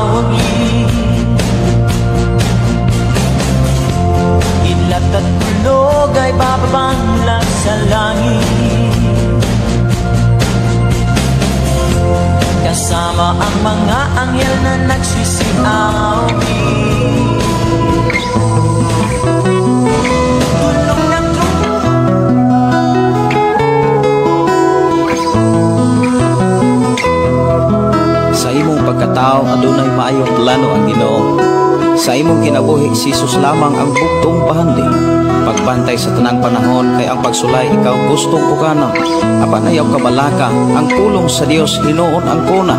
Mawagi. Kidlat at kulog ay bababang sa langit, kasama ang mga anghel na nagsisiawit. Tulong ng Sa imong pagkatao adunay maayong plano ang Ginoo. Sa imong kinabuhi si Jesus lamang ang bugtong bahandi. Pagbantay sa tanang panahon kay ang pagsulay ikaw gustong pukanon. Apan ayaw kabalaka, ang pulong sa Dios hinuon ang kuna.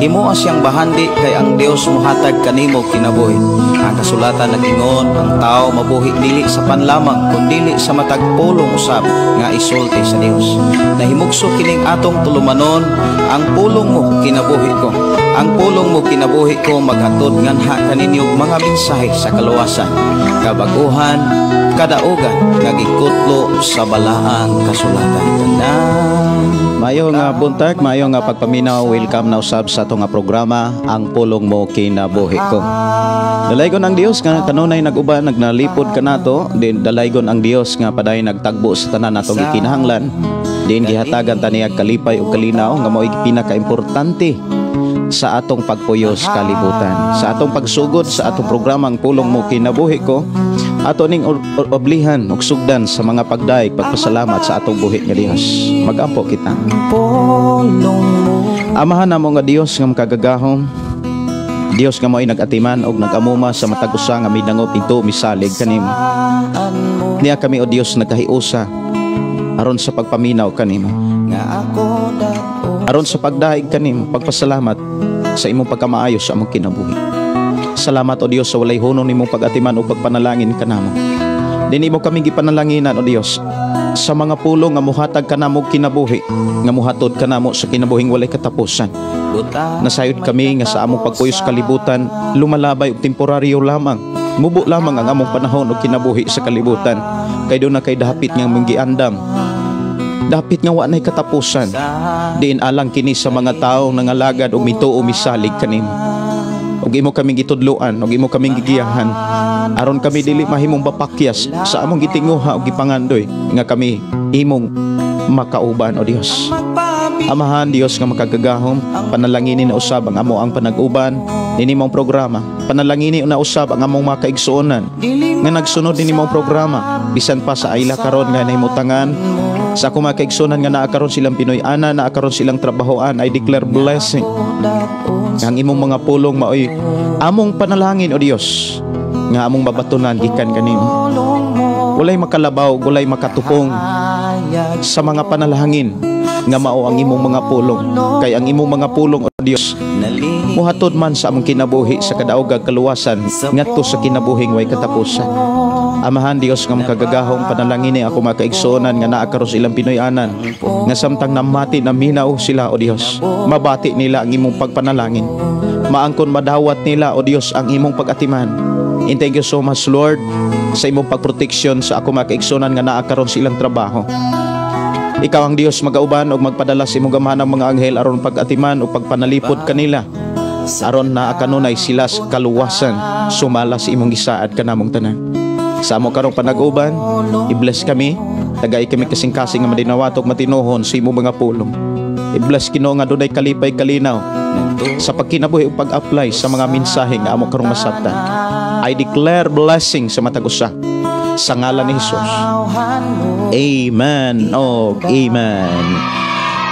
Himoa siyang bahandi kay ang Dios mohatag kanimo kinabuhi. Ang kasulatan nag-ingon, ang tao mabuhi dili sa panlamang kundili sa matag pulong usab nga isulti sa Dios. Nahimugso kining atong tulumanon, ang pulong mo kinabuhi ko. Ang pulong mo kinabuhi ko maghatod nganha kaninyo mga mensahe sa kaluwasan, kabaguhan, kadaugan nga gikutlo sa balaang kasulatan. Tanan. Maayo nga buntag, maayo nga pagpaminaw, welcome na usab sa ato nga programa Ang Pulong Mo Kinabuhi Ko. Dalaygon ang Dios nga kanunay nag-uban, nagnalipod kanato, din dalaygon ang Dios nga padayon nagtagbo sa tanan natong gikinahanglan. Din gihatagan ta niya kalipay ug kalinaw nga mao'y pinakaimportante sa atong pagpuyos kalibutan. Sa atong pagsugod sa atong programa Ang Pulong Mo Kinabuhi Ko, ato ning oblihan ug sugdan sa mga pagdaig pagpasalamat sa atong buhi nga Dios. Magampo kita. Amahan namo nga Dios nga makagagahom, Dios nga mo'y nag-atiman og nag-amuma sa matag usa nga midangop ito misalig kanimo. Niya kami o Dios nagkahiusa aron sa pagpaminaw kanimo, aron sa pagdaig kanimo, pagpasalamat sa imong pagkamaayo sa among kinabuhi. Salamat o Dios sa walay hunong nimong pag-atiman o pagpanalangin kanamo. Dinhi mo kami gipanalanginan o Dios sa mga pulong nga mohatag kanamo kinabuhi, nga mohatod kanamo sa kinabuhing walay katapusan. Nasayod kami nga sa among pagpuyos kalibutan lumalabay og temporaryo lamang. Mubo lamang ang among panahon og kinabuhi sa kalibutan. Kay doon na kay dapit nga among giandam, dapit nga wa nay katapusan. Diin alang kini sa mga tawo nangalagad og mituo misalig kanimo. Og imo kaming gitudloan, og imo kaming gigiyahan aron kami dili mahimong bapakyas sa among gitinguha og gipangandoy nga kami imong makauban o Dios. Amahan Dios nga makagagahom, panalanginin na usab ang amo ang panag-uban nini mong programa. Panalanginin na usab ang among mga kaigsuonan nga nagsunod nini mong programa bisan pa sa aila karon nga nahimutangan. Sa akong mga kaigsuonan nga naa karon silang Pinoy-ana, naa karon silang trabahoan, I declare blessing. Ang imong mga pulong maoy among panalangin o Dios nga among mabatunan gikan kanimo. Walay makalabaw, walay makatupong sa mga panalangin nga mao ang imong mga pulong. Kay ang imong mga pulong o Dios muhatod man sa among kinabuhi sa kadaogag kaluwasan ngadto sa kinabuhing way katapusan. Amahan Dios nga makagagahom, panalangin ni ako mga kaigsuonan nga naa karon sa ilang Pinoy-anan nga samtang namati naminaw sila o Dios, mabati nila ang imong pagpanalangin, maangkon madawat nila o Dios ang imong pag-atiman. And thank you so much Lord sa imong pagproteksyon sa ako mga kaigsuonan nga naa karon sa ilang trabaho. Ikaw ang Dios magauban og magpadala sa imong gamhanang mga anghel aron pag-atiman o pagpanalipod kanila, aron naa kanunay sila sa kaluwasan sumala sa imong gisaad kanamong tanan. Sa amo karong panag-uban, i-bless kami, tagay kami kasing-kasing nga madinawatok matinuhon sa imong mga pulong. I-bless Ginoo nga dunay kalipay kalinaw sa pagkinabuhi ug pag-apply sa mga mensahe nga amo karong masabtan. I declare blessing sa matag usa sa ngalan ni Jesus. Amen o amen.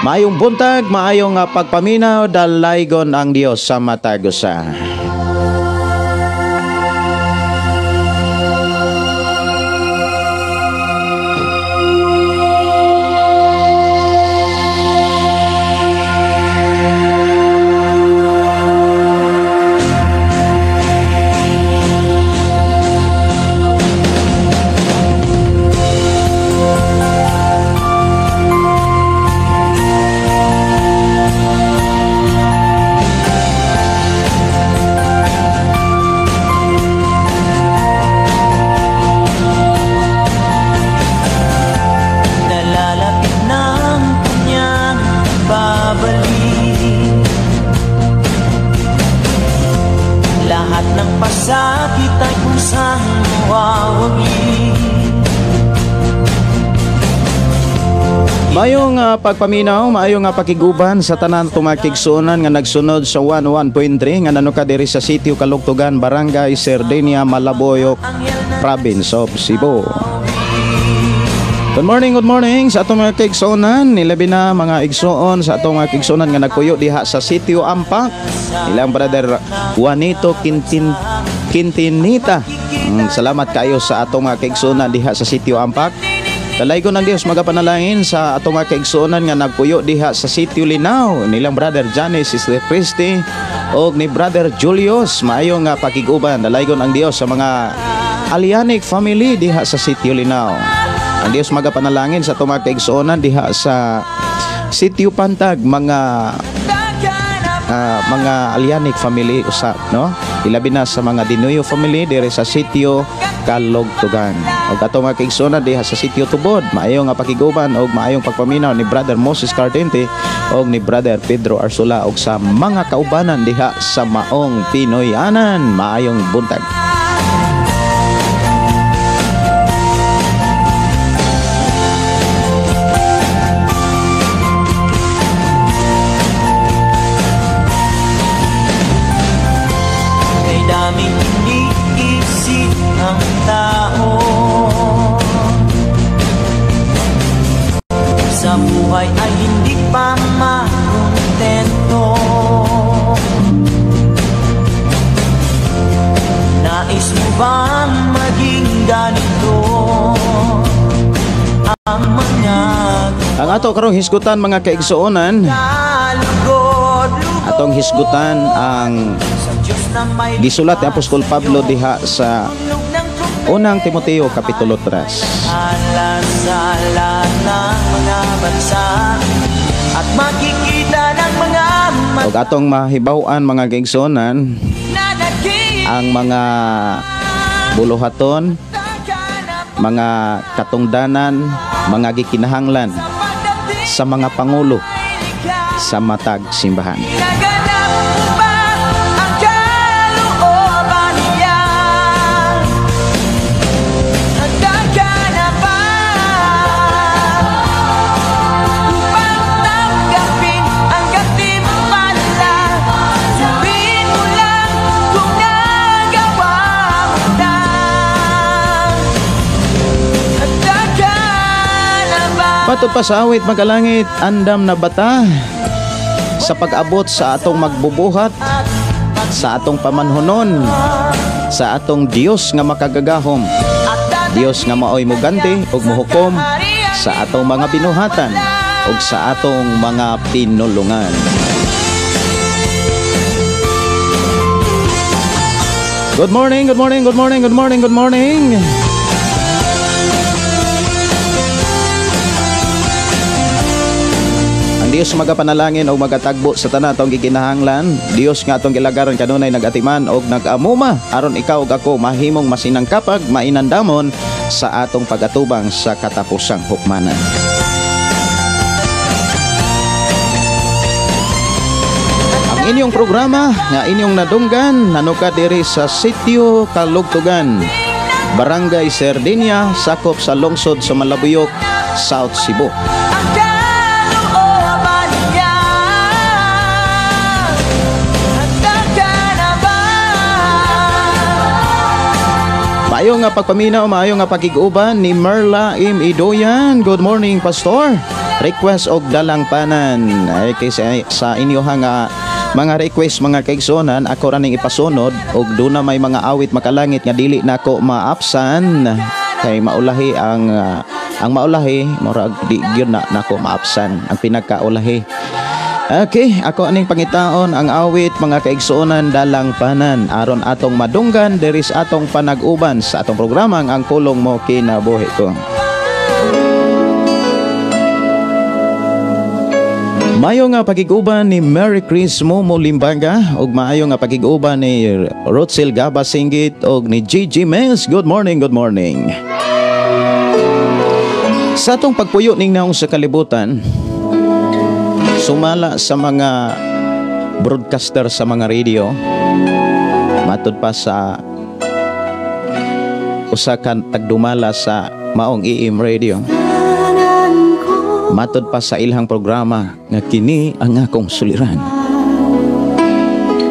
Maayong buntag, maayong pagpaminaw, dalaygon ang Dios sa matag usa. Sakit ay kusang mawawagi. Maayong pagpaminaw, maayong pakiguban sa tanan tumakigsuonan nga nagsunod sa 11.3 nga nanuka diri sa Sitio Kalugtugan, Barangay Sardenia, Malabuyoc, Province of Cebu. Good morning sa atong mga kaigsuonan, nilabi na mga igsuon sa atong mga kaigsuonan nga nagpuyo diha sa Sitio Ampak. Ilang brother Juanito Quintinita. Salamat kayo sa atong mga kaigsuonan diha sa Sitio Ampak. Dalaygon ang Dios magapanalangin sa atong mga kaigsuonan nga nagpuyo diha sa Sitio Linaw, nilang brother Janice, Sister Christy og ni brother Julius. Maayo nga pakig-uban. Dalaygon ang Dios sa mga Alianic family diha sa Sitio Linaw. Ang Dios magapanalangin sa atong mga kaigsuonan diha sa Sitio Pantag, mga Alianic family usab, no? Ilabi na sa mga Dinuyo family diri sa Sitio Kalugtugan. Og atong mga kaigsuonan diha sa Sitio Tubod, maayo nga pakiguban og maayong pagpaminaw ni brother Moses Cardente og ni brother Pedro Arsula og sa mga kaubanan diha sa Maong Pinoyanan. Maayong buntag. Sa buhay ay hindi pa makontento. Nais mo bang maging ganito? Ang mga Ang ato karong hisgutan mga kaigsuonan, atong hisgutan ang gisulat ni Apostol Pablo diha sa Unang Timoteo Kapitulo 3. Sa lahat ng mga bansa at makikita ng mga Og atong mahibaw-an mga kaigsuonan ang mga buluhaton, mga katungdanan, mga gikinahanglan sa mga pangulo sa matag simbahan. Patod pa sa awit magalangit, andam na bata sa pag-abot sa atong magbubuhat, sa atong pamanhonon, sa atong Dios nga makagagahom, Dios nga maoy muganti ug muhukom sa atong mga binuhatan ug sa atong mga pinulungan. Good morning, good morning, good morning, good morning, good morning. Dios magapanalangin og magatagbo sa tanan atong gikinahanglan. Dios nga atong gilagaran kanunay nagatiman og nagamuma aron ikaw ug ako mahimong masinangkapag mainandamon sa atong pagatubang sa katapusang hukmanan. Ang inyong programa nga inyong nadunggan nanuka diri sa Sitio Kalugtugan, Barangay Sardenia, sakop sa lungsod sa Malabuyoc, South Cebu. Maayo nga pagpaminaw, maayo nga pakig-uban ni Merla M. Idoyan. Good morning, Pastor. Request og dalang panan. Ay, kay sa inyo nga mga request mga kaigsuonan, ako ra ning ipasunod og duna may mga awit makalangit nga dili nako maapsan kay maulahi ang maulahi murag di gyud na nako maapsan ang pinagkaulahi. Okay, ako aning pangitaon ang awit mga kaigsuonan dalang panan aron atong madunggan diri sa atong panag-uban sa atong programang Ang Pulong Mo Kinabuhi Ko. Maayo nga pagig-uban ni Mary Chris Momo Limbaga ug maayo nga pagig-uban ni Rotzel Gaba Singgit ug ni Gigi Mez. Good morning, good morning. Sa atong pagpuyo ning naong sa kalibutan, sumala sa mga broadcaster sa mga radio, matud pa sa Usa ka tagdumala sa maong EM Radio. Matod pa sa ilhang programa nga kini ang akong suliran.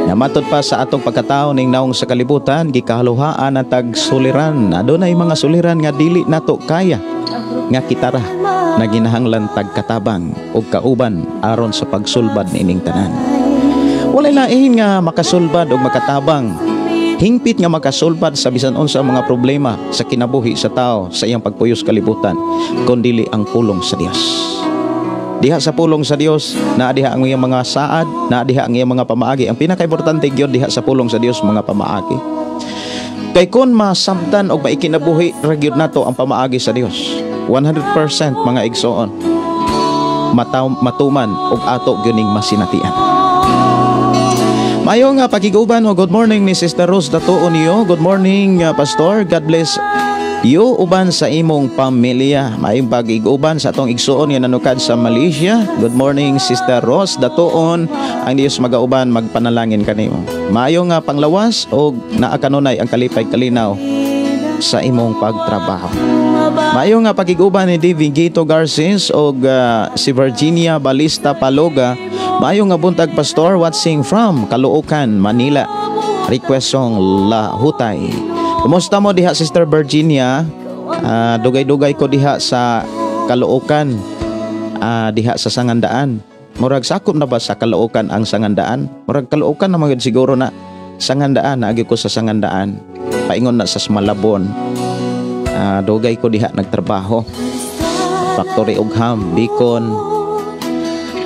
Na matod pa sa atong pagkatao ning naong sa kalibutan, gikahaluhaan ang tagsuliran. Adunay mga suliran nga dili nato kaya nga kitara na ginahanglan tagkatabang og kauban aron sa pagsulbad niining tanan. Walay lain nga makasulbad og makatabang, hingpit nga makasulbad sa bisan unsa mga problema sa kinabuhi sa tao sa iyang pagpuyos kalibutan, kundili ang pulong sa Dios. Diha sa pulong sa Dios, naa diha ang iyang mga saad, naa diha ang iyang mga pamaagi. Ang pinakaimportante gyud diha sa pulong sa Dios, mga pamaagi. Kay kon masabtan og maikinabuhi ra gyud nato ang pamaagi sa Dios, 100% mga igsoon, matuman og ato gyud ning masinatian. Mayo nga pakiguban o good morning ni Sister Rose Datuon niyo. Good morning, Pastor. God bless you uban sa imong pamilya. Maayong pag-iguban sa atong igsuon nga nanukad sa Malaysia. Good morning, Sister Rose Datuon. Ang Dios magauban, magpanalangin kanimo. Maayo nga panglawas og naa kanunay ang kalipay kalinaw sa imong pagtrabaho. Maayo nga pakiguban ni Davy Gito Garces og si Virginia Balista Paloga. Maayo nga buntag, Pastor, watching from Caloocan, Manila. Request song Lahutay. Kumusta mo diha, Sister Virginia? Dugay-dugay ko diha sa Caloocan. Diha sa Sangandaan. Murag sakop na ba sa Caloocan ang Sangandaan? Murag Caloocan na magid siguro na. Sangandaan, naagi ko sa Sangandaan. Paingon na sa Malabon. Dugay ko diha nagtrabaho. Factory Ugham, Bicon.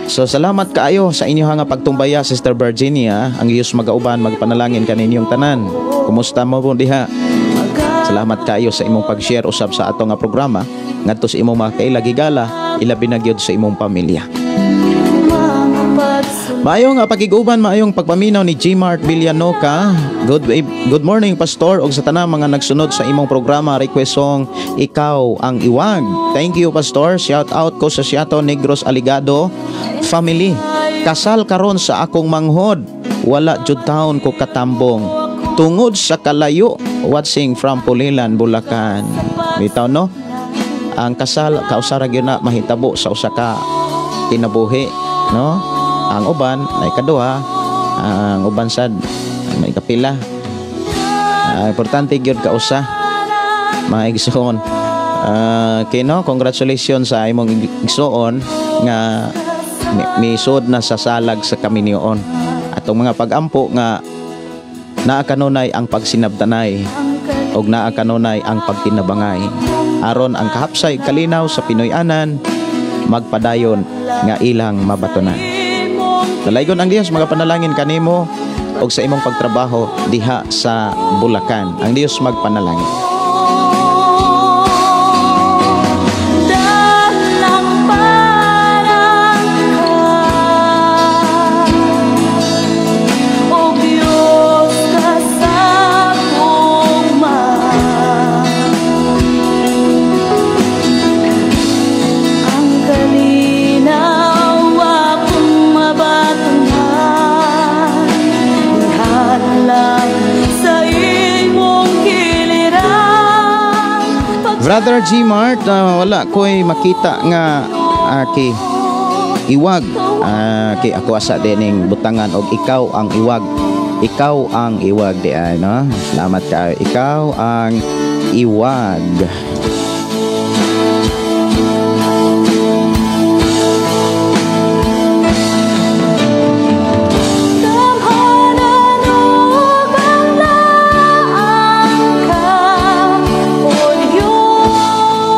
So salamat kaayo sa inyo nga pagtumbaya, Sister Virginia. Ang Diyos magauban, magpanalangin kaninyong tanan. Kumusta mo po diha? Salamat kaayo sa imong pag-share usab sa ato nga programa ngadto sa imong mga kaila gigala, ilabi na gyud sa imong pamilya. Maayong nga pakiguban, maayong pagpaminaw ni Gmart Villanoca. Good good morning, Pastor, ug sa tanang mga nagsunod sa imong programa. Request song Ikaw ang Iwag. Thank you, Pastor. Shout out ko sa Siato Negros Aligado family. Kasal karon sa akong manghod. Wala jud taon ko katambong tungod sa kalayo. Watching from Pulilan, Bulacan. Bitaw no? Ang kasal kausara gyud na mahitabo sa usa ka kinabuhi, no? Ang uban ay kaduha, ang uban sad may kapila. Importante gyud kausa, mga igsoon. Kino, congratulations sa imong igsoon nga misod na sa salag sa kaminyoon. Atong mga pagampo nga naa kanunay ang pagsinabtanay og naa kanunay ang pagtinabangay aron ang kahapsay kalinaw sa Pinoy-anan magpadayon nga ilang mabatunan. Dalaygon ang Dios magapanalangin kanimo og sa imong pagtrabaho diha sa Bulacan. Ang Dios magpanalangin. Brother G Mart, wala ko'y makita nga aki iwag. Kay ako asa dining butangan og ikaw ang iwag. Ikaw ang iwag di ay, no? Salamat ka. Ikaw ang iwag.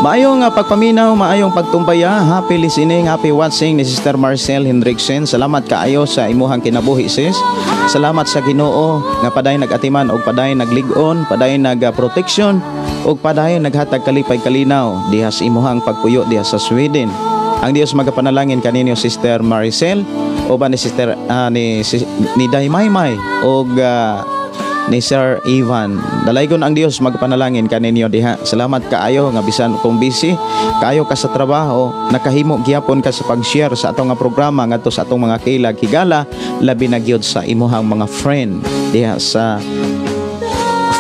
Maayong pagpaminaw, maayong pagtumbaya, happy listening, happy watching ni Sister Marcel Hendrickson. Salamat kaayo sa imuhang kinabuhi, sis. Salamat sa Ginoo nga padayon nag-atiman og padayon naglig-on, padayon nag-protection og padayon naghatag kalipay kalinaw diha sa imuhang pagpuyo diha sa Sweden. Ang Dios magapanalangin kaninyo, Sister Maricel, uban ni Sister ni Day Maymay og ni Sir Ivan. Dalaygon ang Dios magpanalangin kaninyo diha. Salamat kaayo nga bisan kung busy kaayo ka sa trabaho, nakahimo gyapon ka sa pag-share sa atong nga programa ngadto sa atong mga kailag higala, labi na gyud sa imuhang mga friend diha sa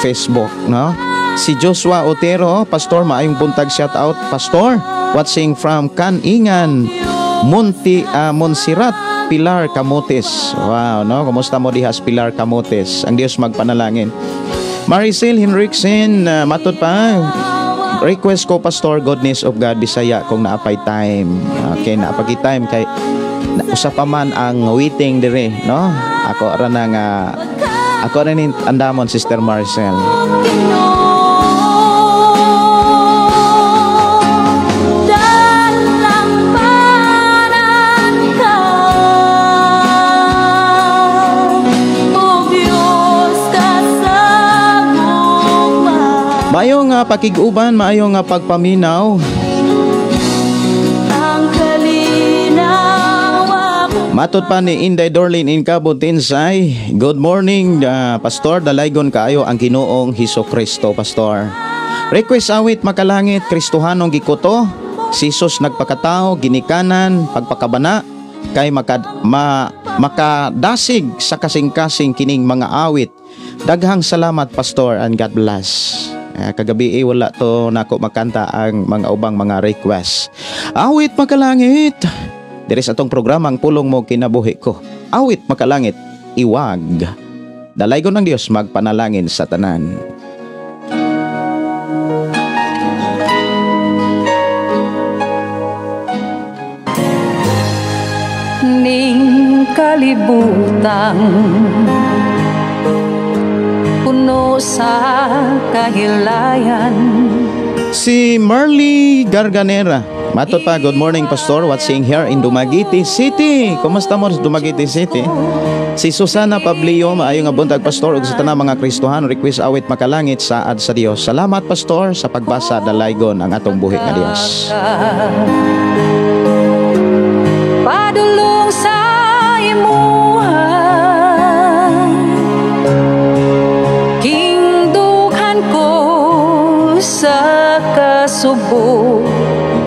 Facebook, no? Si Joshua Otero, Pastor, maayong buntag, shout out, Pastor. Watching from Kaningan, Monserrat, Pilar, Camotes. Wow, no? Kumusta mo diha sa Pilar, Camotes? Ang Dios magpanalangin. Maricel Henriksen, matod pa, request ko, Pastor, Goodness of God, Bisaya, kung naapay time. Okay, naapagi time kay na, usa pa man ang waiting dire, no? Ako ra na nga ako ra ni andamon, Sister Marcel. Dalamparan ka, O Diyos kasagugma. Maayong pakig-uban, maayong pagpaminaw. Ang kalinaw ako. Matod pa ni Inday Dorlin in Cabo Tinsay, good morning, Pastor, dalaygon kaayo ang Ginoong Hesus Kristo, Pastor. Request awit makalangit, Kristohanong gikuto, si Jesus nagpakatao, ginikanan, pagpakabana, kay makadasig sa kasing-kasing kining mga awit. Daghang salamat, Pastor, and God bless. Kagabi wala to nako makanta ang mga ubang mga request. Awit makalangit. Diri sa atong programa ang pulong mo kinabuhi ko. Awit makalangit, iwag. Dalaygon ng Dios magpanalangin sa tanan. Ning kalibutan puno sa kahilayan. Si Marley Garganera. Matod pa, good morning, Pastor, watching here in Dumaguete City. Kumusta mo sa Dumaguete City? Si Susana Pablio, maayong nga buntag, Pastor, ug sa tanang mga Kristohano, request awit makalangit, saad sa Dios. Salamat, Pastor, sa pagbasa, dalaygon ang atong buhi nga Dios. Padulong sa imuha, kingdukan ko sa kasubo,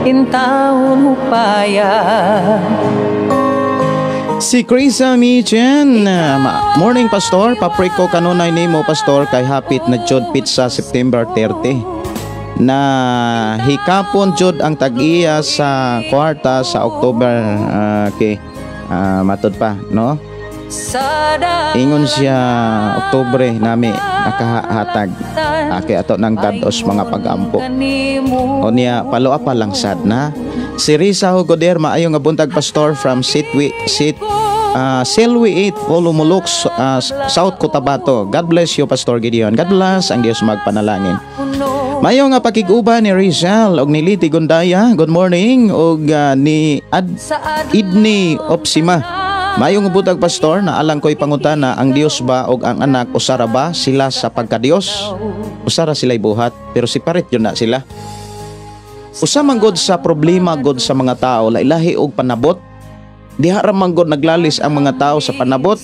intawon hupaya. Si Krisa Michen, morning, Pastor, papriko kanunay nimo, Pastor, kay hapit na jud pizza September 30. Na hikapon jud ang tag-iya sa kwarta sa October. Okay. Matod pa, no? Ingon siya Oktubre nami nakahatag. Okay, ato nang tados mga pagampo. O niya, palo pa lang sad na. Si Risa Hugoder, maayong nga buntag, Pastor, from Sitwi, Selwi 8, Polomolok, South Cotabato. God bless you, Pastor Gideon. God bless, ang Dios magpanalangin. Maayong nga pakig-uban ni Rizal og ni Liti Gundaya. Good morning og ni Idni Opsima. Maayong buntag, Pastor, na alang ko'y pangutana, ang Dios ba og ang anak usara ba sila sa pagkadiyos? Usara sila'y buhat, pero separate yun na sila. Usa man god sa problema god sa mga tao, lailahi og panabot. Diha ra man god naglalis ang mga tao sa panabot.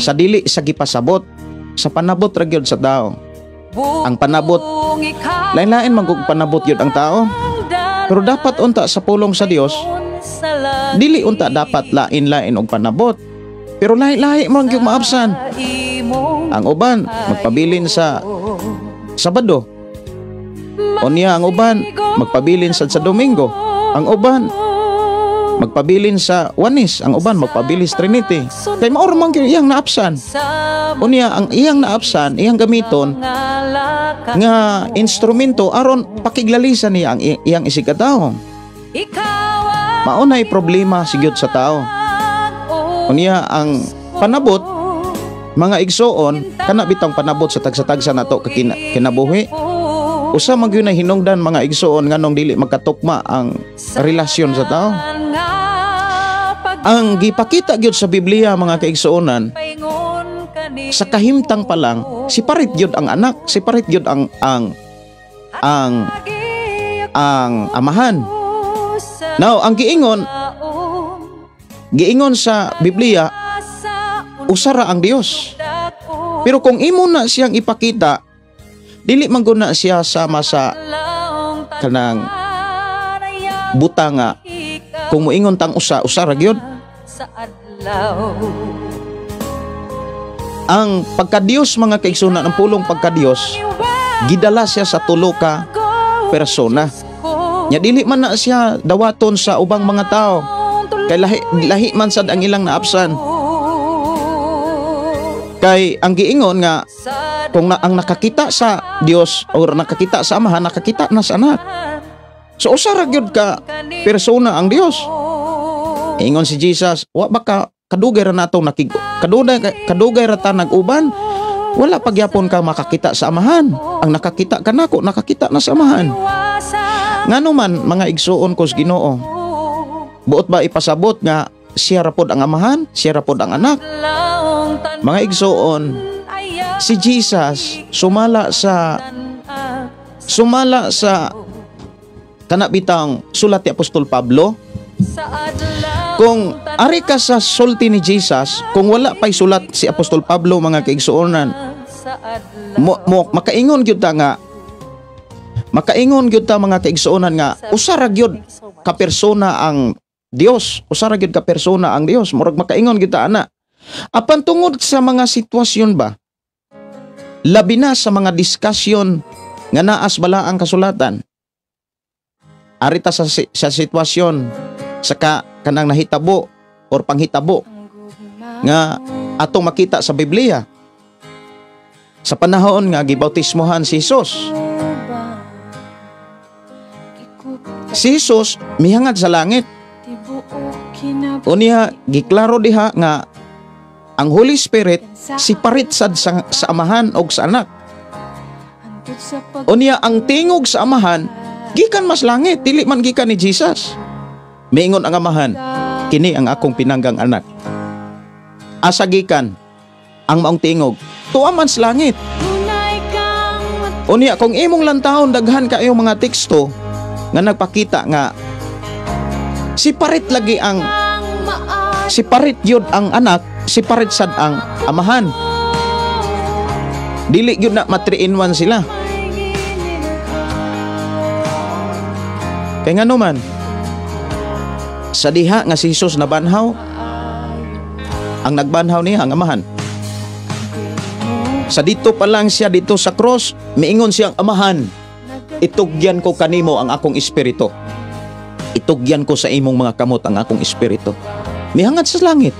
Sa dili sa gipasabot, sa panabot ra gyud sa tao. Ang panabot, lain-lain man gud panabot gyud ang tao. Pero dapat unta sa pulong sa Dios, dili unta dapat lain-lain og panabot. Pero lahi-lahi man gyud maabsan. Ang uban magpabilin sa Sabado. Unya ang uban magpabilin sa Domingo. Ang uban magpabilin sa Wanis, ang uban magpabilin sa Trinity. Kay mao ra man gyud iyang naabsan. Unya ang iyang naabsan, iyang gamiton nga instrumento aron pakiglalisan niya ang iyang isigkatawo. Maunay problema sigyod sa tao. Unya ang panabot mga igsoon, kana bitong panabot sa tagsa-tagsa nato kinabuhi. Usa man gyud na hinungdan mga igsoon nganong dili magkatukma ang relasyon sa tao. Ang gipakita gyud sa Biblia mga kaigsuonan, sa kahimtang pa lang separate gyud ang anak, separate gyud ang amahan. Now, ang giingon sa Biblia, usara ang Dios. Pero kung imo na siyang ipakita, dili man gud na siya sama sa kanang buta nga kung moingon tang usa, usara gyud. Ang pagkadiyos mga kaigsunan, ang pulong pagkadiyos, Gidala siya sa tulo ka persona. Nya dili man na siya dawaton sa ubang mga tao. Kay lahi, lahi man sad ang ilang naapsan. Kay ang giingon nga kung na, ang nakakita sa Dios or nakakita sa Amahan, nakakita na sa Anak. So usa ra gyud ka persona ang Dios. Ingon si Jesus, wa ba ka kadugay ra natong nakig kadugay kadugay ra ta nag-uban? Wala pagyapon ka makakita sa Amahan. Ang nakakita kanako, nakakita na sa Amahan. Ngano man, mga igsuon ko sa Ginoo, buot ba ipasabot nga siya ra pod ang Amahan, siya ra pod ang Anak? Mga igsuon, si Jesus sumala sa kana bitang sulat ni Apostol Pablo. Kung ari ka sa sulti ni Jesus, kung wala pa'y sulat si Apostol Pablo, mga kaigsuonan, mo makaingon gyud ta nga makaingon gyud ta, mga kaigsuonan, nga usa ra gyud ka persona ang Dios, usa ra gyud ka persona ang Dios, murag makaingon gyud ta ana. Apan tungod sa mga sitwasyon ba, labi na sa mga diskusyon nga naa sa Balaang Kasulatan, ari ta sa sitwasyon sa kanang nahitabo or panghitabo nga atong makita sa Biblia sa panahon nga gibautismohan si Jesus. Si Jesus mihangad sa langit. Unya giklaro diha nga ang Holy Spirit separate sad sa Amahan og sa Anak. Unya ang tingog sa Amahan gikan mas langit, dili man gikan ni Jesus. Miingon ang Amahan, "Kini ang akong pinanggang Anak." Asa gikan ang maong tingog? Tuwa man sa langit. Unya kung imong lantawon, daghan kaayo mga teksto nga nagpakita nga separate lagi ang separate yun ang Anak, separate sad ang Amahan. Dili gyud na ma 3 in 1 sila. Kay ngano man, sa diha nga si Jesus nabanhaw, ang nagbanhaw niya ang Amahan. Sa dito pa lang siya dito sa cross, miingon siyang Amahan, "Itugyan ko kanimo ang akong espiritu. Itugyan ko sa imong mga kamot ang akong espiritu." Mihangad sa langit.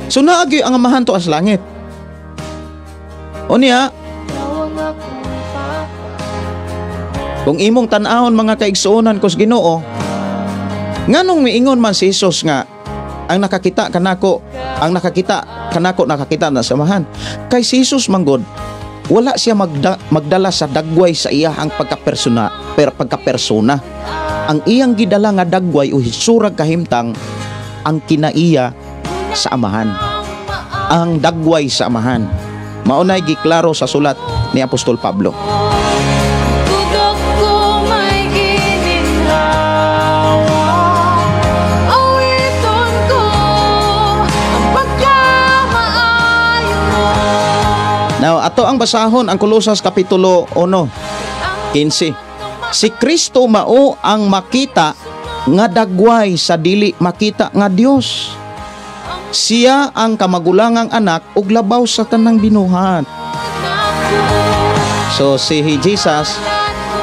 So naagyo ang Amahan to as langit. Unya, kung imong tan-awon, mga kaigsuonan ko sa Ginoo, nganong miingon man si Jesus nga ang nakakita kanako, ang nakakita kanako nakakita na sa Amahan? Kay si Jesus manggod, wala siya magdala sa dagway sa iyahang pagkapersona, pero pagkapersona. Ang iyang gidala nga dagway o hisurag kahimtang ang kinaiya sa Amahan. Ang dagway sa Amahan. Maunay giklaro sa sulat ni Apostol Pablo. Tugok ko may gininhawa. Awiton ko ang pagkamaayo mo. Now, ato ang basahon ang Kolosas Kapitulo 1, 15. Si Kristo mao ang makita nga dagway sa dili makita nga Dios. Siya ang kamagulangang Anak ug labaw sa tanang binuhat. So si Jesus,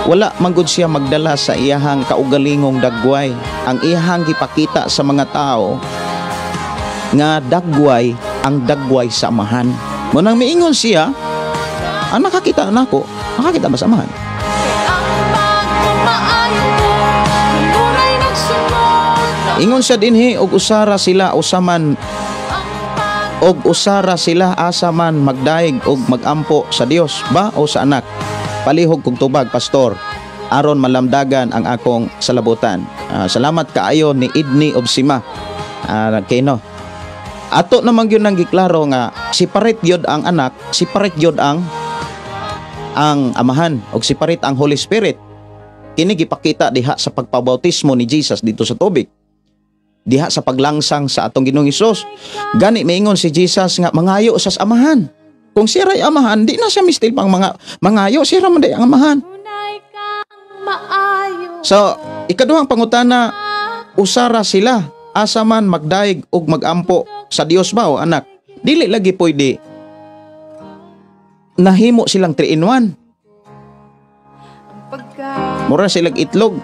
wala manggod siya magdala sa iyahang kaugalingong dagway. Ang iyahang gipakita sa mga tao nga dagway, ang dagway sa Amahan. Mao nang miingon siya, ang nakakita nako, nakakita ba sa Amahan? Ang pagmamaayo mo Kunay nagsunod Ingon siya dinhi, og usara sila usaman og usara sila asa man magdaig og magampo, sa Dios ba o sa Anak? Palihog kog tubag, pastor, aron malamdagan ang akong salabutan. Salamat kaayo ni Idni Obsima. Kino. Ato naman gyud nang giklaro nga separate gyud ang Anak, separate gyud ang Amahan og separate ang Holy Spirit. Kini gipakita diha sa pagpabautismo ni Jesus dito sa tubig. Diha sa paglangsang sa atong Ginoong Hesus. Gani miingon si Jesus nga mangayo sa Amahan. Kung siya ra'y Amahan, di na siya mistil pang mga mangayo, siya ra man di ang Amahan. Tunay kang maayo. So, ikaduhang pangutana, usara sila asa man magdaig og magampo, sa Dios ba o Anak? Dili lagi pwede nahimo silang 3 in 1. Mura silag itlog.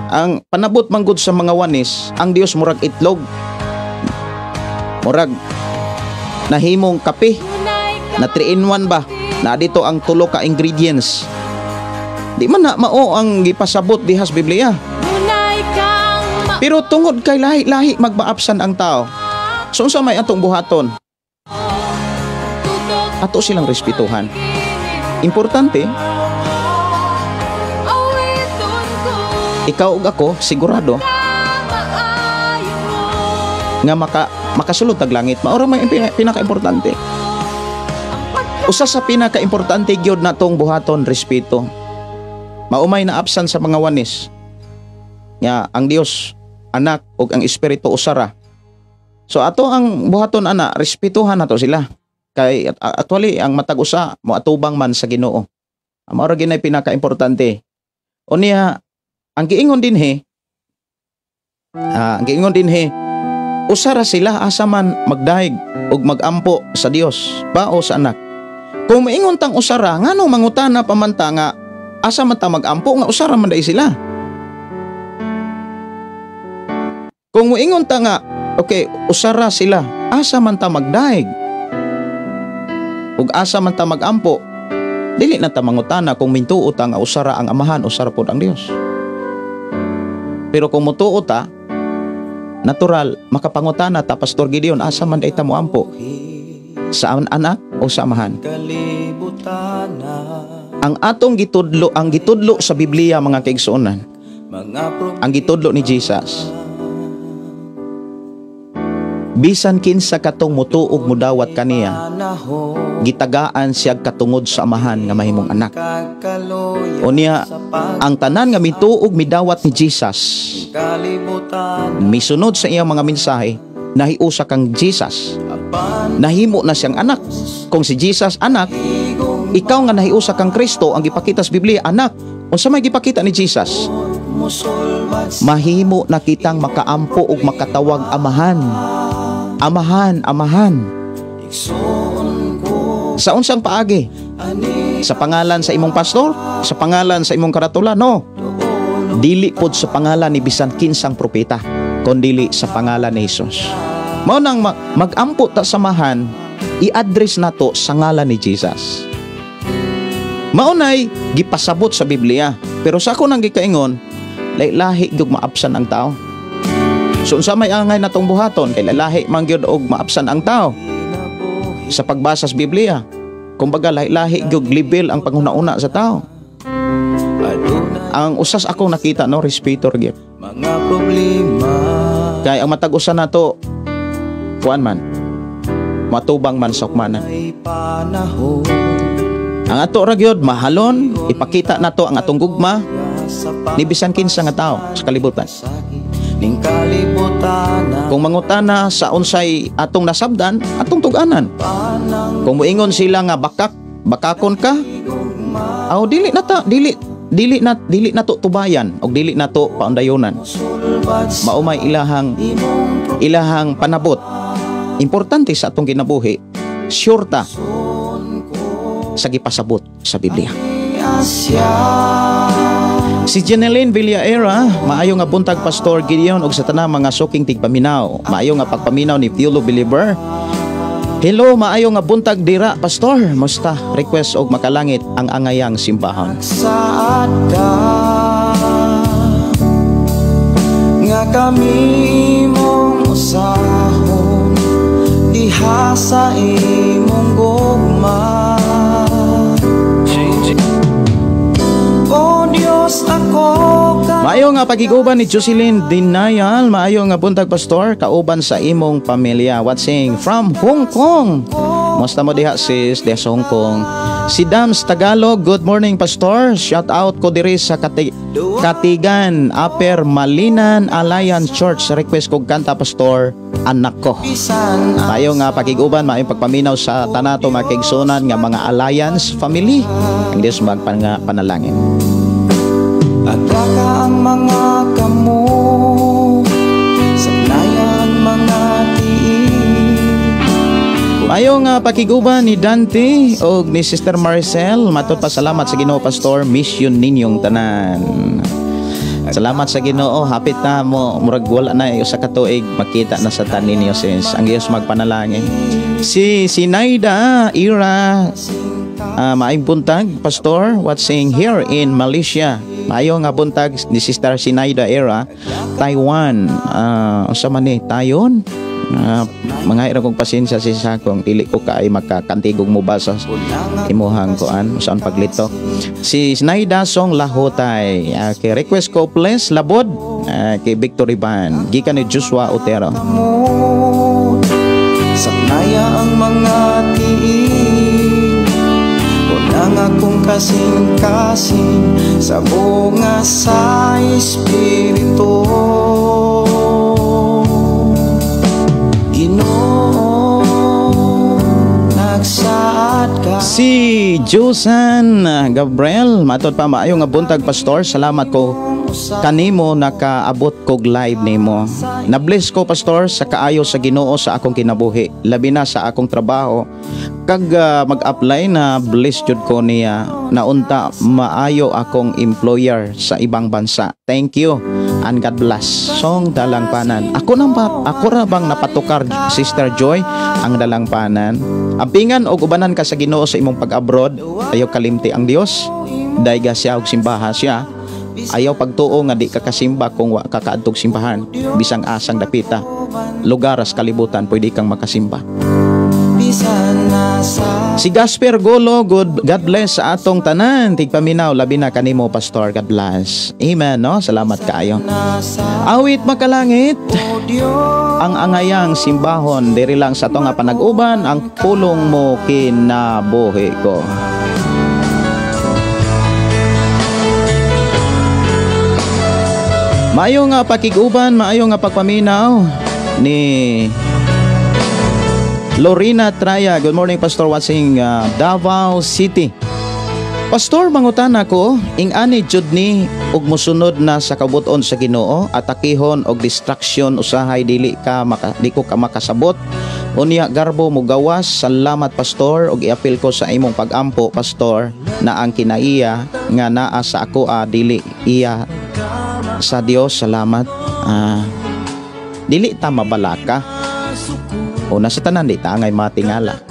Ang panabot manggod sa mga Oneness, ang Dios murag itlog. Murag nahimong kape na 3 in 1 ba? Na dito ang tulo ka ingredients. Di man na mao ang gipasabot diha sa Biblia. Pero tungod kay lahi-lahi magmaapsan ang tao. So unsa may atong buhaton? Ato silang respetuhan. Importante, ikaw ug ako sigurado nga makasulod tag langit. Mao ra may pinaka-importante. Usa sa pinaka-importante gyud natong buhaton, respeto. Maumay na absan sa mga Oneness nga ang Dios Anak ug ang Espiritu usara. So ato ang buhaton ana, respetuhan nato sila. Kay actually ang matag usa moatubang man sa Ginoo. Mao ra gyud nay pinaka-importante. Unya ang giingon dinhi, usara sila, asa man magdahig ug magampo sa Dios ba o sa Anak? Kung maingon tang usara, ngano mangutana pa man ta nga asa man ta magampo nga usara man dai sila? Kung moingon ta nga okay, usara sila, asa man ta magdahig ug asa man ta magampo, dili na ta mangutana kung mintuo ta nga usara ang Amahan, usara pod ang Dios. Pero kung mutuo ta, natural makapangutana ta, Pastor Gideon, asa man day ta moampo? Sa Anak o sa Amahan? Ang atong gitudlo, ang gitudlo sa Biblia, mga kaigsuonan, ang gitudlo ni Jesus, bisan kinsa katong mutuog mudawat kaniya, gitagaan siya katungod sa Amahan nga mahimong anak. Unya, ang tanan nga mituog midawat ni Jesus, misunod sa iyang mga mensahe, nahiusa kang Jesus. Nahimo na siyang anak. Kung si Jesus anak, ikaw nga nahiusa kang Kristo, ang gipakita sa Biblia anak. Unsa may gipakita ni Jesus? Mahimo na kitang makaampo ug makatawag Amahan. Amahan, Amahan. Sa unsang paagi? Sa pangalan sa imong pastor? Sa pangalan sa imong karatula? No. Dili pod sa pangalan ni bisan kinsang propeta, kondili sa pangalan ni Jesus. Mao nang magampo ta samahan, i-address nato sa ngalan ni Jesus. Mao nay gipasabot sa Biblia. Pero sa ako nang gikaingon, lahi-lahi gyud maabsan ang tao. So unsa may angay natong buhaton kay lahi man gyud og maabsan ang tao sa pagbasa sa Biblia. Kumbaga lahi-lahi gyud level ang panghuna-una sa tao. Ang usas akong nakita, no, respeto gyud. Mga problema. Kay ang matag usa nato kuan man, matubang man sa hukmanan. Ang ato ra gyud mahalon, ipakita nato ang atong gugma ni bisan kinsa nga tao sa kalibutan. Kung mangutana sa unsay atong nasabdan, atong tug-anan. Kung moingon sila nga bakakon ka, aw dili na ta, dili dili na dili na to tubayan og dili na to paundayonan. Maumay ilahang panabot. Importante sa atong kinabuhi, sure ta sa gipasabot sa Biblia. Si Jeneline Villaera, maayo nga buntag Pastor Gideon og sa tanang mga suking tigpaminaw. Maayo nga pagpaminaw ni Piolo Believer. Hello, maayo nga buntag dira Pastor. Musta? Request og makalangit ang angayang simbahon. Saad ka nga kami imong usahon diha sa imong gugma. O Dios, ako ka. Maayo nga pagiguban ni Jocelyn Denial. Maayo nga buntag Pastor, kauban sa imong pamilya. Watching from Hong Kong. Musta mo diha sis, diha sa Hong Kong. Si Dams Tagalog, good morning Pastor. Shout out ko diri sa Katigan, Upper Malinan Alliance Church. Request kog kanta Pastor, Anak Ko. Maayo nga pagiguban, maayong pagpaminaw sa tanato makigsunan nga mga Alliance family. Ang Dios magpanalangin. Atraka ang mga kamo, sablaya ang mga tiil. Mayo nga pakiguban ni Dante og ni Sister Marcel. Matod pa salamat sa Ginoo, Pastor. Mission ninyong tanan. Salamat sa Ginoo. Hapit na mo, murag wala na usa ka tuig, makita na sa tanin niyo, sis. Ang Dios magpanalangin. Si Sinaida Ira, maayong buntag, Pastor, watching here in Malaysia. Maayo nga buntag ni Sister Sinaida Ira, Taiwan. Unsa man ni tayon? Mga kong pasensya si sa kung dili ko kaay makakantigong mo basa imuhang kuan saan paglitok. Si Sinaida Song Lahotay. Okay, request ko please labod kay Victory Band gikan ni Joshua Otero. Saknaya ang mga tiil, unang akong kasing-kasing sa bunga sa Espiritu. Ginoo, nagsaad ka. Si Josan Gabriel, matod pa maayo nga buntag, Pastor. Salamat ko kanimo, nakaabot kog live nimo. Na-bless ko, Pastor, sa kaayo sa Ginoo sa akong kinabuhi, labi na sa akong trabaho. Kag mag-apply na bless jud ko niya na unta maayo akong employer sa ibang bansa. Thank you and God bless. Song Dalangpanan. Ako nang pa, ako ra bang napatukar, Sister Joy, ang Dalangpanan? Ampingan og ubanan ka sa Ginoo sa imong pag-abroad, ayaw kalimti ang Dios. Dayga siya og simbaha siya. Ayaw pagtuo nga di ka kasimba kung wa ka kaadtog simbahan. Bisang asang dapita, lugar sa kalibutan, pwede kang makasimba. Si Gasper Golo, good God bless sa atong tanan. Tigpaminaw, labi na kanimo, Pastor. God bless. Amen, no? Salamat kaayo. Awit Makalangit. Ang angayang simbahon diri lang sa atong nga panag-uban, ang pulong mo kinabuhi ko. Maayo nga pakig-uban, maayo nga pagpaminaw ni Lorena Traya. Good morning, Pastor, watching Davao City. Pastor, mangutana ko, ing-ani jud ni og mosunod na sa kabuton sa Ginoo, atakihon og distraction usahay dili ka maka, di ko ka makasabot. Unya garbo mo gawas. Salamat, Pastor, og iapil ko sa imong pagampo, Pastor, na ang kinaiya nga naa sa ako dili iya sa Dios. Salamat. Dili ta mabalaka. Una sa tanan, di ta angay matingala.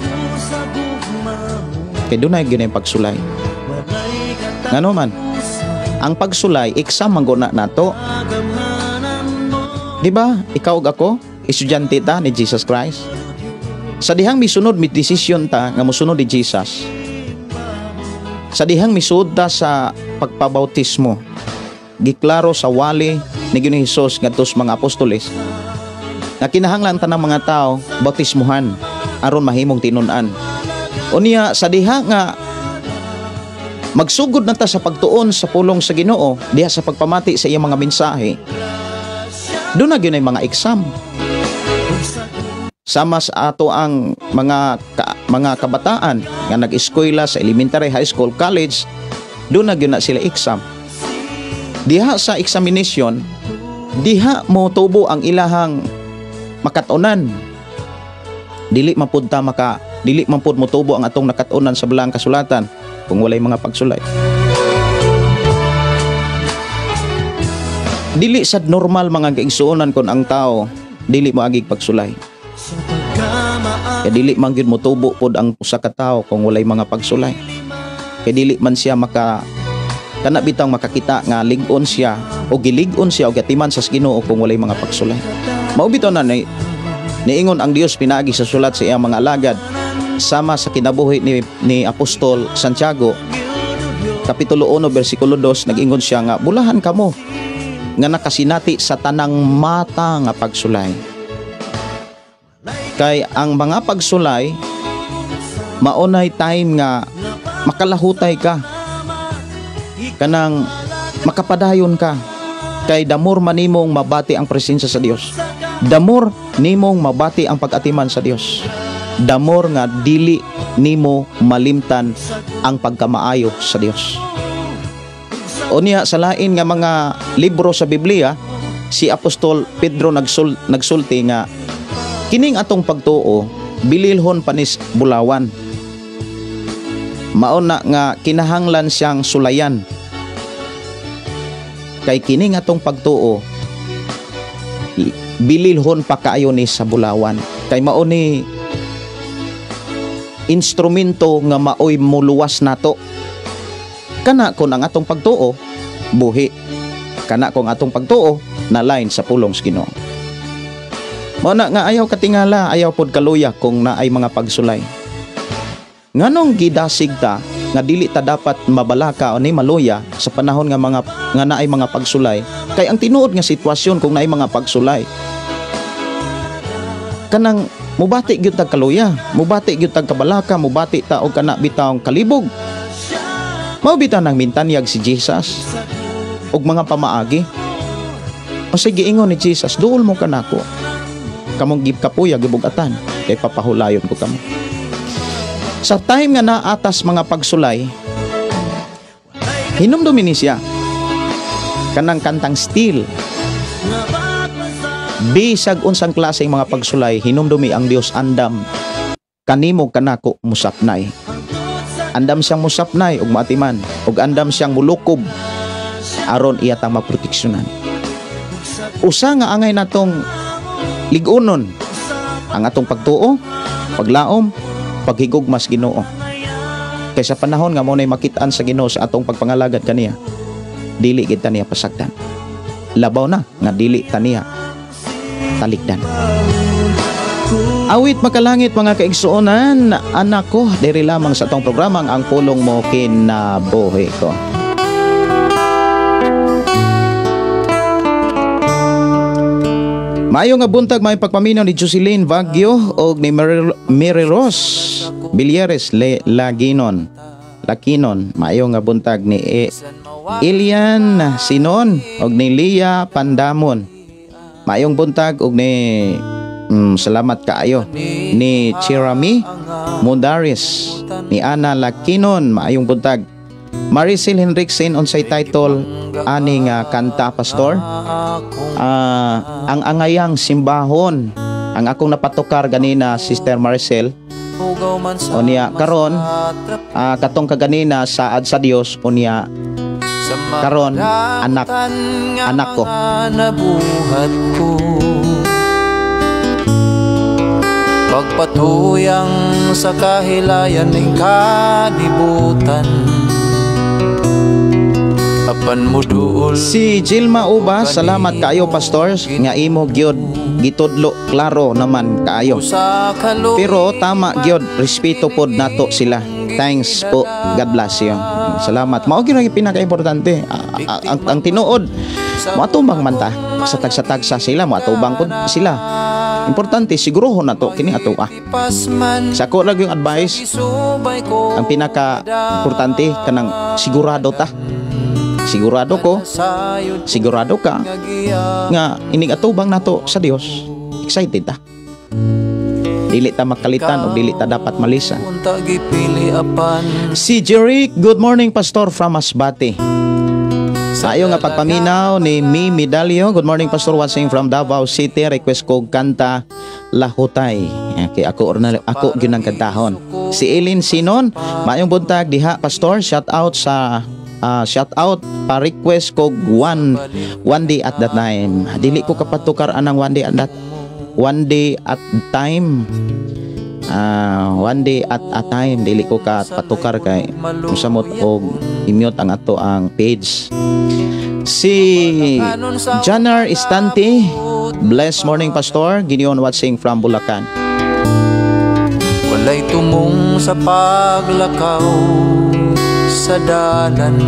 Kay dunay gyud ang pagsulay. Ngano man, ang pagsulay exam man guna nato. Di ba? Ikaw ug ako, estudyante ta ni Jesus Christ. Sa dihang misunod mi desisyon ta nga mosunod ni Jesus. Sa dihang misud ta sa pagpabautismo, giklaro sa wali ni Ginoong Hesus ngadto sa mga apostoles na kinahanglan tanang mga tao bautismuhan aron mahimong tinun-an. Unya sa diha nga magsugod na ta sa pagtuon sa pulong sa Ginoo, diha sa pagpamati sa iyang mga mensahe, doon na gyud ay mga exam. Sama sa ato ang mga kabataan nga nag-eskwela sa elementary, high school, college, doon na gyud na sila exam. Diha sa examination, diha mo tubo ang ilahang makatunan. Dili man pud ta maka dili man pud motubo ang atong nakatunan sa balang kasulatan kung walay mga pagsulay. Dili sad normal mga kaigsuonan kon ang tao dili mo agig pagsulay. Kay dili man gyud motubo pod ang usa ka tawo kung walay mga pagsulay. Kay dili man siya maka kana bitang makakita nga lig-on siya o gilig-on siya o gatiman sa Ginoo kung walay mga pagsulay. Mao bitaw na niingon ang Dios pinaagi sa sulat sa iyang mga alagad sama sa kinabuhi ni Apostol Santiago Kapitulo 1 versikulo 2, nag-ingon siya nga bulahan kamo nga nakasinati sa tanang mata nga pagsulay. Kay ang mga pagsulay maunay time nga makalahutay ka, kanang makapadayon ka, kay damor manimong mabati ang presensya sa Dios, damor nimong mabati ang pag-atiman sa Dios, damor nga dili nimo malimtan ang pagkamaayo sa Dios. Unya sa lain nga mga libro sa Biblia, si Apostol Pedro nagsulti nga kining atong pagtuo Bililhon panis bulawan. Mao na nga kinahanglan siyang sulayan. Kay kini nga atong pagtuo bililhon pa kaayo ni sa bulawan. Kay mao ni instrumento nga maoy muluwas nato. Kana kon ang atong pagtuo buhi. Kana kung atong pagtuo na line sa pulong sa Ginoo. Mao na nga ayaw katingala, ayaw pod kaluya kung naay mga pagsulay. Nganong gidasig ta nga dili ta dapat mabalaka o ni maluya sa panahon nga mga nga naay mga pagsulay? Kay ang tinuod nga sitwasyon kung naay mga pagsulay, kanang mubati gyud tag kaluya, mubati gyud tag kabalaka, mubati ta og kana bitawng kalibog. Mao bitaw nang mintanyag si Jesus og mga pamaagi. O sige, ingon ni Jesus, "Duol mo kanako kamong gikapuya, gibugatan, kay papahulayon ko kamo." Sa time nga naatas mga pagsulay, hinumdumi ni siya kanang kantang "Still". Bisag unsang klase mga pagsulay, hinumdumi ang Dios andam kanimo kanako musapnay. Andam siyang musapnay ug maatiman, ug andam siyang mulukob aron iya tang maproteksyonan. Usa nga angay natong lig-unon ang atong pagtuo, paglaom, paghigugma sa Ginoo. Kay sa panahon nga mo nay makit-an sa Ginoo sa atong pagpangalagad kaniya, dili gid ta niya pasagdan. Labaw na nga dili ta niya talikdan. Awit makalangit, mga kaigsuonan, anak ko, diri lamang sa atong programang Ang Pulong Mo Kinabuhi Ko. Maayo nga buntag, may pagpaminaw ni Jocelyn Baguio og ni Mary Rose Bilyeres Le Laginon. Lakinon, maayo nga buntag ni Ilian Sinon og ni Lia Pandamon. Maayong buntag og ni salamat kaayo ni Chirami Mundaris, ni Ana Lakinon, maayong buntag. Maricel Henriksen, unsay title ani nga kanta, Pastor? Ang Angayang Simbahon. Ang akong napatukar ganina, Sister Maricel. Unya karon, katong kaganina Saad sa Dios, unya karon Anak Ko. Nabuhat ko pagpatuyang sa kahilayan ng kalibutan apan muduol. Si Gilma Uba, salamat kaayo, Pastor, nga imo gyud gitudlo, klaro naman kaayo. Pero tama gyud, respeto pod nato sila. Thanks po. God bless you. Salamat. Mao gyud ang pinaka-importante. Ang tinuod, moatubang man ta sa tagsa-tagsa sila, moatubang pod sila. Importante sigurohon nato kini ato ah. Sa ako lang yung advice, ang pinaka-importante kanang sigurado ta. Sigurado ko, sigurado ka nga inig atubang nato sa Dios, excited ta. Dili ta makalitan o dili ta dapat malisa. Si Jerry, good morning, Pastor, from Masbate. Sayo nga pagpaminaw ni Mi Medalio. Good morning, Pastor, watching from Davao City. Request ko kanta Lahutay. Okay, ako ordinary, ako gyud ang kantahon. Si Elin Sinon, maayong buntag diha, Pastor. Shout out pa request ko One Day at That Time. Dili ko kapatukar anang One Day at Time. One Day at a Time, dili ko ka patukar kay musamot og i-mute ang ato ang page. Si Janar Istante, bless morning, Pastor Gideon, watching from Bulacan. Walay tumong sa paglakaw sa dalan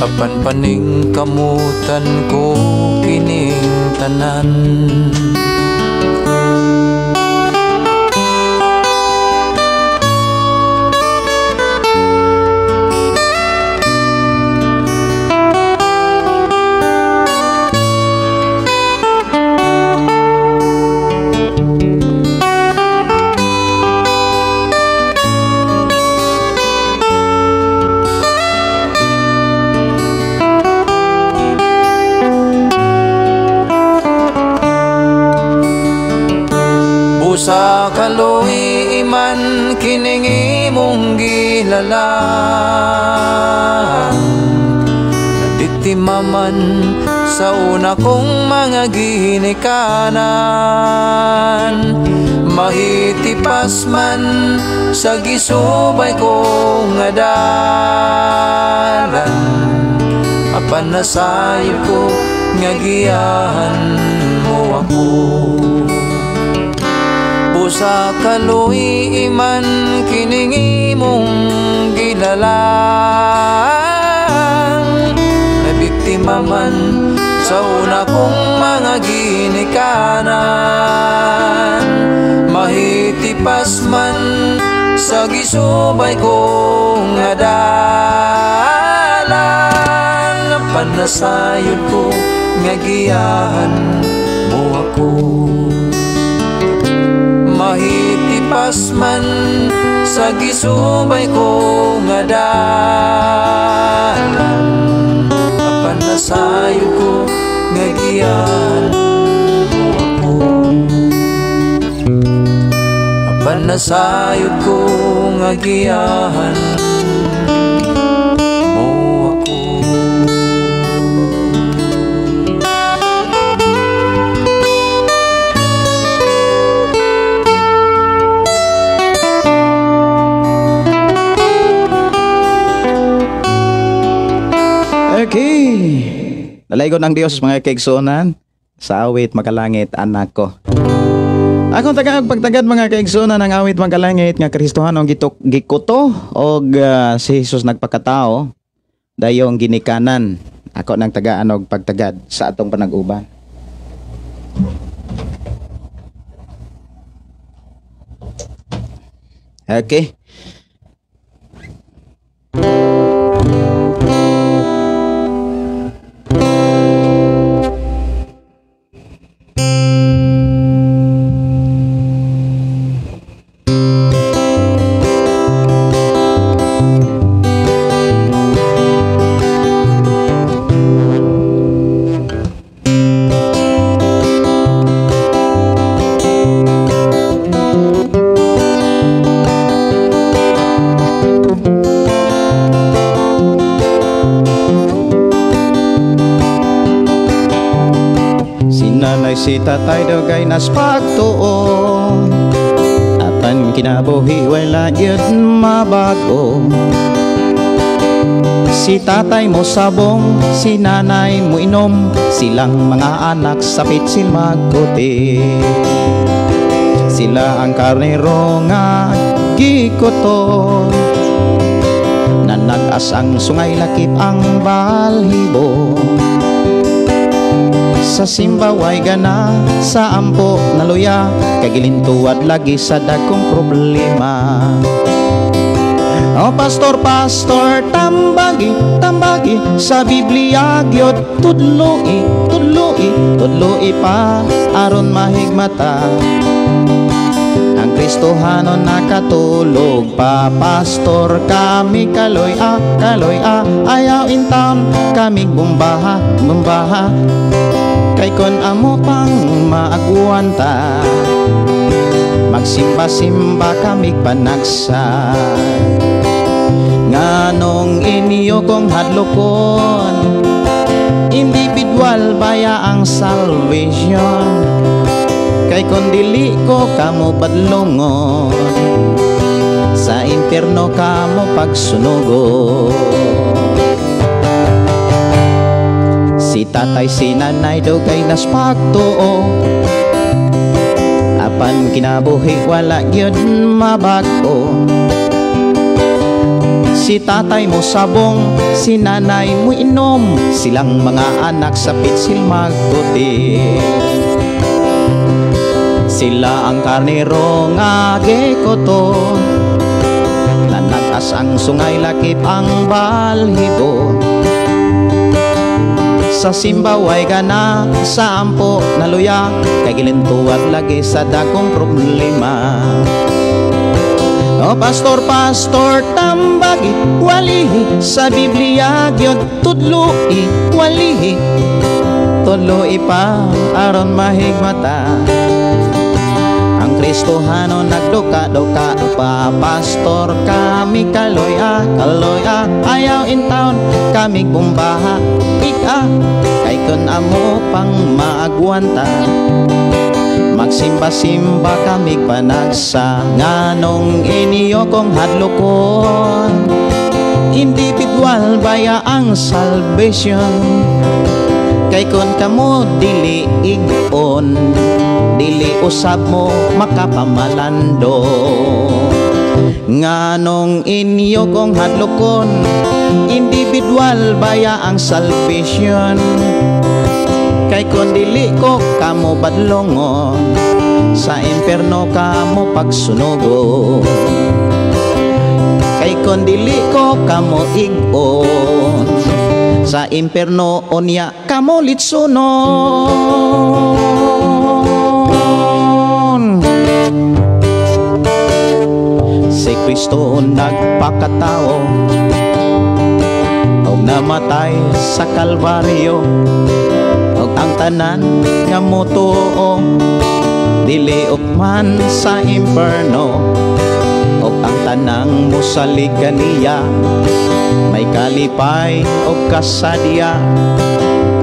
apan paning kamutan ko kining tanan. Busa kaluoy man kining imong gilalang, nabiktima man sa una kong mga ginikanan. Mahitipas man sa gisubay kong adalan, apan nasayod ko nga giyahan mo ako. Busa kaluoy man kining imong gilalang, nabiktima man sa una kong mga ginikanan. Mahitipas man sa gisubay kong adalan, apan nasayod ko nga giyahan mo ako. Mahitipas man sa gisubay kong adalan, apan nasayod ko nga giyahan mo ako. Apan nasayod ko nga giyahan mo ako. Okay. Dalaygon ang Dios, mga kaigsuonan, sa awit Makalangit Anak Ko. Akong tagaag pagtagad, mga kaigsuonan, ang awit Makalangit nga Kristohanong gikuto og si Jesus nagpakatao dayong ginikanan. Ako nang tagaan og pagtagad sa atong panag-uban. Okay. Si tatay dugay nas pagtuo, apan kinabuhi wala gyud mabago. Si tatay mo sabong, si nanay mo inom, silang mga anak sa pitsil magkuti. Sila ang karnero nga gikuto, nanag-as ang sungay lakip ang balhibo. Sa simbaway gana, sa ampo naluya, kagilintuwad lagi sa dagkong problema. O pastor, pastor, tambagi, tambagi, sa Biblia gyud tudloi, tudloi, tudloi pa aron mahigmata. Ang Kristohanon nakatulog pa, pastor kami kaloy a, kaloy a, ayaw in town kami bumbaha, bumbaha. Kay kon amo pang maagwanta, magsimba-simba kami panagsa. Nganong inyo kong hadlokon, individual baya ang salvation. Kay kon dili ko kamo padlongon, sa impierno kamo pagsunugon. Si tatay si nanay dugay nas pagtuo, apan kinabuhi wala gyud mabago. Si tatay mo sabong, si nanay mo inom, silang mga anak sa pitsil magtuti. Sila ang karnero nga gikuto, nanag-as ang sungay lakip ang balhibo. Sa simbaway gana, sa ampo naluya, kay gilintuwad lagi sa dagkong problema. O pastor, pastor, tambagi, walihi, sa Biblia gyud tudloi, walihi, tudloi pa aron mahigmata. Ang Kristohano nagduka-duka pa. Pastor kami kaloy-a, kaloy-a, ayaw in town kami bumbaha ika. Kay kun amo pang maagwanta, magsimba-simba kami panagsa. Nganong inyo kong hadlokon, individual baya ang salvation. Kay kun kamo dili igon, dili usab mo makapamalando. Nganong inyo kong hadlokon, individual baya ang salvation. Kay kun dili ko kamo badlongon, sa imperno kamo pagsunugon. Kay kun dili ko kamo igon, sa imperno onya kamo litsunon. Si Kristo nagpakatao og namatay sa Kalbaryo, og ang tanan nga motuo dili ukman sa imperno, og ang tanang mosalig kaniya may kalipay og kasadya.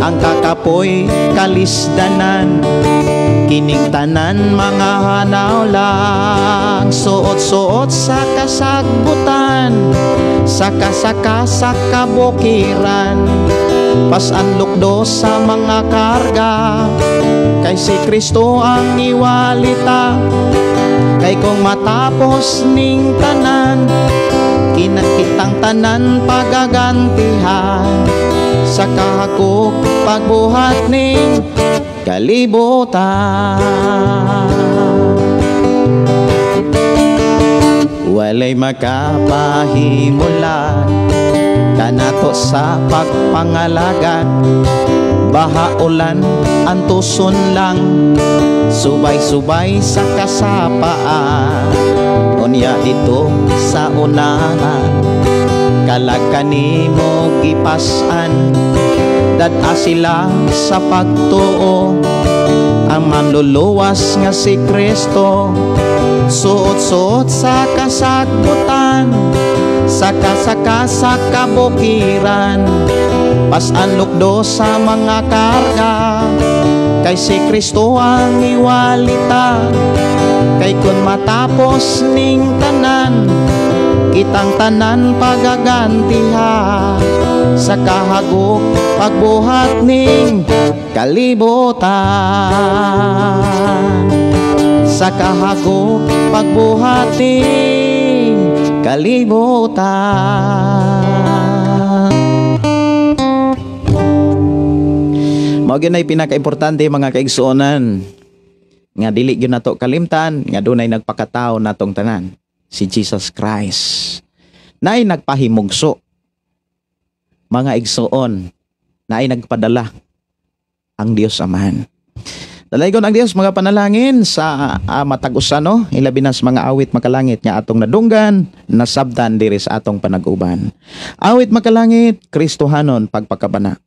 Ang kakapoy kalisdanan, kining tanan mga hanaw lang. Suot-suot sa kasagbutan, saka-saka sa kabukiran, pasan lukdo sa mga karga, kay si Kristo ang iwalita. Kay kung matapos ning tanan, kinakitang tanan pagagantihan, sa kahakog pagbuhat ning kalibutan. Walay makapahimulan kanato sa pagpangalagad, baha ulan antuson lang, subay-subay sa kasapaan. Unya dito sa unahan, kalag kanimo gipas-an, dad-a sila sa pagtuo, ang manluluwas nga si Kristo. Suot-suot sa kasagbutan, saka-saka sa kabukiran, pasan lukdo sa mga karga, kay si Kristo ang iwalita. Kay kun matapos ning tanan, kitang tanan pagagantiha, sa kahagok pagbuhat ning kalibutan. Sa kahagok pagbuhat ning kalibutan. Mao gyud nay pinakaimportante mga kaigsuonan, nga dili gyud nato kalimtan nga dunay nagpakatao natong tanan, si Jesus Christ. Naay nagpahimugso mga igsuon, naay nagpadala ang Dios Amahan. Dalaygon ang Dios mga panalangin sa matag usa, no, ilabi na sa mga awit makalangit nga atong nadunggan, nasabtan diri sa atong panag-uban. Awit makalangit, Kristohanon pagpakabana.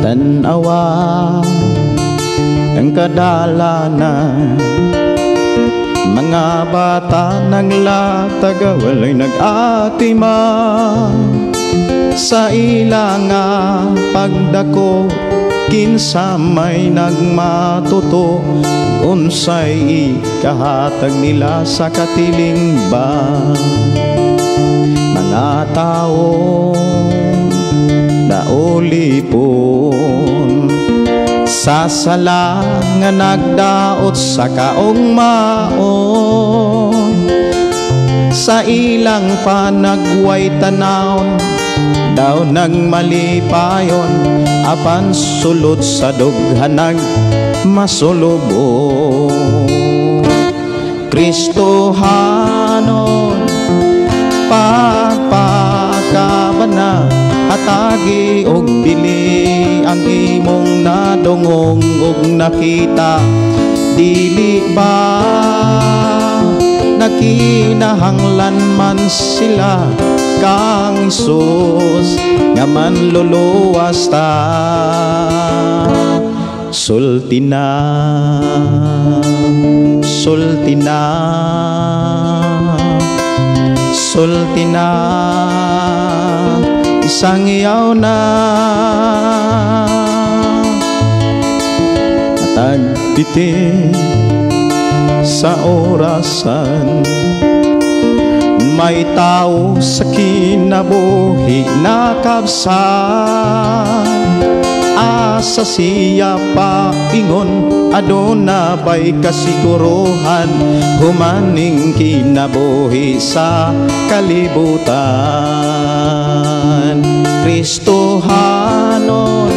Tanawa ang kadalanan, mga bata naglatag walay nag-atima sa ilanga pagdako, kinsa may nagmatuto unsay ikahatag nila sa katilingban. Mga taong naulipon sa sala nga nagdaot sa kaugmaon, sa ilang panagway tanawon daw nagmalipayon, apan sulod sa dughanag masulubon. Kristohanon, pagpakabana, hatagi og bili ang imong nadungog ug nakita. Dili ba nakinahanglan man sila kang Hesus nga manluluwas ta? Sulti na, sulti na, sulti na, isangyaw na. Matag piti sa orasan, may tao sa kinabuhi nakabsan. Asa siya paingon, aduna ba'y kasiguruhan humaning kinabuhi sa kalibutan? Kristohanon,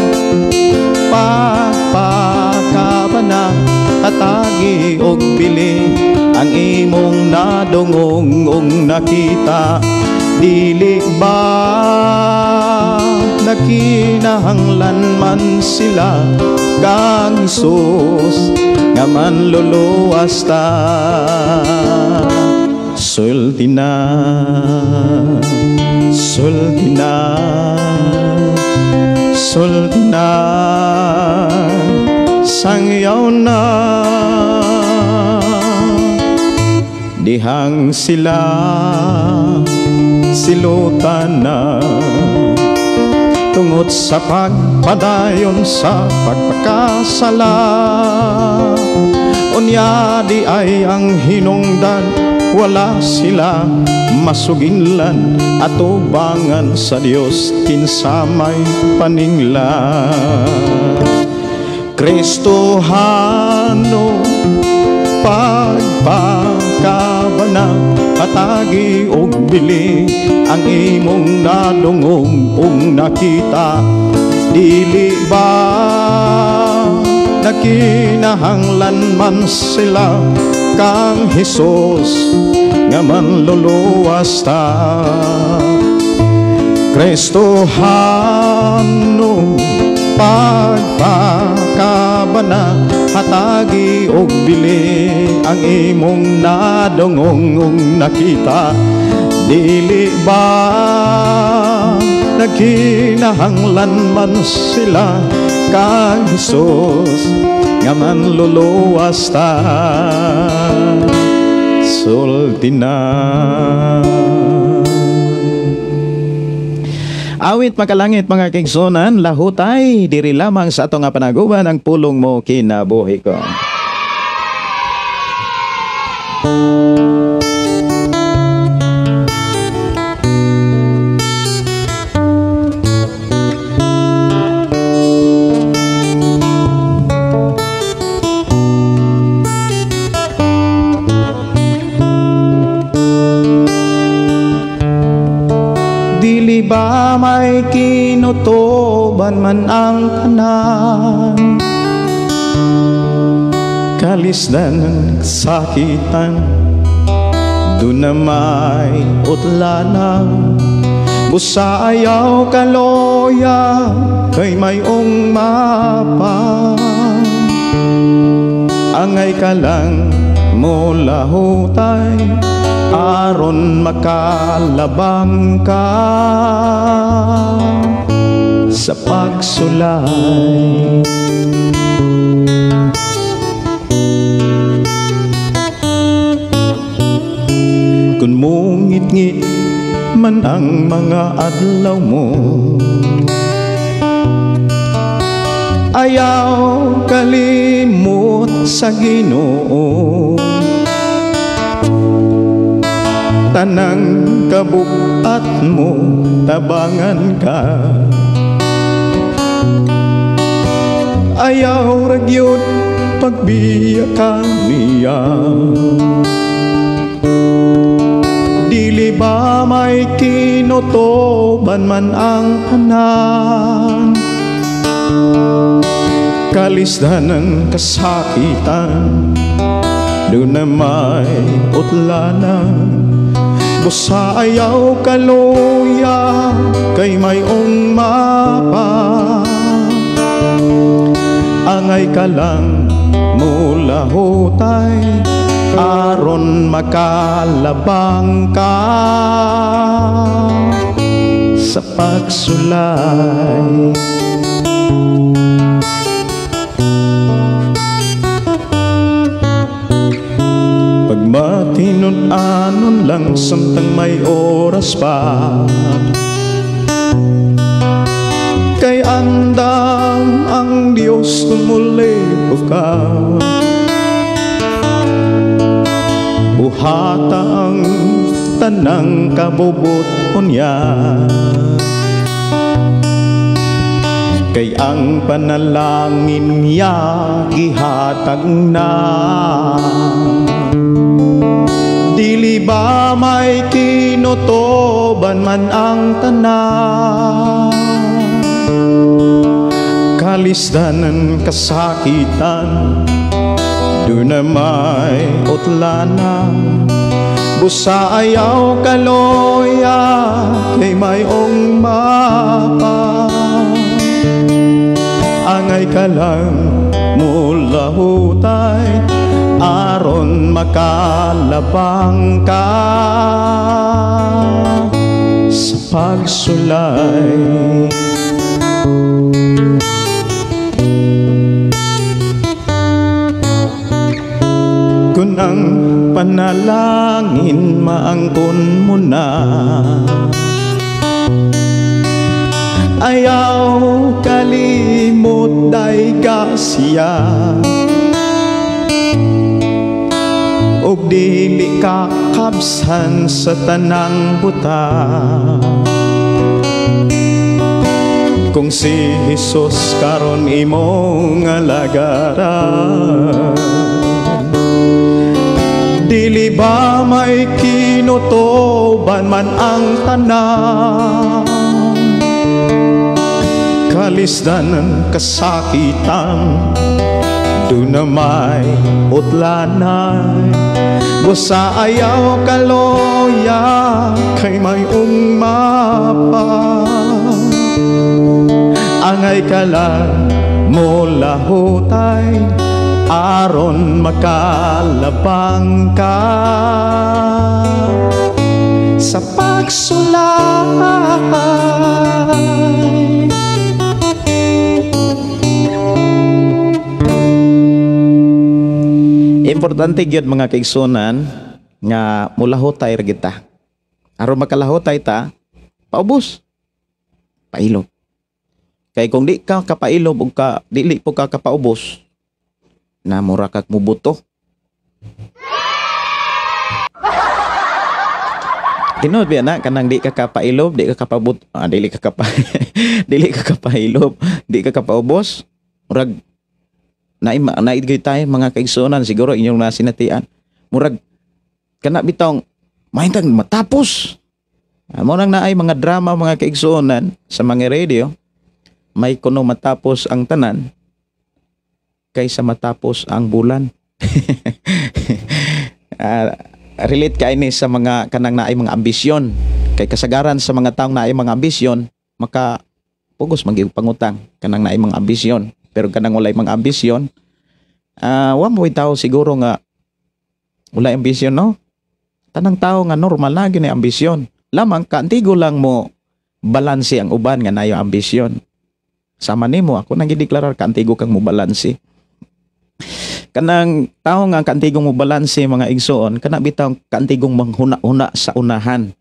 pagpakabana, hatagi og bili ang imong nadungog ug nakita. Dili ba nakinahanglan man sila kang Hesus nga manluluwas ta? Sulti na, sulti na, sulti na, sangyaw na. Dihang sila silutan na tungod sa pagpadayon sa pagpakasala. Unya di ay ang hinungdan, wala sila masuginlan, atubangan sa Dios kinsa may paninglan. Kristohano, pagpakabana, hatagi og bili ang imong nadungog ug nakita. Dili ba nakinahanglan man sila kang Hesus nga manluluwas ta? Kristohano, pagpakabana, hatagi og bili ang imong nadungog ug nakita. Dili ba nagkinahanglan man sila kang Hesus nga manluluwas ta? Sulti na. Awit makalangit, mga kaigsuonan, lahutay diri lamang sa ato nga panaguban, ang pulong mo kinabuhi ko. Dili ba may kinutuban man ang tanan, kalisdan ng sakitan, doon na may utlanan. Busa ayaw kaloya, kay mayong mapa. Angay ka lang mulahutay, aron makalabang ka sa pagsulay. Kung mungit-ngit man ang mga adlaw mo, ayaw kalimot sa Ginoo. Tanang Tanang kabuat mo tabangan ka. Ayaw ra gyud pagbiya ka niya. Dili ba may kinutuban man ang tanan, kalisdan ng kasakitan, doon na may utlanan. Busa ayaw kaluya kay mayong mapa. Angay ka lang mulahutay aron makalabang ka sa pagsulay. Pagmatinud-anon lang samtang may oras pa, kay andam ang Diyos kung mulibo ka. Buhata ang tanang kabubut-on niya, kay ang panalangin niya gihatag na. Dili ba may kinutuban man ang tanan, kalisdan ng kasakitan, doon na may utlanan. Busa ayaw kaloya kay mayong mapa. Angay ka lang mulahutay aron makalabang ka sa pagsulay. Kung ang panalangin maangkon mo na, ayaw kalimot day ka siya. Og dili ka kabsan sa tanang buta. Kung si Jesus karon imong alagaran, dili ba may kinutuban man ang tanan, kalisdan ng kasakitan, doon na may utlanay. Busa ayaw kaloya kay may umapa. Angay ka lang mulahutay aron makalabang ka sa pagsulay. Importante gyud mga kaigsunan nga mulahutay ra kita. Aron makalahutay ta, paubos, pailob. Kay kung di ka kapailob ug ka dili po ka kapaubos, na mura kag mubuto. Tinuod biya na kanang di ka kapailob, di ka kapabut, dili ka kapa dili ka kapailob, di ka kapaubos, murag naid tayo mga kaigsuonan, siguro inyong nasinatian. Murag kana bitong mahintang matapos. Mo nang naay mga drama mga kaigsuonan sa mga radio, may kuno matapos ang tanan kaysa matapos ang bulan. Relate kay ni sa mga kanang naay mga ambisyon. Kay kasagaran sa mga taong naay mga ambisyon, maka pugos magyud pangutang kanang naay mga ambisyon. Pero kanang walay mga ambisyon, wa mo tao siguro nga walay ambisyon, no? Tanang tao nga normal na gyud ambisyon. Lamang kaantigo lang mo balanse ang uban nga nayo ambisyon. Sama nimo ako nang gideklarar kaantigo kang mo balanse. Kanang tao nga kaantigong mo balanse mga igsoon, kana bitaw kaantigong manghuna-huna sa unahan.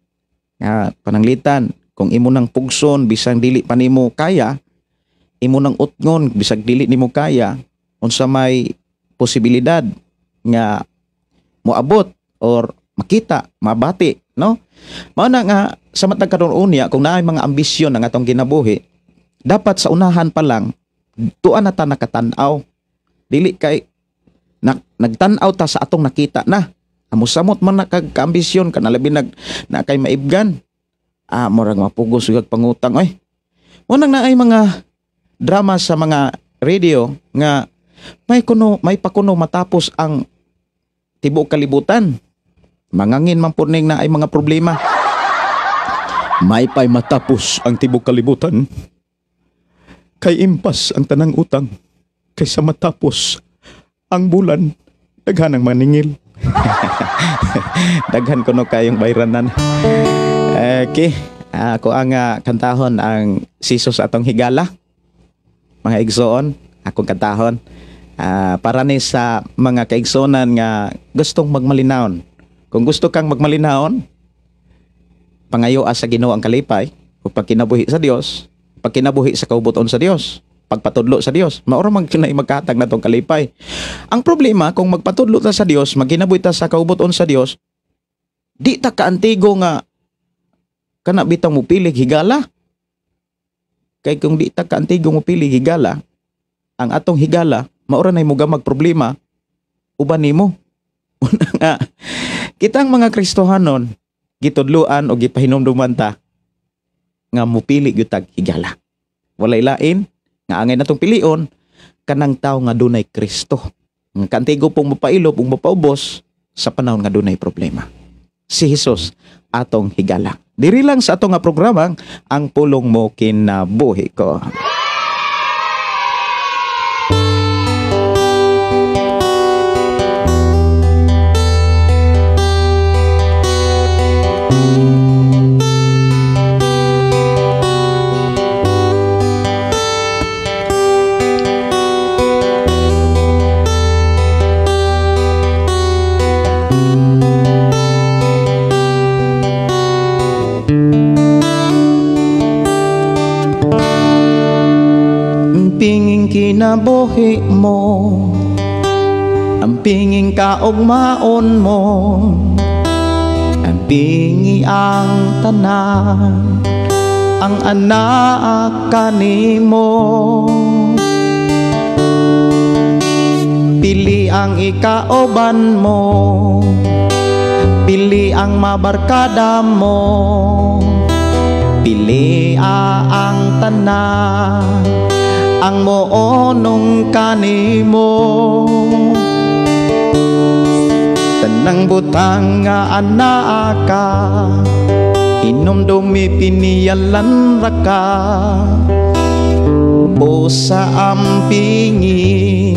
Nga pananglitan kung imo nang pugson bisang dili pa nimo kaya, imo nang utngon bisag dili nimo kaya, unsa may posibilidad nga moabot or makita, mabati No? Mao na nga sa matag karon unya, kung naay mga ambisyon ang atong kinabuhi, dapat sa unahan pa lang tuan na ta nakatan-aw. Dili kay nagtan-aw ta sa atong nakita na. Amo-samot man na kag kaambisyon kana, labi nag na kay maibgan. Ah, murag mapugos ug pangutang oy. Mo nang naay mga drama sa mga radio nga may pakuno matapos ang tibuok kalibutan. Mangangin man pud ning naay mga problema. May pay matapos ang tibuok kalibutan. Kay impas ang tanang utang kaysa matapos ang bulan, daghan ang maningil. Daghan kuno kayong bayranan. Okay, ako ang kantahon ang si Jesus atong higala. Mga igsoon, akong kantahon. Para ni sa mga kaigsonan nga gustong magmalinawon. Kung gusto kang magmalinawon, pangayo sa Ginoo ang kalipay ug pagkinabuhi sa Dios, pagkinabuhi sa kaubuton sa Dios, pagpatudlo sa Dios, maura man kinay magkatag natong kalipay. Ang problema kung magpatudlo ta sa Dios, magkinabuhi ta sa kaubuton sa Dios, di ta kaantigo nga kana bitang mopilig higala. Kay kung di ta kaantigo mopilig higala, ang atong higala maura nay mugamag problema uban nimo. Una nga kitang mga Kristohanon gitudloan o gipahinumduman ta nga mupili gyud tag higala. Walay lain nga angay natong pilion kanang tawo nga dunay Kristo. Nga kantigo pong mapailob ug mapaubos sa panahon nga dunay problema. Si Jesus atong higala. Diri lang sa atong nga programang Ang Pulong Mo Kinabuhi Ko. Pinging kinabuhi mo, ang pinging kaugmaon mo, ang pingi ang tanan, ang anak kanimo. Pili ang ikauban mo, pili ang mabarkada mo, pili ang tanan, ang moonong kanimo. Tanang butang nga anaa ka, hinumdumi piniyalan ra ka. Busa ang pingi,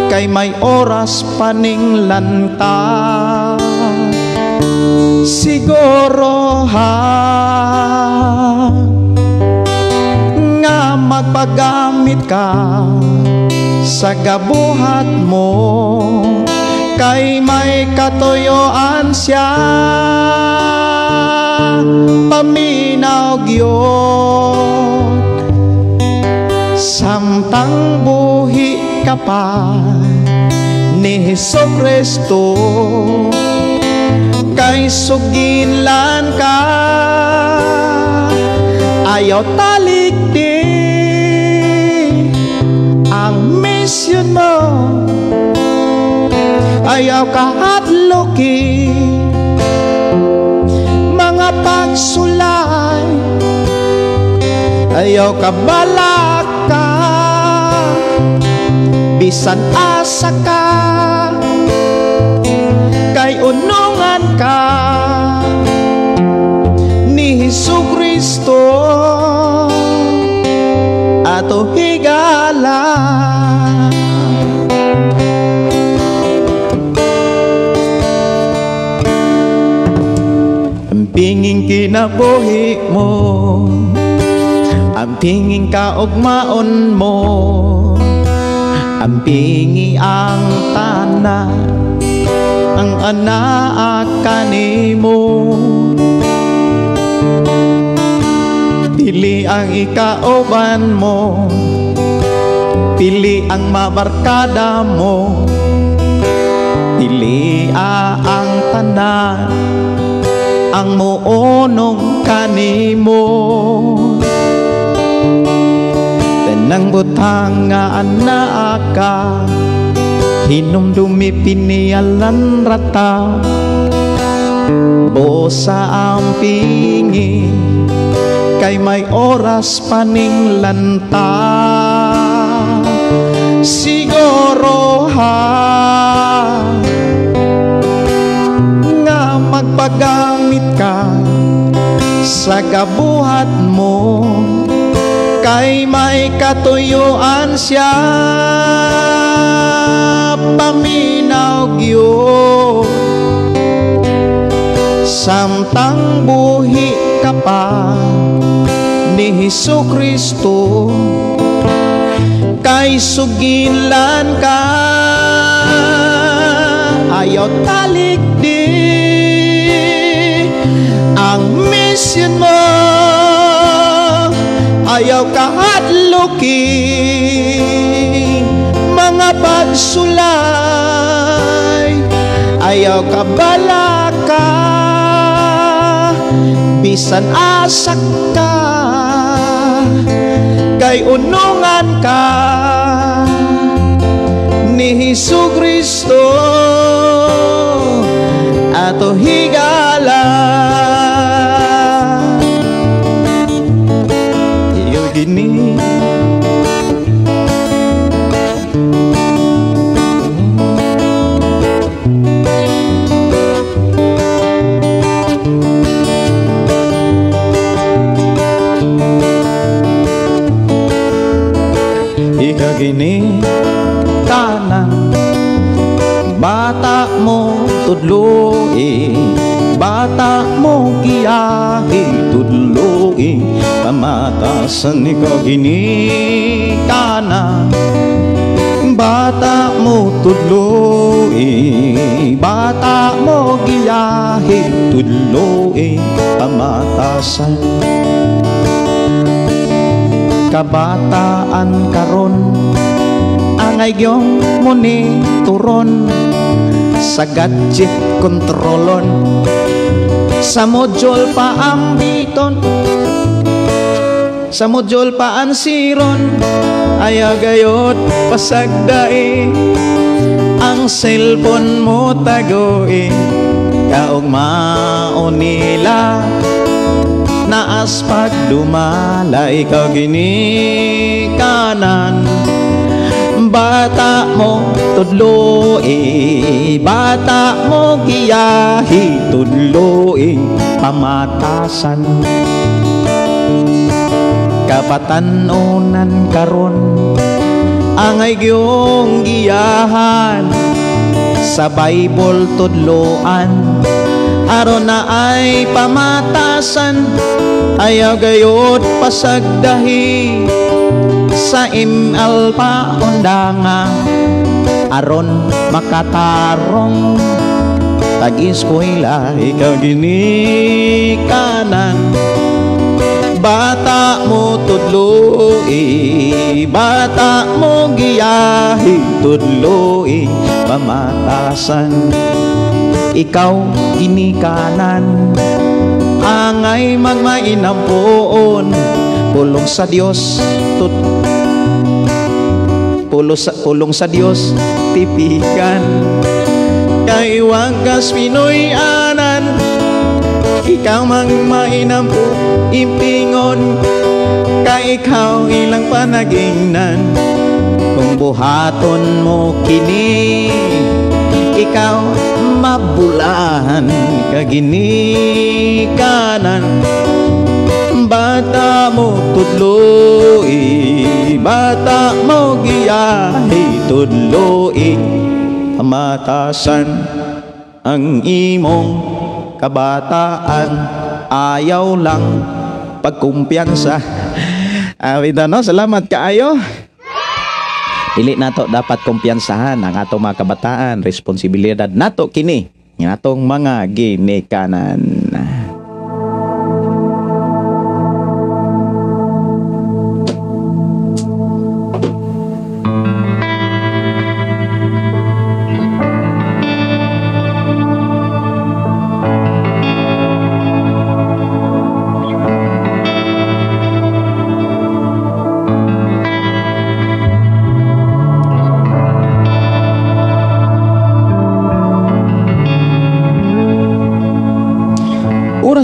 kay may oras paning lanta. Siguro ha nga magpagamit ka sa gabuhat mo, kay may katuyoan siya. Paminaw gyud samtang buhi ka pa ni Hesus Kristo, kay sugilan ka, ayaw talikdi ang misyon mo, ayaw kahadloki mga pagsulay, ayaw kabalaka bisan asa ka, kay unungan ka ni Hesus Kristo ato higala. Ang pinging kinabuhi mo, ang pinging kaugmaon mo, ang pingi ang tanan, ang anak kanimo. Pili ang ikauban mo, pili ang mabarkada mo, pili ang tanan, Ang muunong kanimo. Tanang butang nga anaa ka, hinumdumi pinialan rata. Busa ang pingi, kay may oras paning lanta. Siguro ha nga magpagamit ka sa gabuhat mo, kay may katuyuan siya. Paminaw gyud samtang buhi ka pa ni Hesus Kristo, kay sugilan ka, ayaw talikdi ang mission mo, ayaw kahadluki mga pagsulay, ayaw kabalaka bisan asak ka, kay unungan ka ni Hesus Kristo ato higala. Iyo gini gini kanang bata mo tudloi, bata mo giyahi tudloi, pamatasan ikaw gini kanang bata mo tudloi, bata mo giyahi tudloi, pamatasan. Kabataan karon angay gyong monitoron sa gadget kontrolon, sa module pa ambiton, sa module pa ansiron, ayaw gayot pasagdai ang cellphone mo tagoi, kaog mao nila naas pagdumala. Ikaw ginikanan bata mo tudloi, bata mo giyahi tudloi, pamatasan. Kabatan-onan karon angay gyong giyahan sa Bible tudloan, aron na ay pamatasan, ayaw gayod pasagdahi sa ML pa undanga, aron makatarong tag-eskwela. Ikaw ginikanan bata mo tudloi, bata mo giyahi tudloi, pamatasan. Ikaw ginikanan angay magmainampoon, pulong sa Dios tut pulong sa Dios tipikan, kay wagas Pinoy anan, ikaw magmainampo impingon, kay ikaw ilang panagingnan. Kung buhaton mo kini, ikaw mabulahan kaginikanan. Bata mo tudloi, bata mo giyahi tudloi, pamatasan ang imong kabataan, ayaw lang pagkumpiyansa. Awit no, salamat kaayo. Dili nato dapat kumpiyansahan ang atong mga kabataan, responsibilidad nato kini ng atong mga ginikanan.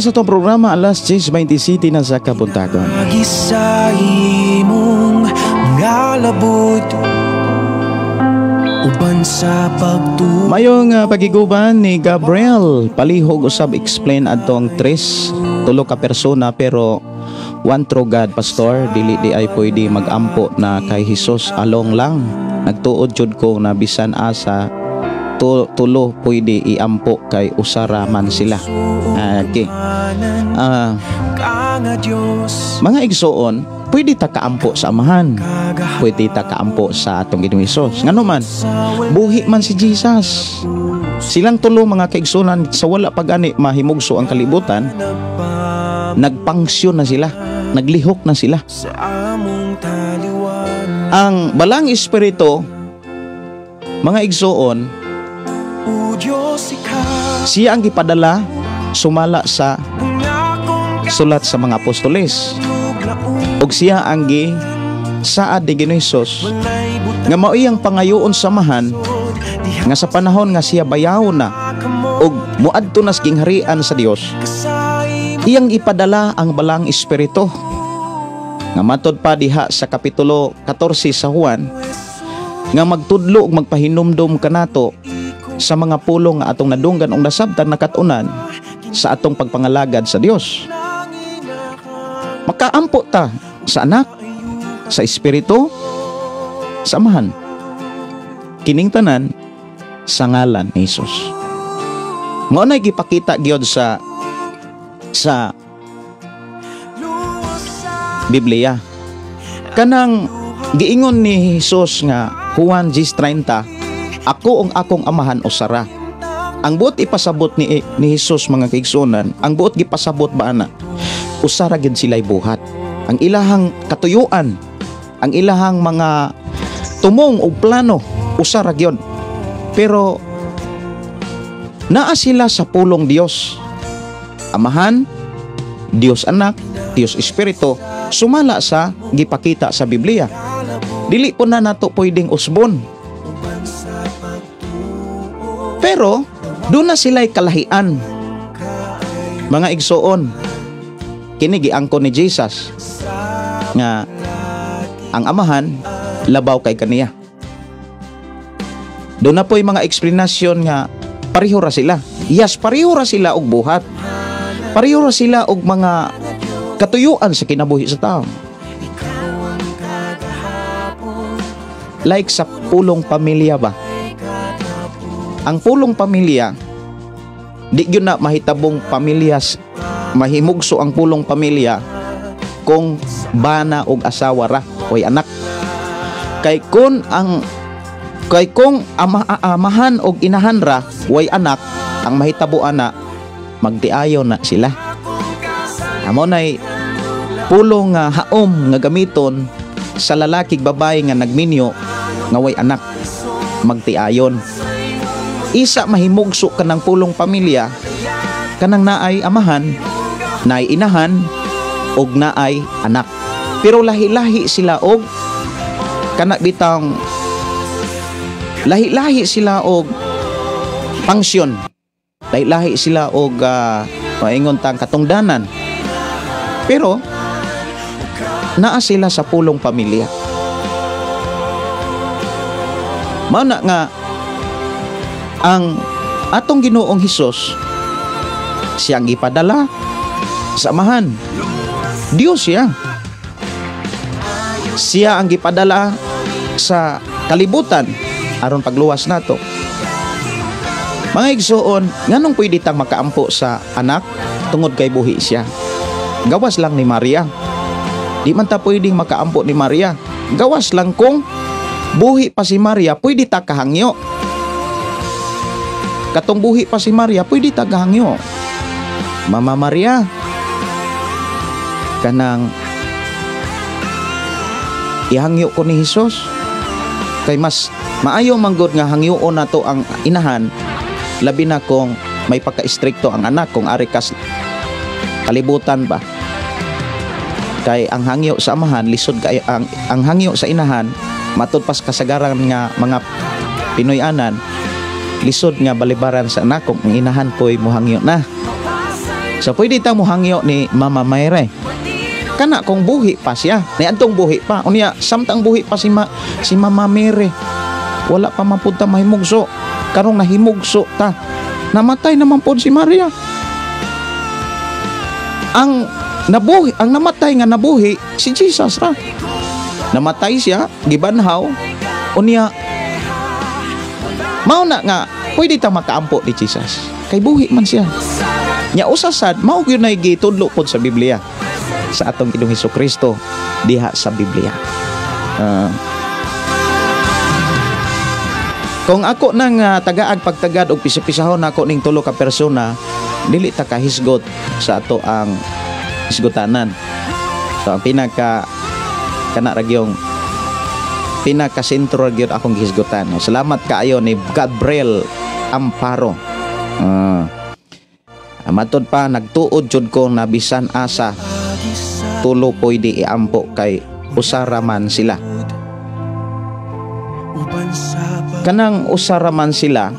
Oras sa itong programa, alas 10:27 na sa kabuntagon. Agi sa imong nga labot uban sa pagtuo. Mayong pagiguban ni Gabriel, palihog usab explain adtong tres, tulo ka persona pero one true God, Pastor. Dili di ay pwede magampo na kay Jesus along lang. Nagtuod jud ko na bisan asa tulo pwede iampo kay usara man sila. Okay. Ka nga Dios. Mga igsoon, pwede ta kaampo sa Amahan. Pwede ta kaampo sa atong Ginoong Hesus. Ngano man, buhi man si Jesus. Silang tulo, mga kaigsunan, sa wala pa gani mahimugso ang kalibutan, nagpangsyon na sila, naglihok na sila. Sa among taliwala. Ang Balaang Espiritu, mga igsoon, O Diyos, ikaw siya ang gipadala sumala sa ang akong sulat sa mga apostoles. katuglaon. Ug siya ang gi saad ni Ginoong Hesus Walay butang nga mao iyang pangayoon sa Amahan diha nga sa panahon nga siya bayaw na kamo ug muadto na sa gingharian sa Dios, sa imo iyang ipadala ang Balaang Espiritu nga matod pa diha sa kapitulo 14 sa Juan nga magtudlo ug magpahinumdom kanato sa mga pulong nga atong nadunggan ug nasabtan, nakatunan sa atong pagpangalagad sa Dios. Makaampo ta sa Anak, sa Espiritu, sa Amahan. Kining tanan sa ngalan ni Jesus. Mao na gipakita gyud sa Biblia. Kanang giingon ni Jesus nga Juan 10:30, "Ako ang akong Amahan usara." Ang buot ipasabot ni Jesus, mga kaigsunan, ang buot gipasabot ba ana? Usara gyud sila'y buhat. Ang ilahang katuyuan, ang ilahang mga tumong og plano, usara gyud. Pero naa sila sa pulong Dios. Amahan, Dios Anak, Dios Espiritu, sumala sa gipakita sa Biblia. Dili po na nato pwedeng usbon. Pero doon na sila'y kalahian. Mga igsoon, kini giangkon ni Jesus nga ang Amahan labaw kay kaniya. Doon na po'y mga eksplanasyon nga pareho ra sila. Yes, pareho ra sila og buhat. Pareho ra sila og mga katuyuan sa kinabuhi sa tao. Like sa pulong pamilya ba? Ang pulong pamilya, di gyud na mahitabong pamilya, mahimugso ang pulong pamilya kung bana og asawa ra oy anak. Kay kung amahan og inahan ra way anak, ang mahitabo ana magtiayon na sila. Amo nay pulong nga haom nga gamiton sa lalaki ug babae nga nagminyo nga way anak, magtiayon. Isa mahimugso kanang pulong pamilya kanang naay amahan, naay inahan og naay anak. Pero lahi-lahi sila og kana bitang lahi-lahi sila og pangsyon. Lahi-lahi sila og maingon tang katungdanan. Pero naa sila sa pulong pamilya. Mao na nga ang atong Ginoong Hesus siyang gipadala sa Amahan. Dios siya. Siya ang gipadala sa kalibutan aron pagluwas nato. Mga igsoon, nganong pwede tang makaampo sa Anak? Tungod kay buhi siya. Gawas lang ni Maria. Di man ta pwedeng makaampo ni Maria. Gawas lang kung buhi pa si Maria, pwede ta kahangyo. Katong buhi pa si Maria, pwede ta kahangyo. Mama Maria, kanang ihangyo ko ni Hesus. Kay mas maayo manggod nga hangyoon nato ang inahan, labi na kung may pagka-istrikto ang anak, kung ari kas kalibutan ba. Kay ang hangyo sa amahan lisod kay ang hangyo sa inahan matud pas kasagaran nga mga Pinoy-anan, lisod nga balibaran sa anak kung ang inahan po'y mohangyo na. So pwede ta mohangyo ni Mama Mary. Kana kung buhi pa siya, niadtong buhi pa. Unya samtang buhi pa si Mama Mary, wala pa man pud ta mahimugso. Karong nahimugso ta, namatay naman pod si Maria. Ang nabuhi, ang namatay nga nabuhi si Jesus ra. Namatay siya, gibanhaw. Unya mao na nga pwede ta makaampo ni Jesus. Kay buhi man siya. Nya usa sad mao gyud nay gitudlo pod sa Biblia sa atong Ginoong Kristo diha sa Biblia. Kung ako nang tagaag pagtagad og pisa-pisahon nako ning tulo ka persona, dili ta kahisgot sa ato ang hisgotanan. So ang pinaka kana ra gyung pinaka sentro ra gyud akong gihisgutan. Salamat kaayo ni Gabriel Amparo. Matod pa, nagtuod jud ko na bisan asa tulo pwede iampo kay usara man sila. Kanang usara man sila,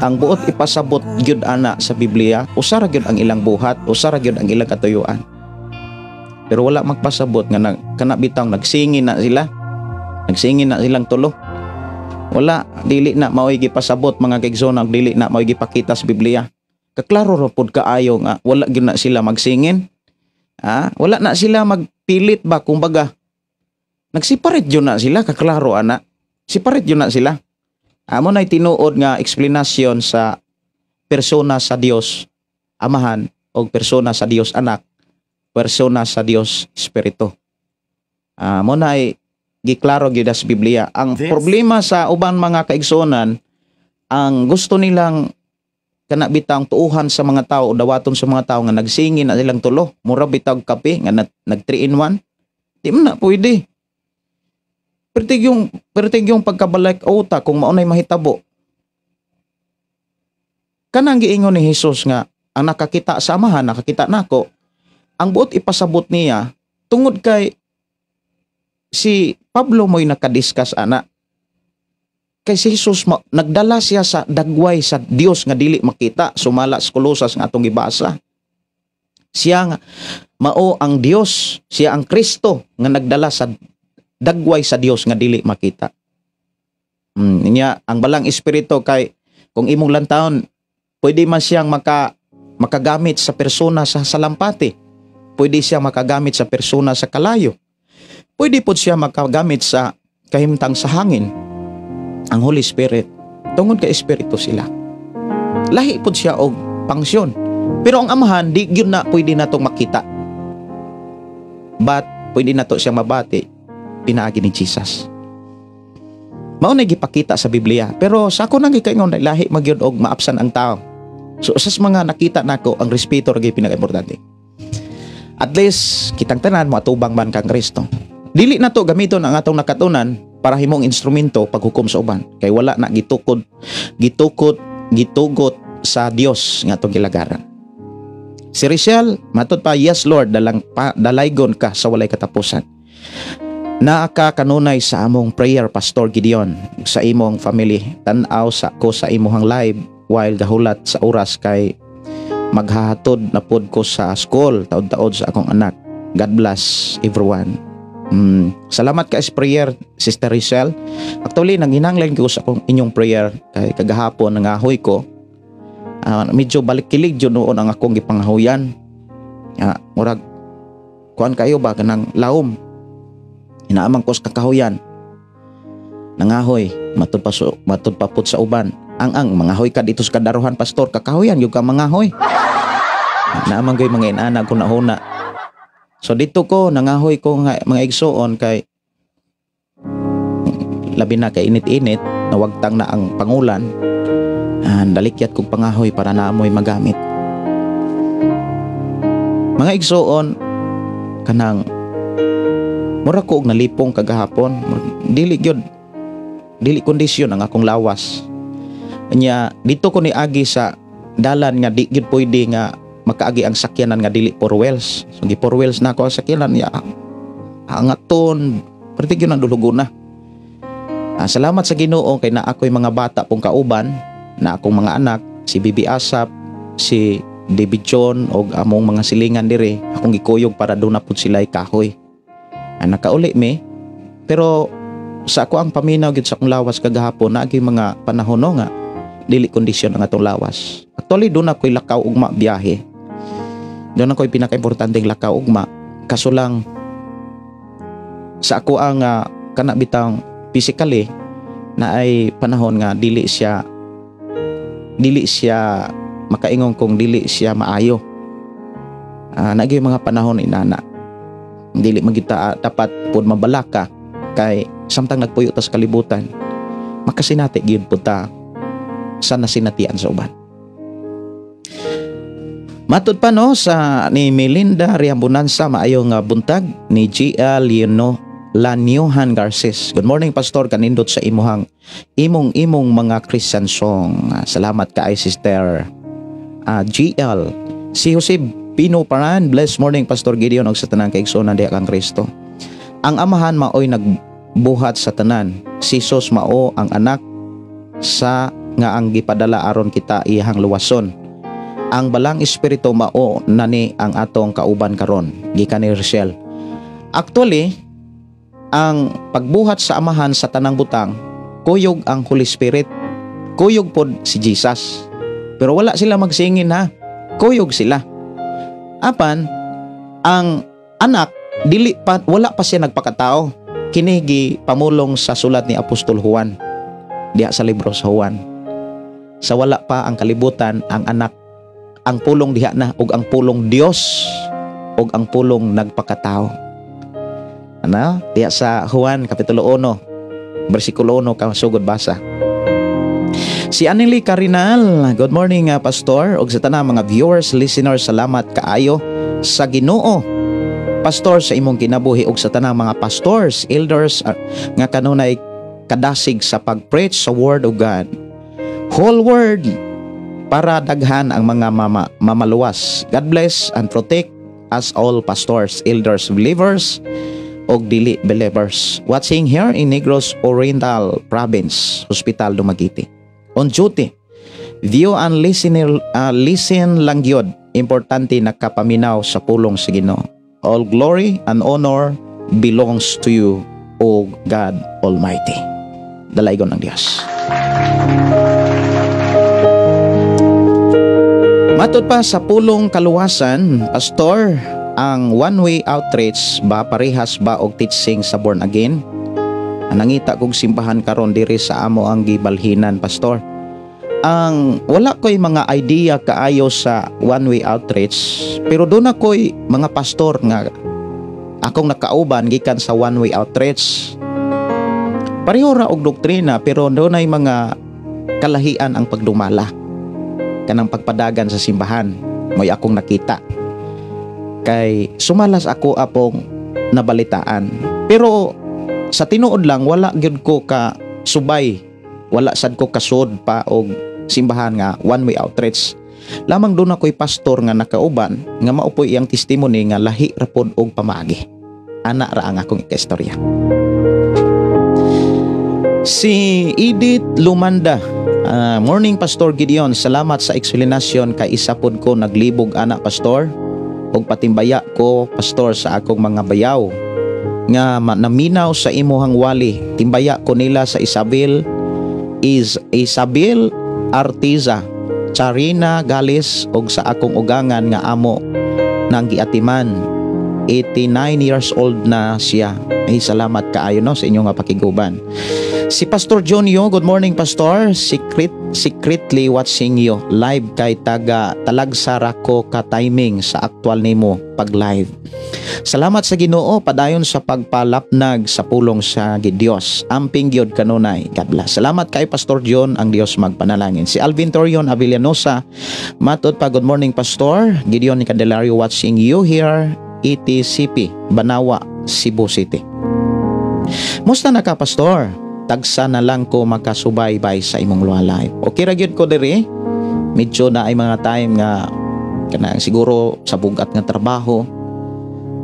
ang buot ipasabot gyud ana sa Biblia, usara gyud ang ilang buhat, usara gyud ang ilang katuyuan. Pero wala magpasabot nga kana bitang nagsingin na sila. Nagsingin na silang tulo. Wala, dili na mao'y gipasabot, mga kaigsoon, dili na mao'y gipakita sa Biblia. Kaklaro ra pud kaayo nga wala gyud na sila magsingin. Ah, wala na sila magpilit ba, kumbaga. Nagseparate gyud na sila, kaklaro ana. Separate gyud na sila. Amo nay tinuod nga explanation sa persona sa Dios Amahan o persona sa Dios Anak, persona sa Dios Espiritu. Ah, mo nay giklaro gyud sa Biblia. Ang problema sa uban, mga kaigsuonan, ang gusto nilang kana bitang tuuhan sa mga tao o dawaton sa mga tao nga nagsingin na silang tulo, mura bitaw kape nga nag 3 in 1. Di man na pwede. Pertig yung pagkabalak uta kung maunay mahitabo. Kanang giingon ni Jesus nga ang nakakita sa Amahan nakakita nako, ang buot ipasabot niya tungod kay si Pablo mo'y nakadiscuss ana. Kay si Jesus nagdala siya sa dagway sa Dios nga dili makita, sumala sa Kolosas nga atong gibasa. Siya nga mao ang Dios, siya ang Kristo nga nagdala sa dagway sa Dios nga dili makita. Niya ang balang espiritu, kay kung imong lantawon, pwede man siyang makagamit sa persona sa salampati. Pwede siya makagamit sa persona sa kalayo. Pwede pod siya makagamit sa kahimtang sa hangin. Ang Holy Spirit, tungod kay espiritu sila. Lahi pod siya og pangsyon. Pero ang Amahan, di gyud na pwede natong makita. But pwede nato siya mabati pinaagi ni Jesus. Mao na gipakita sa Biblia. Pero sa ako nang gikaingon, lahi magyud og maapsan ang tao. So sa mga nakita nako, ang respeto ra gyud pinaka-importante. At least kitang tanan mo atubang man kang Kristo. Dili na to gamiton ang atong nakatunan para himong instrumento paghukom sa uban kay wala na gitukod gitukod gitugot sa Dios nga atong gilagaran. Si Richelle, matod pa, "Yes Lord, dalang pa, dalaygon ka sa walay katapusan." Naa ka kanunay sa among prayer, Pastor Gideon, sa imong family. Tan-aw sa ko sa imong live while gahulat sa oras kay maghahatod na pod ko sa school taod-taod sa akong anak. God bless everyone. Salamat ka sa prayer, Sister Richelle. Actually, nanghinanglan ko sa akong inyong prayer kay kagahapon nangahoy ko. Medyo balik kilig jud noon ang akong gipangahoyan. Murag kuan kayo ba, kanang laom. Inaamang ko sa kakahuyan. Nangahoy, matud pa pud sa uban. Ang mangahoy ka dito sa kadaruhan, pastor, kakahuyan yung ka mangahoy. Naamang ko'y mga inana ko nahuna. So dito ko nangahoy ko nga, mga igsuon, kay labi na kay init-init, nawagtang na ang pangulan. Ah, dalikyat kong pangahoy para naamoy magamit. Mga igsuon, kanang mura ko og nalipong kagahapon. Dili gyud, dili kondisyon ang akong lawas. Nya dito ko niagi sa dalan nga di gyud pwede nga makaagi ang sakyanan nga dili four wheels. So gi four wheels na ako ang sakyanan ya. Angaton, perti gyud ang duluguna. Ah, salamat sa Ginoo kay naa ako'y mga bata pong kauban, na akong mga anak, si Bibi Asap, si David John og among mga silingan diri, akong gikuyog para doon na pud sila kahoy. Nakauli mi, pero sa ako ang paminaw gyud sa akong lawas kagahapon, naagi mga panahon, no, nga dili kondisyon ang atong lawas. Actually, doon ako'y lakaw ugma biyahe. Doon ako'y pinaka-importanteng lakaw ugma. Kaso lang sa ako ang kana bitang physically na ay panahon nga dili siya makaingon kung dili siya maayo. Nagi mga panahon inana. Dili magita dapat pud mabalaka kay samtang nagpuyo ta sa kalibutan, makasinati gyud pud ta sa nasinatian sa uban. Matud pa, no, sa ni Melinda Riambonanza, maayong buntag ni GL Leono Lanyohan Garces. Good morning, Pastor, kanindot sa imuhang imong imong mga Christian song. Salamat kay Sister GL. Si Jose Pino Paran, blessed morning, Pastor Gideon og sa tanang kaigsuonan diha kang Kristo. Ang Amahan maoy nagbuhat sa tanan. Si Jesus mao ang anak sa nga ang gipadala aron kita iyang luwason. Ang Balang Espiritu mao nani ang atong kauban karon, gikan ni Rochelle. Actually, ang pagbuhat sa Amahan sa tanang butang, kuyog ang Holy Spirit, kuyog pod si Jesus. Pero wala sila magsingin ha. Kuyog sila. Apan ang anak, dili pa, wala pa siya nagpakatao. Kini gi pamulong sa sulat ni Apostol Juan diha sa libro sa Juan. Sa wala pa ang kalibutan, ang anak, ang Pulong diha na, ug ang Pulong Dios ug ang Pulong nagpakatao. Ano? Diha sa Juan kapitulo 1 bersikulo 1 ka sugod basa. Si Anily Carinal, good morning, Pastor ug sa tanang mga viewers, listeners, salamat kaayo sa Ginoo. Pastor, sa imong kinabuhi ug sa tanang mga pastors, elders nga kanunay kadasig sa pag-preach sa Word of God. Whole Word para daghan ang mga mamaluwas. God bless and protect us all pastors, elders, believers og dili believers. Watching here in Negros Oriental Province, Hospital Dumaguete. On duty. View and listen lang gyud. Importante nakapaminaw sa pulong sa Ginoo. All glory and honor belongs to you, O God Almighty. Dalaygon ng Dios. Matod pa sa Pulong Kaluwasan, Pastor, ang one-way outreach ba parehas ba og teaching sa born again? Nangita kog simbahan karon diri sa amo ang gibalhinan, Pastor. Ang wala ko'y mga idea kaayo sa one-way outreach, pero doon ako'y mga pastor nga akong nakauban gikan sa one-way outreach. Pareho ra og doktrina, pero doon ay mga kalahian ang pagdumala kanang pagpadagan sa simbahan mo'y akong nakita kay sumalas ako apong nabalitaan. Pero sa tinuod lang, wala gyud ko ka subay, wala sad ko kasud pa og simbahan nga one way outreach. Lamang doon ako'y pastor nga nakauban nga maupoy iyang testimony nga lahi ra pod og pamaagi. Ana ra ang akong ikaistorya. Si Edith Lumanda, morning, Pastor Gideon, salamat sa explanation kay isa pod ko naglibog ana, Pastor. Ug patimbaya ko, Pastor, sa akong mga bayaw nga naminaw sa imuhang wali. Timbaya ko nila sa Isabel is Isabel Artiza, Charina Galis ug sa akong ugangan nga amo nang giatiman. 89 years old na siya. Ay, salamat kaayo, no, sa inyong nga pakiguban. Si Pastor Jonio, good morning, Pastor. Secretly watching you live kay taga Talagsara ko ka timing sa actual nimo pag live. Salamat sa Ginoo, padayon sa pagpalapnag sa pulong sa Dios. Amping gyud kanunay. God bless. Salamat kay Pastor John, ang Dios magpanalangin. Si Alvin Torion Avellanosa, matod pa, good morning, Pastor Gideon Candelario, watching you here ETCP Banawa, Cebu City. Musta na ka, Pastor? Tagsa na lang ko makasubaybay sa imong live. Okay ra gyud ko diri. Medyo na ay mga time nga kanang siguro sa bugat nga trabaho.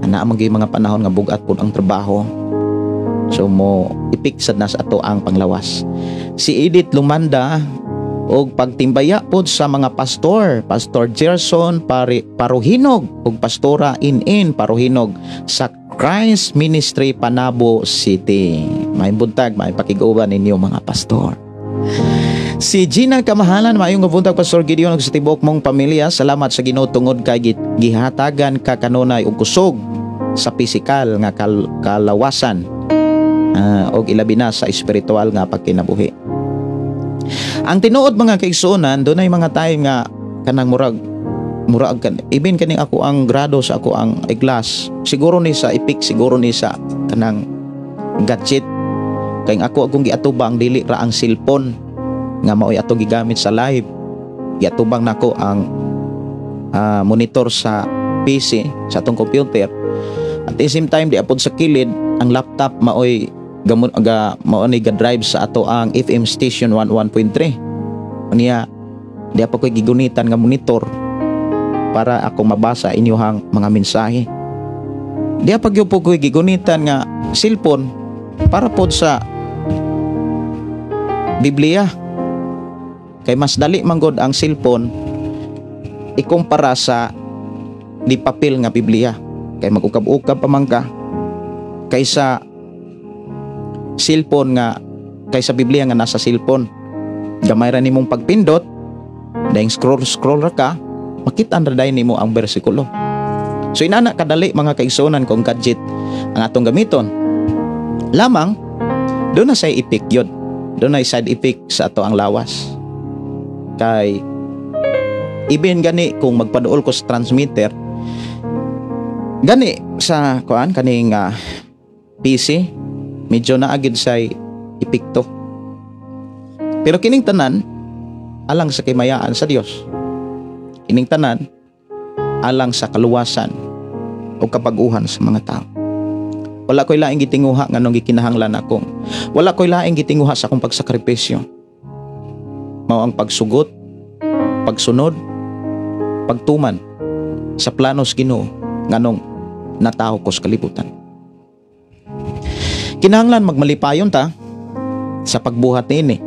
Ana man gyud mga panahon nga bugat pud ang trabaho. So mo ipik sad na sa ato ang panglawas. Si Edith Lumanda, Og pagtimbaya pod sa mga pastor, Pastor Gerson Pari Paruhinog ug Pastora In-In Paruhinog sa Christ Ministry, Panabo City. Maayong buntag, maayong pakig-uban ninyo, mga pastor. Si Gina Kamahalan, "Maayong buntag, Pastor Gideon, ug sa tibuok mong pamilya. Salamat sa Ginoo tungod kay gihatagan ka kanunay og kusog sa pisikal nga kalawasan og ilabi na sa espiritual nga pagkinabuhi." Ang tinuod, mga kaigsuonan, dunay mga time nga kanang murag murag kan ibin kaning ako ang grado sa ako ang eyeglass, siguro ni sa epek, siguro ni sa kanang gadget, kay ang ako akong giatubang dili ra ang cellphone nga maoy atong gigamit sa live. Giatubang nako ang monitor sa PC, sa atong computer. At the same time, di apod sa kilid ang laptop, maoy gamon ga mao ni ga-drive sa ato ang FM station 11.3. Unya di pa ko'y gigunitan nga monitor para ako mabasa inyuhang mga mensahe. Di pa gyud po ko'y gigunitan nga cellphone para pod sa Biblia, kay mas dali manggod ang cellphone ikumpara sa di papel nga Biblia, kay magukab-ukab pa man ka kaysa cellphone nga kaysa Biblia nga nasa cellphone. Gamay ra nimong pagpindot, dahil scroll scroll ra ka, makita ra dayon nimo ang bersikulo. So inana kadali, mga kaigsuonan, kung gadget ang atong gamiton. Lamang duna say effect yun, duna side effect sa ato ang lawas, kay ibin gani kung magpaduol ko sa transmitter gani sa kuan kaning PC, medyo naa gyud say epekto. Pero kining tanan alang sa kimayaan sa Dios. Kining tanan alang sa kaluwasan o kabaguhan sa mga tao. Wala ko'y laing gitinguha nganong gikinahanglan akong. Wala ko'y laing gitinguha sa akong pagsakripisyo. Mao ang pagsugot, pagsunod, pagtuman sa planos Ginoo nganong natawo ko sa kalibutan. Kinahanglan magmalipayon ta sa pagbuhat niini.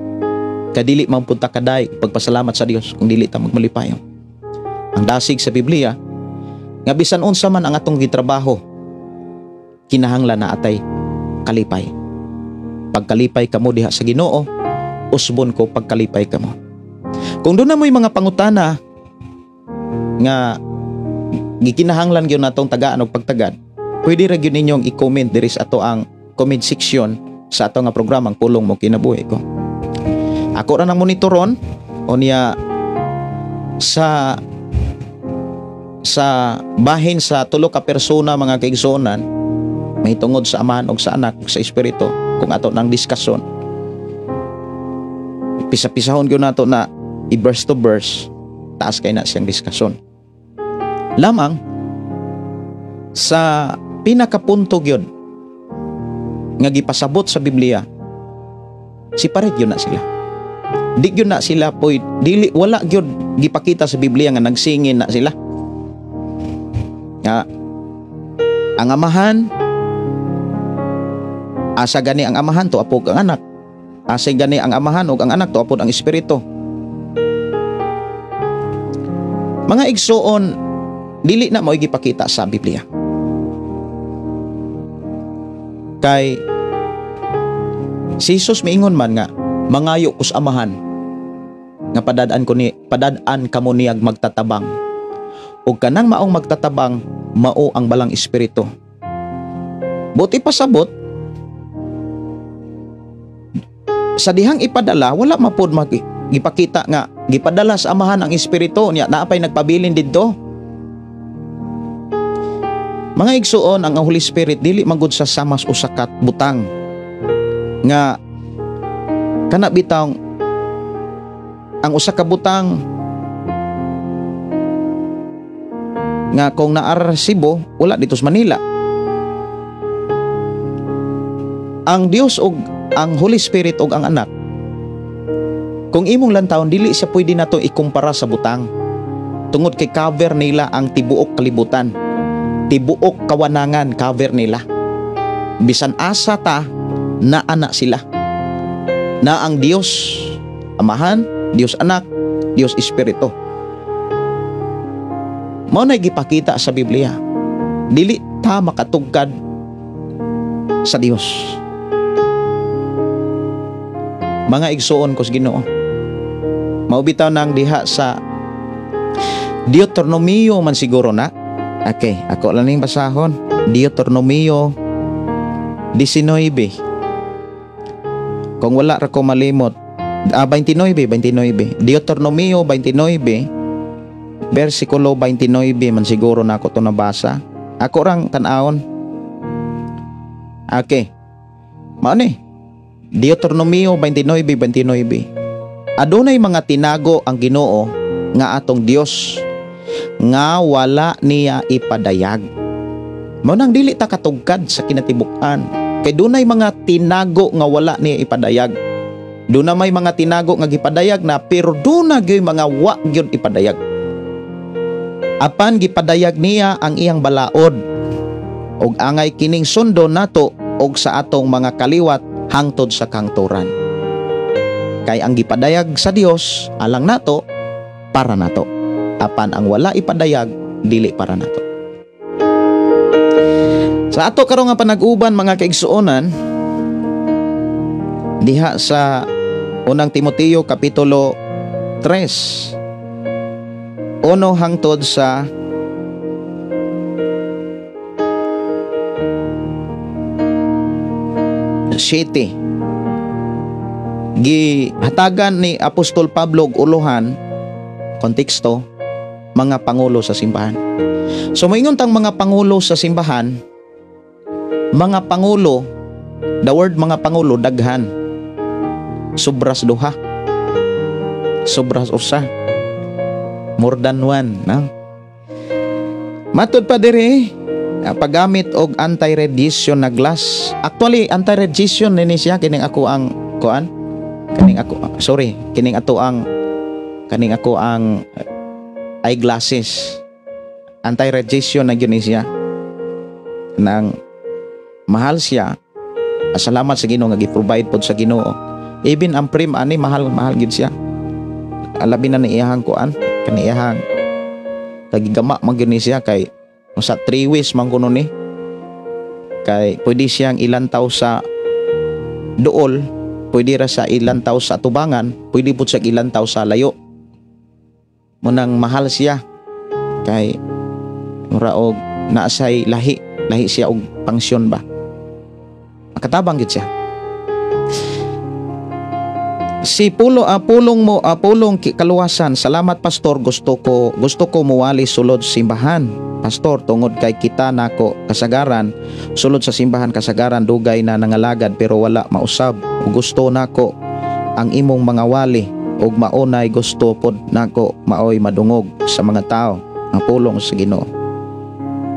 Kadili man punta kaday pagpasalamat sa Dios kung dili ta magmalipayon. Ang dasig sa Biblia nga bisan unsa man ang atong gitrabaho, kinahanglan naa tay kalipay. "Pagkalipay kamo diha sa Ginoo, usbon ko pagkalipay kamo." Kung duna mo'y mga pangutana nga gikinahanglan gyud natong tagaan og pagtagad, pwede ra gyud ninyong i-comment diri sa ato ang comment section sa ato nga programang Pulong Mo Kinabuhi Ko. Ako ra nang monitoron unya sa bahin sa tulo ka persona, mga kaigsuonan, mahitungod sa Amahan ug sa Anak ug sa Espiritu. Kung ato nang diskusyon, pisa-pisahon gyud nato na i-verse to verse, taas kay na siyang diskusyon. Lamang sa pinakapunto gyud nga gipasabot sa Biblia, separate gyud na sila. Di gyud na sila poy dili, wala gyud gipakita sa Biblia nga nagsingin na sila nga ang Amahan, asa gani ang Amahan to apog ang Anak, asa gani ang Amahan ug ang Anak to apod ang Espiritu. Mga igsuon, dili na mo'y gipakita sa Biblia, kay si Jesus miingon man nga mangayo ko sa Amahan nga padad-an ko ni padad-an kamo niyag magtatabang, ug kanang maong magtatabang mao ang Balang Espiritu. Buti pasabot sa dihang ipadala, wala mapod mag gipakita nga gipadala sa Amahan ang Espiritu niya naapay nagpabilin didto. Mga igsuon, ang Holy Spirit dili manggod sa samas usa ka butang nga kana bitang ang usa ka butang nga kung naarsibo wala dito sa Manila. Ang Dios og ang Holy Spirit og ang Anak, kung imong lantawon, dili siya pwede nato ikumpara sa butang tungod kay cover nila ang tibuok kalibutan, tibuok kawanangan cover nila. Bisan asa ta, naa na sila na ang Dios Amahan. Dios Anak, Dios Espiritu. Mao na gipakita sa Biblia. Dili ta makatugkad sa Dios. Mga igsuon ko sa Ginoo. Mao bitaw nang diha sa Deuteronomio man siguro na. Okay, ako lang ning basahon. Deuteronomio 19. Kung wala ra ko malimot, 29, 29. Deuteronomio 29, versikulo 29 man siguro na ako to nabasa. Ako rang tan-awon. Okay. Mao ni. Deuteronomio 29:29. Adunay mga tinago ang Ginoo nga atong Dios nga wala niya ipadayag. Mao nang dili ta katugkad sa kinatibuk-an. Kay dunay mga tinago nga wala niya ipadayag. Duna may mga tinago nga gipadayag na, pero duna gyud mga wa gyud ipadayag. Apan gipadayag niya ang iyang balaod og angay kining sundo nato og sa atong mga kaliwat hangtod sa kangturan. Kay ang gipadayag sa Dios alang nato, para nato. Apan ang wala ipadayag, dili para nato. Sa ato karon nga panag-uban, mga kaigsuonan, diha sa Unang Timoteo kapitulo 3 1 hangtod sa 7, gihatagan ni Apostol Pablo og uluhan, konteksto, mga pangulo sa simbahan. So moingon tang mga pangulo sa simbahan, mga pangulo, the word mga pangulo daghan. Sobras duha, sobras usa, more than one, no? Matud pa diri, paggamit og anti-radiation na glass. Actually, anti-radiation ni siya kining ako ang kuan, kaning ako, sorry, kining ato ang, kaning ako ang eyeglasses. Anti-radiation na gyud ni siya. Nang mahal siya. Salamat sa Ginoo nga gi-provide pod sa Ginoo. Even ang frame ani mahal, mahal gyud siya. Labi na ni iyahang kuan, kani iyahang kagigama man gyud ni siya kay sa 3 ways man kuno ni. Kay pwede siyang ilantaw sa duol, pwede ra sa ilantaw sa tubangan, pwede pud siya ilantaw sa layo. Munang mahal siya kay mura og naasay lahi, lahi siya og pangsyon ba. Makatabang gyud siya. Si Pulo, pulong mo, pulong kaluwasan. Salamat pastor, gusto ko muwali sulod simbahan. Pastor, tungod kay kita nako kasagaran sulod sa simbahan, kasagaran dugay na nangalagad pero wala mausab. Gusto nako ang imong mga wali ug maunay gusto pod nako maoy madungog sa mga tao ang pulong sa Ginoo.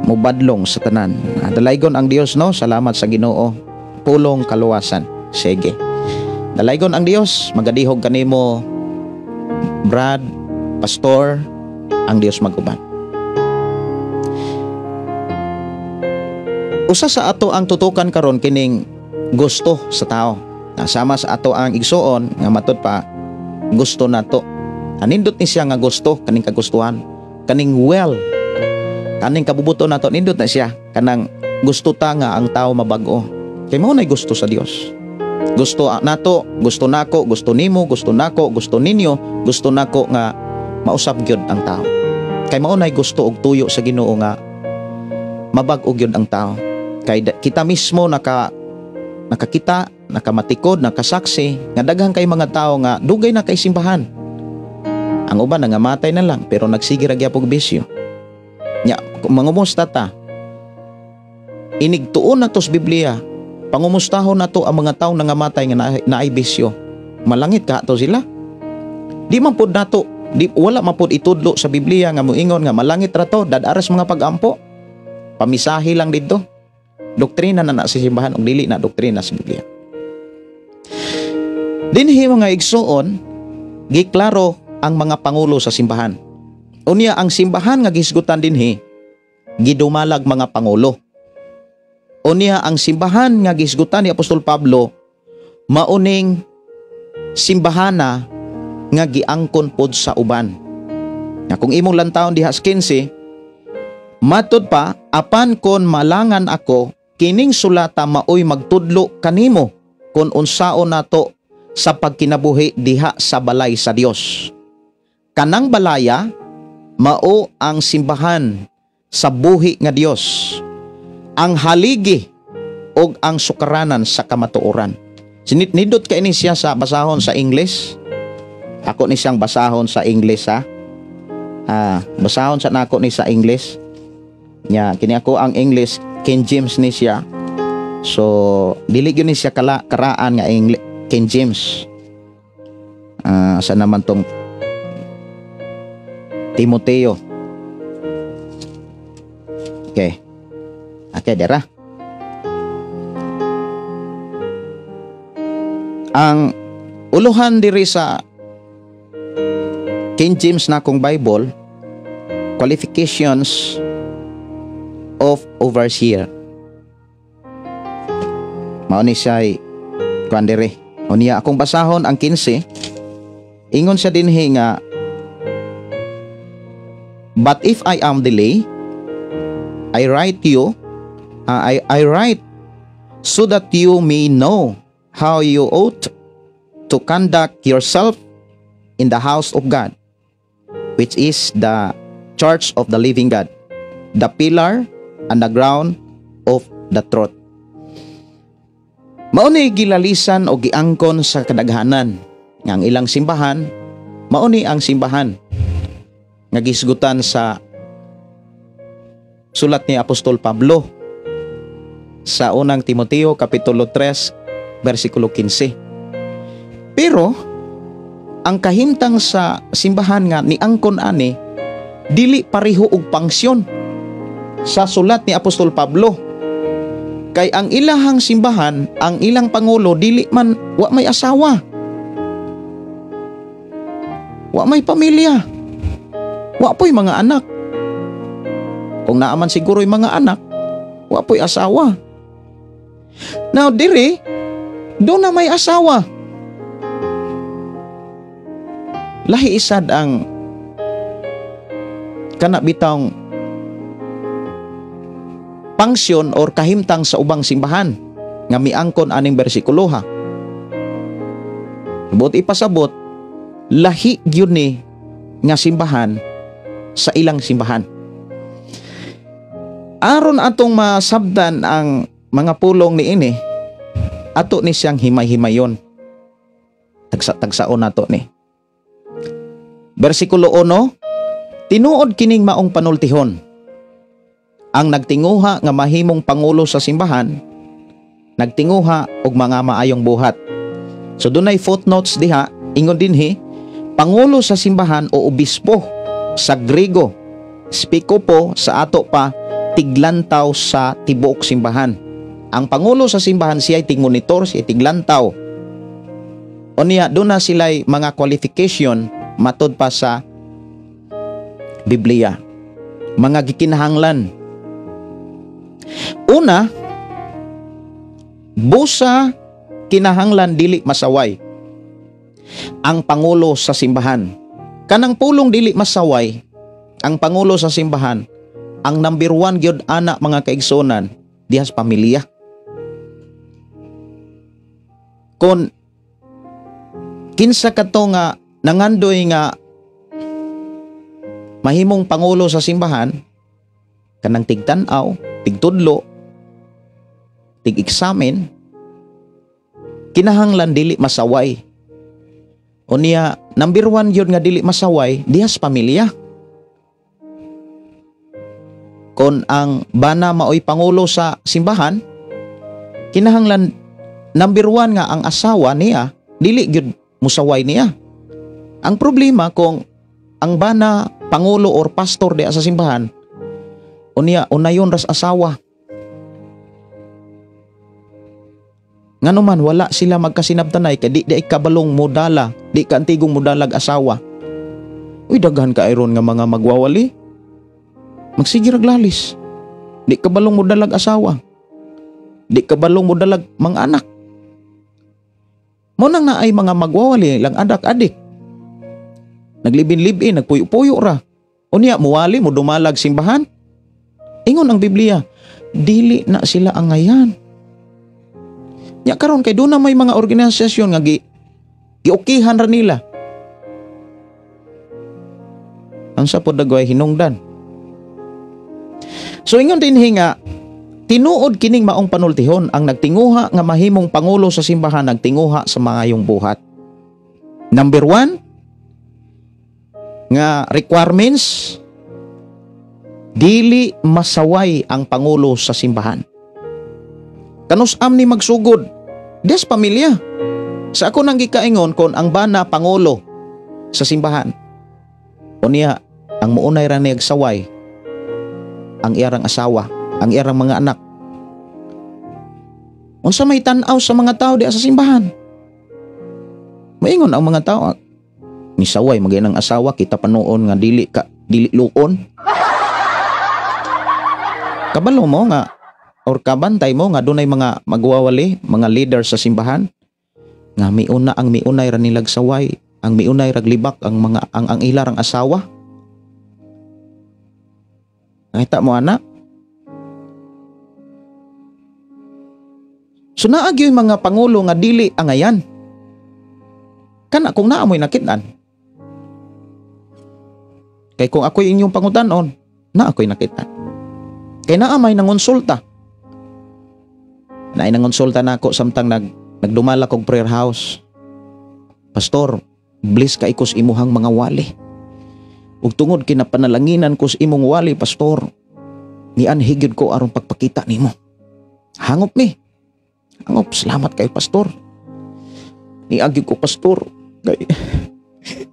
Mubadlong sa tanan. Dalaygon ang Dios, no? Salamat sa Ginoo. Pulong kaluwasan. Sige. Dalaygon ang Dios, magadihog kanimo Brad, pastor, ang Dios maguban. Usa sa ato ang tutukan karon kining gusto sa tao. Nasama sa ato ang igsuon nga matud pa gusto nato. Anindot ni siya nga gusto kaning kagustuhan, kaning well, kaning kabubuto nato, nindot na siya kanang gusto ta nga ang tao mabag-o. Kay mao nay gusto sa Dios. Gusto nato, gusto nako, gusto nimo, gusto nako, gusto ninyo, gusto nako nga mausab gyud ang tao. Kay mao nay gusto og tuyo sa Ginoo nga mabag-o gyud ang tao. Kay kita mismo nakakita, nakamatikod, nakasaksi nga daghan kay mga tao nga dugay na kay simbahan. Ang uban nangamatay na lang pero nagsige ra gyapon og bisyo. Nya mangumusta ta? Inigtuon na to sa Biblia. Pangumustahon na to ang mga taong nangamatay nga naay bisyo. Malangit ka to sila. Di man pod nato, di, wala man pod itudlo sa Biblia nga moingon nga malangit ra to, dadaras mga pagampo. Pamisahi lang didto. Doktrina na na sa simbahan og dili na doktrina sa Biblia. Dinhi mga igsuon, giklaro ang mga pangulo sa simbahan. Unya ang simbahan nga gisgutan dinhi, gidumalag mga pangulo. Unya ang simbahan nga gisgutan ni Apostol Pablo, mauning simbahana nga giangkon pod sa uban. Nga kung imong lantawon diha sa 15, matud pa, apan kon malangan ako, kining sulata maoy magtudlo kanimo kung unsaon nato sa pagkinabuhi diha sa balay sa Dios. Kanang balaya mao ang simbahan sa buhi nga Dios, ang haligi og ang sukaranan sa kamatuoran. Sinit nindot kay ni siya sa basahon sa English. Ako ni siyang basahon sa English, ha. Basahon sa nako ni sa English. Nya kini ako ang English, King James ni siya. So dili gyud ni siya kala karaan nga English, King James. Sa naman tong Timoteo. Okay. Okay, dera. Ang uluhan diri sa King James na akong Bible, qualifications of overseer. Mao ni siya'y kuan diri. Unya akong basahon ang 15. Ingon siya dinhi nga, but if I am delay, I write you, I write so that you may know how you ought to conduct yourself in the house of God, which is the church of the living God, the pillar and the ground of the truth. Mao ni gilalisan o giangkon sa kadaghanan nga ang ilang simbahan, mao ni ang simbahan nga gisgutan sa sulat ni Apostol Pablo sa unang Timoteo kapitulo 3 versikulo 15. Pero ang kahimtang sa simbahan nga niangkon ani dili pareho og pangsyon sa sulat ni Apostol Pablo. Kay ang ilahang simbahan, ang ilang pangulo dili man, wa may asawa, wa may pamilya, wa po'y mga anak. Kung naaman siguro'y mga anak, wa po'y asawa. Now diri, do na may asawa. Lahi isad ang kana bitawng pangsyon or kahimtang sa ubang simbahan nga miangkon aning bersikulo ha. Buot ipasabot, lahi gyud ni nga simbahan sa ilang simbahan. Aron atong masabdan ang mga pulong niini, ato ni siyang himay-himayon. Tagsa-tagsaon nato ni. Bersikulo 1, tinuod kining maong panultihon. Ang nagtinguha nga mahimong pangulo sa simbahan, nagtinguha og mga maayong buhat. So dunay footnotes diha, ingon dinhi, pangulo sa simbahan o obispo sa Grego, spikopo sa ato pa, tiglantaw sa tibuok simbahan. Ang pangulo sa simbahan siya'y tigmonitor, siya'y tiglantaw. O niya, doon na sila'y mga qualification matod pa sa Biblia. Mga gikinahanglan. Una, busa kinahanglan dili masaway ang pangulo sa simbahan. Kanang pulong dili masaway ang pangulo sa simbahan, ang number 1 gyud ana mga kaigsunan diha sa pamilya. Kon kinsa kadto nga nangandoy nga mahimong pangulo sa simbahan, kanang tigtan-aw, tigtudlo, tig-examine, kinahanglan dili masaway. Unya, number 1 yun nga dili masaway diha sa pamilya. Kon ang bana maoy pangulo sa simbahan, kinahanglan number 1 nga ang asawa niya dili gyud musaway niya. Ang problema kung ang bana pangulo or pastor diha sa simbahan, unya unayon ras asawa. Ngano man wala sila magkasinabtanay kay di di kabalong modala, di ka antigong modalag asawa. Uy, daghan ka iron nga mga magwawali. Magsige rag lalis. Di kabalong modalag asawa. Di kabalong modalag mga anak. Mo nang naay mga magwawali lang adak adik. Naglibin-libin, nagpuyo-puyo ra. Unya muwali mo dumalag simbahan. Ingon ang Biblia, dili na sila angayan. Nya karon kay doon na may mga organisasyon nga giukihan ra nila. Ang sa pod dagway hinungdan. So ingon dinhi nga tinuod kining maong panultihon ang nagtinguha nga mahimong pangulo sa simbahan nagtinguha sa maayong buhat. Number 1 nga requirements, dili masaway ang pangulo sa simbahan. Kanus-am ni magsugod des pamilya. Sa ako nang gikaingon kon ang bana pangulo sa simbahan. Unya ang muunay ra niyag saway ang iyarang asawa, ang iyarang mga anak. Unsa may tan-aw sa mga tao diha sa simbahan? Maingon ang mga tao, ni saway magay ang asawa kita panuon nga dili ka dili luon. Kabalo mo nga or kabantay mo nga dunay mga magwawali, mga leader sa simbahan nga miuna ang miunay ra nilag saway, ang miunay rag libak ang mga ang ilarang asawa. Nakita mo ana? So naa gyud mga pangulo nga dili angayan. Kana kung naa mo'y nakit-an. Kay kung ako'y inyong pangutan-on, naa ako'y nakit-an. Kay naa may nangonsulta. Naay nangonsulta nako samtang nagdumala kog prayer house. Pastor, bless kay ko sa imuhang mga wali. Ug tungod kinapanalanginan ko sa imong wali, pastor, nianhi gyud ko aron pagpakita nimo. Hangop ni. Hangop, salamat kay pastor. Niagi ko, pastor, kay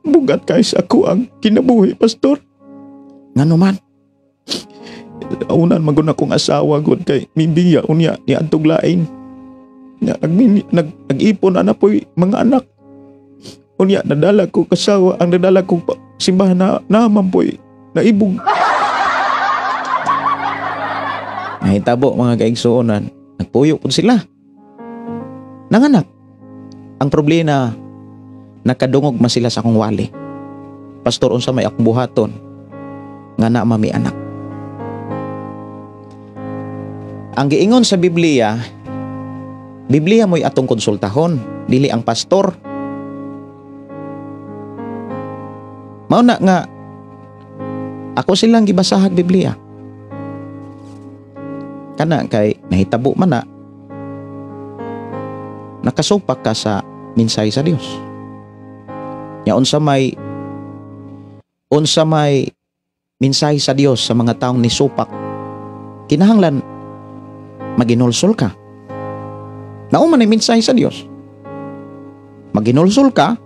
bugat kay sa ako ang kinabuhi, pastor. Ngano man? Unan magun akong asawa gud kay mibiya unya ni adtog lain. Nya nag-ipon ana poy mga anak. Unya nadala ko kasawa, ang nadala ko simbahan na naman poy naibog. Nahitabo mga kaigsuonan, nagpuyo pud sila. Nanganak. Ang problema, nakadungog man sila sa akong wali. Pastor, unsa may akong buhaton nga na mami anak. Ang giingon sa Biblia, Biblia mo'y atong konsultahon, dili ang pastor. Mao na nga ako silang gibasahag Biblia. Kana kay nahitabo man na nakasupak ka sa mensahe sa Dios. Nya unsa may mensahe sa Dios sa mga taong nisupak, kinahanglan maginulsol ka. Nauma ni mensahe sa Dios. Maginulsol ka,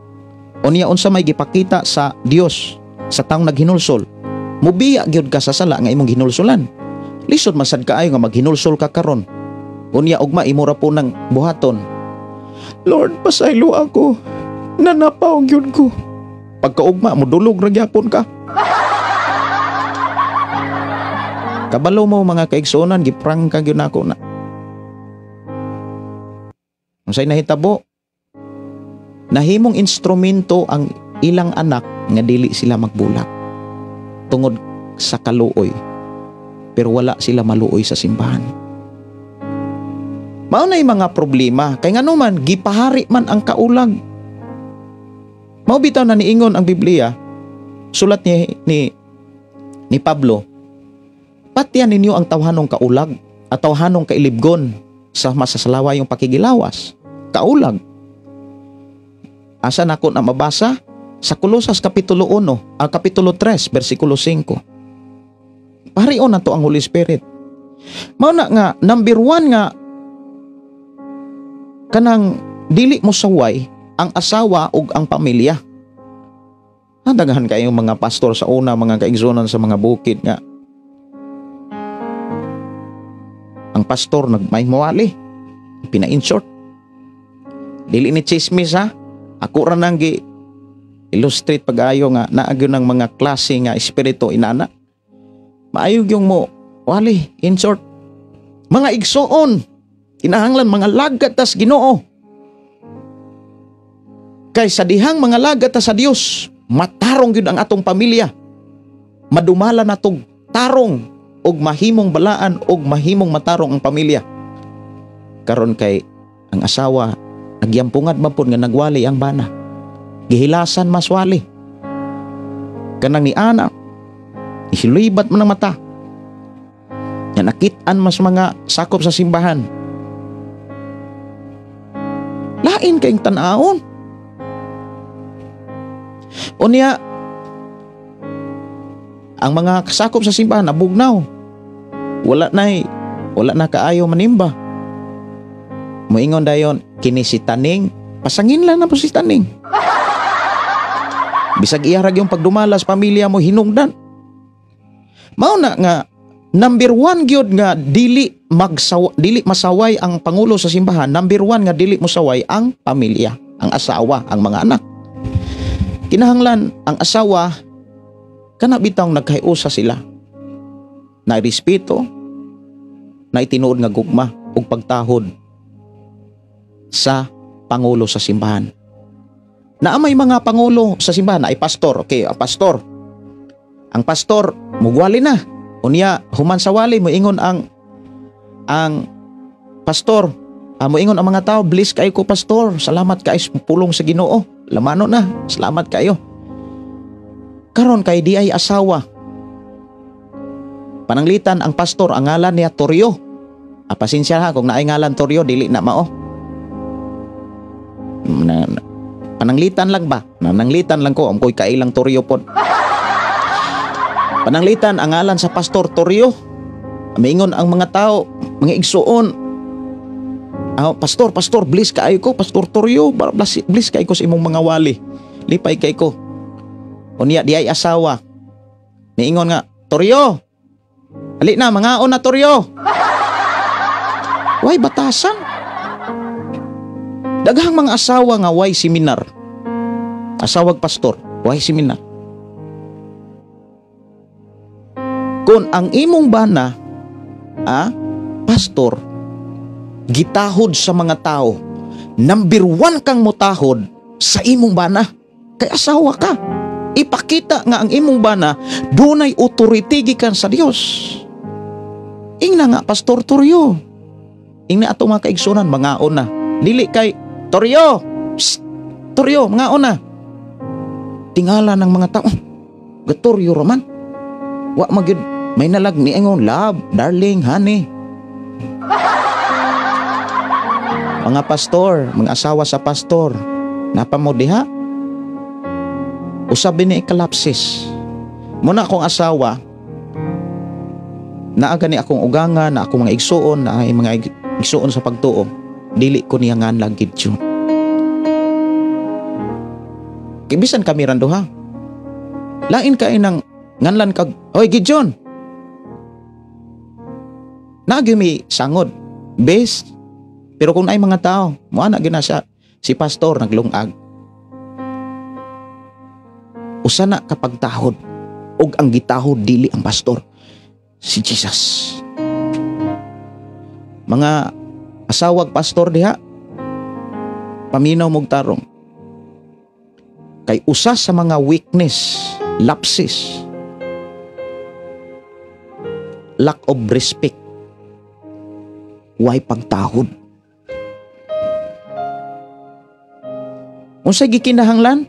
unya unsa may gipakita sa Dios sa taong naghinulsol, mubiya gyud ka sa sala nga imong hinulsulan. Lisod man sad kaayo nga maghinulsol ka karon. Unya ugma imo ra po nang buhaton. Lord, pasaylo ako. Nanapaw gyud ko. Pagkaugma modulog ra gyapon ka. Kabalo mo mga kaigsuonan, giprangka gyud nako na. Unsay nahitabo? Nahimong instrumento ang ilang anak nga dili sila magbulak tungod sa kaluoy, pero wala sila maluoy sa simbahan. Mao nay mga problema kay ngano man gipahari man ang kaulag. Mao bitaw na niingon ang Biblia, sulat ni Pablo, patyan ninyo ang tawhanong kaulag at tawhanong kailibgon sa masasalaway yung pakigilawas. Kaulag. Asa nako na mabasa? Sa Kolosas Kapitulo 1, Kapitulo 3, versikulo 5. Parion na to ang Holy Spirit. Mao na nga, number 1 nga, kanang dili mo saway ang asawa ug ang pamilya. Daghan kayong mga pastor sa una, mga kaigsunan sa mga bukid nga ang pastor nagmay mawali, pina-insert. Dili ni chismis ha. Ako ra nang gi illustrate pag-ayo nga naagyo ng mga klase nga espiritu inana. Maayo gyung mo wali insert. Mga igsuon, kinahanglan mga lagat tas Ginoo. Kay sa dihang mga lagat ta sa Dios, Matarong gyud ang atong pamilya. Madumala natog tarong og mahimong balaan og mahimong matarong ang pamilya. Karon kay ang asawa nagyampungad man pud nga nagwali ang bana. Gihilasan maswali. Kanang ni ana ihilibat man ang mata. Nga nakit-an mas mga sakop sa simbahan. Lain kayong tan-aon. Unya, ang mga kasakop sa simbahan nabugnaw. Wala na kaayo manimba. Moingon dayon kini si Taning, pasangin lang na po si Taning. Bisag iya ra gyud pagdumala sa pamilya mo hinungdan. Mao na nga number 1 gyud nga dili masaway ang pangulo sa simbahan, number 1 nga dili mosaway ang pamilya, ang asawa, ang mga anak. Kinahanglan ang asawa kana bitawng nagkahiusa sila. Nairespeto, naitinuod nga gugma ug pagtahod sa pangulo sa simbahan. Naa may mga pangulo sa simbahan ay pastor. Okay, ang pastor. Ang pastor mugwali na. Unya human sa wali moingon ang pastor. Moingon ang mga tao, bless kayo ko pastor. Salamat kayo sa pulong sa Ginoo. Lamano na, salamat kayo. Karon kay di ay asawa. Pananglitan ang pastor, ang ngalan niya Toryo. Pasensya ha kung naay ngalan Toryo, dili na mao. Pananglitan lang ba? Nananglitan lang ko, amkoy kailang Toryo pod. Pananglitan ang ngalan sa pastor Toryo. Maingon ang mga tao, mga igsuon. Pastor, pastor, bless kaayo ko, Pastor Toryo, bless kaayo ko sa imong mga wali. Lipay kay ko. Unya di ay asawa. Niingon nga, Toryo. Ali na, mangaon na Toryo. Way batasan. Daghang mga asawa nga way seminar. Asawag pastor, way seminar. Kung ang imong bana, pastor, gitahod sa mga tao, number 1 kang mutahod sa imong bana. Kay asawa ka. Ipakita nga ang imong bana dunay authority gikan sa Dios. Ingna nga Pastor Toryo. Ingna ato mga kaigsunan mangaon na. Dili kay Toryo. Psst, Toryo mangaon na. Tingala ng mga tao. Gatoryo raman. Wa magyud may nalag ni ingon love, darling, honey. Mga pastor, mga asawa sa pastor, napa mo diha? Usab ni ikalapsis. Muna akong asawa, naa gani akong uganga, na akong mga igsuon, na ay mga igsuon sa pagtuo, dili ko niya nganlag gid yun. Kibisan kami randuha. Lain kay nang nganlan kag, oy Gideon. Naagi mi sangod, best. Pero kung ay mga tao, moana gyud na siya, si pastor naglungag. Usa na kapag tahod, og ang gitahod dili ang pastor, si Jesus. Mga asawag pastor diha, paminaw mog tarong. Kay usa sa mga weakness, lapses, lack of respect, way pagtahod. Unsay gikinahanglan?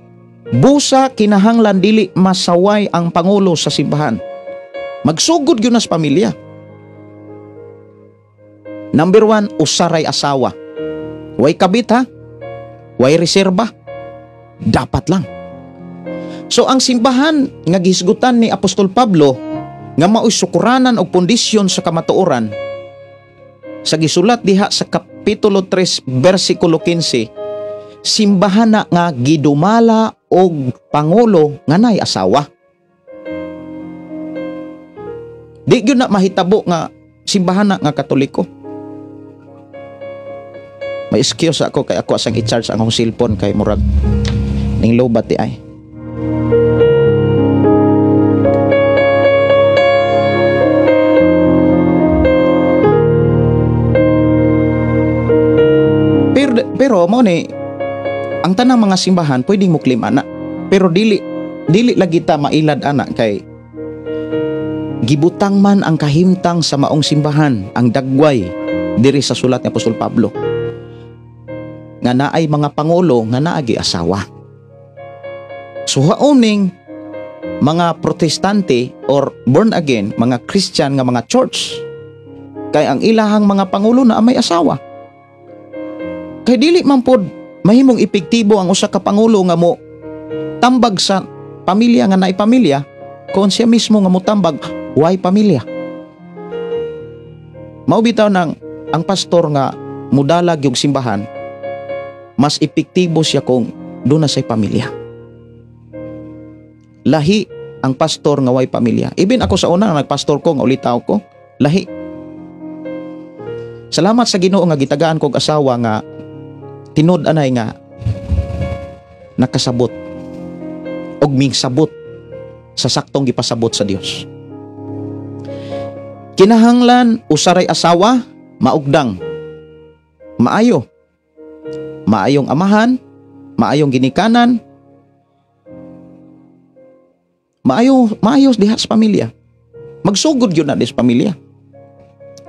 Busa kinahanglan dili masaway ang pangulo sa simbahan. Magsugod gyud na sa pamilya. Number 1, usaray asawa. Way kabit ha? Way reserba. Dapat lang. So ang simbahan nga gihisgutan ni Apostol Pablo nga maoy sukuranan og pundisyon sa kamatuoran, sa gisulat diha sa Kapitulo 3 versikulo 15, simbahan na nga gidumala og pangulo nga nay asawa. Di gyud na mahitabo nga simbahan na nga Katoliko. May excuse ako kay ako asang i-charge ang akong cellphone kay murag ning low bat di ay. Pero mo ni ang tanang mga simbahan pwedeng mo claim ana, pero dili Dili lagi ta mailad ana kay gibutang man ang kahimtang sa maong simbahan, ang dagway diri sa sulat ni Apostol Pablo nga naay mga pangulo nga naagi asawa. So haoning mga Protestante or born again, mga Christian nga mga church, kay ang ilahang mga pangulo na may asawa. Kay dili man pod mahimong epektibo ang usa ka pangulo nga mo tambag sa pamilya nga naay pamilya kung siya mismo nga motambag way pamilya. Mao bitaw nang ang pastor nga mudalag yung simbahan, mas epektibo siya kung duna say pamilya. Lahi ang pastor nga way pamilya. Even ako sa una, nagpastor ko nga ulitaw ko, lahi. Salamat sa Ginoo nga gitagaan kog asawa nga tinud anay nga nakasabot og mingsabot sa saktong gipasabot sa Dios. Kinahanglan usaray asawa maugdang, maayo, maayong amahan, maayong ginikanan, maayo maayos diha sa pamilya. Magsugod yun na di sa pamilya.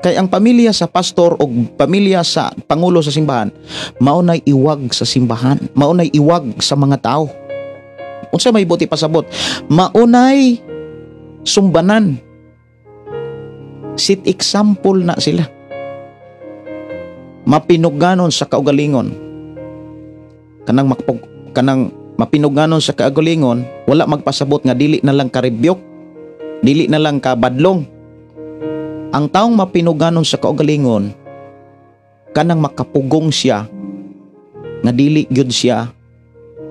Kay ang pamilya sa pastor o pamilya sa pangulo sa simbahan, mao nay iwag sa simbahan, mao nay iwag sa mga tao. Unsa may buti pasabot? Mao nay sumbanan. Sit example na sila. Mapinuganon sa kaugalingon. Kanang mapinuganon sa kaugalingon, wala magpasabot nga dili na lang karibyok, dili na lang kabadlong. Ang taong mapinuganon sa kaugalingon, kanang makapugong siya nga dili gyud siya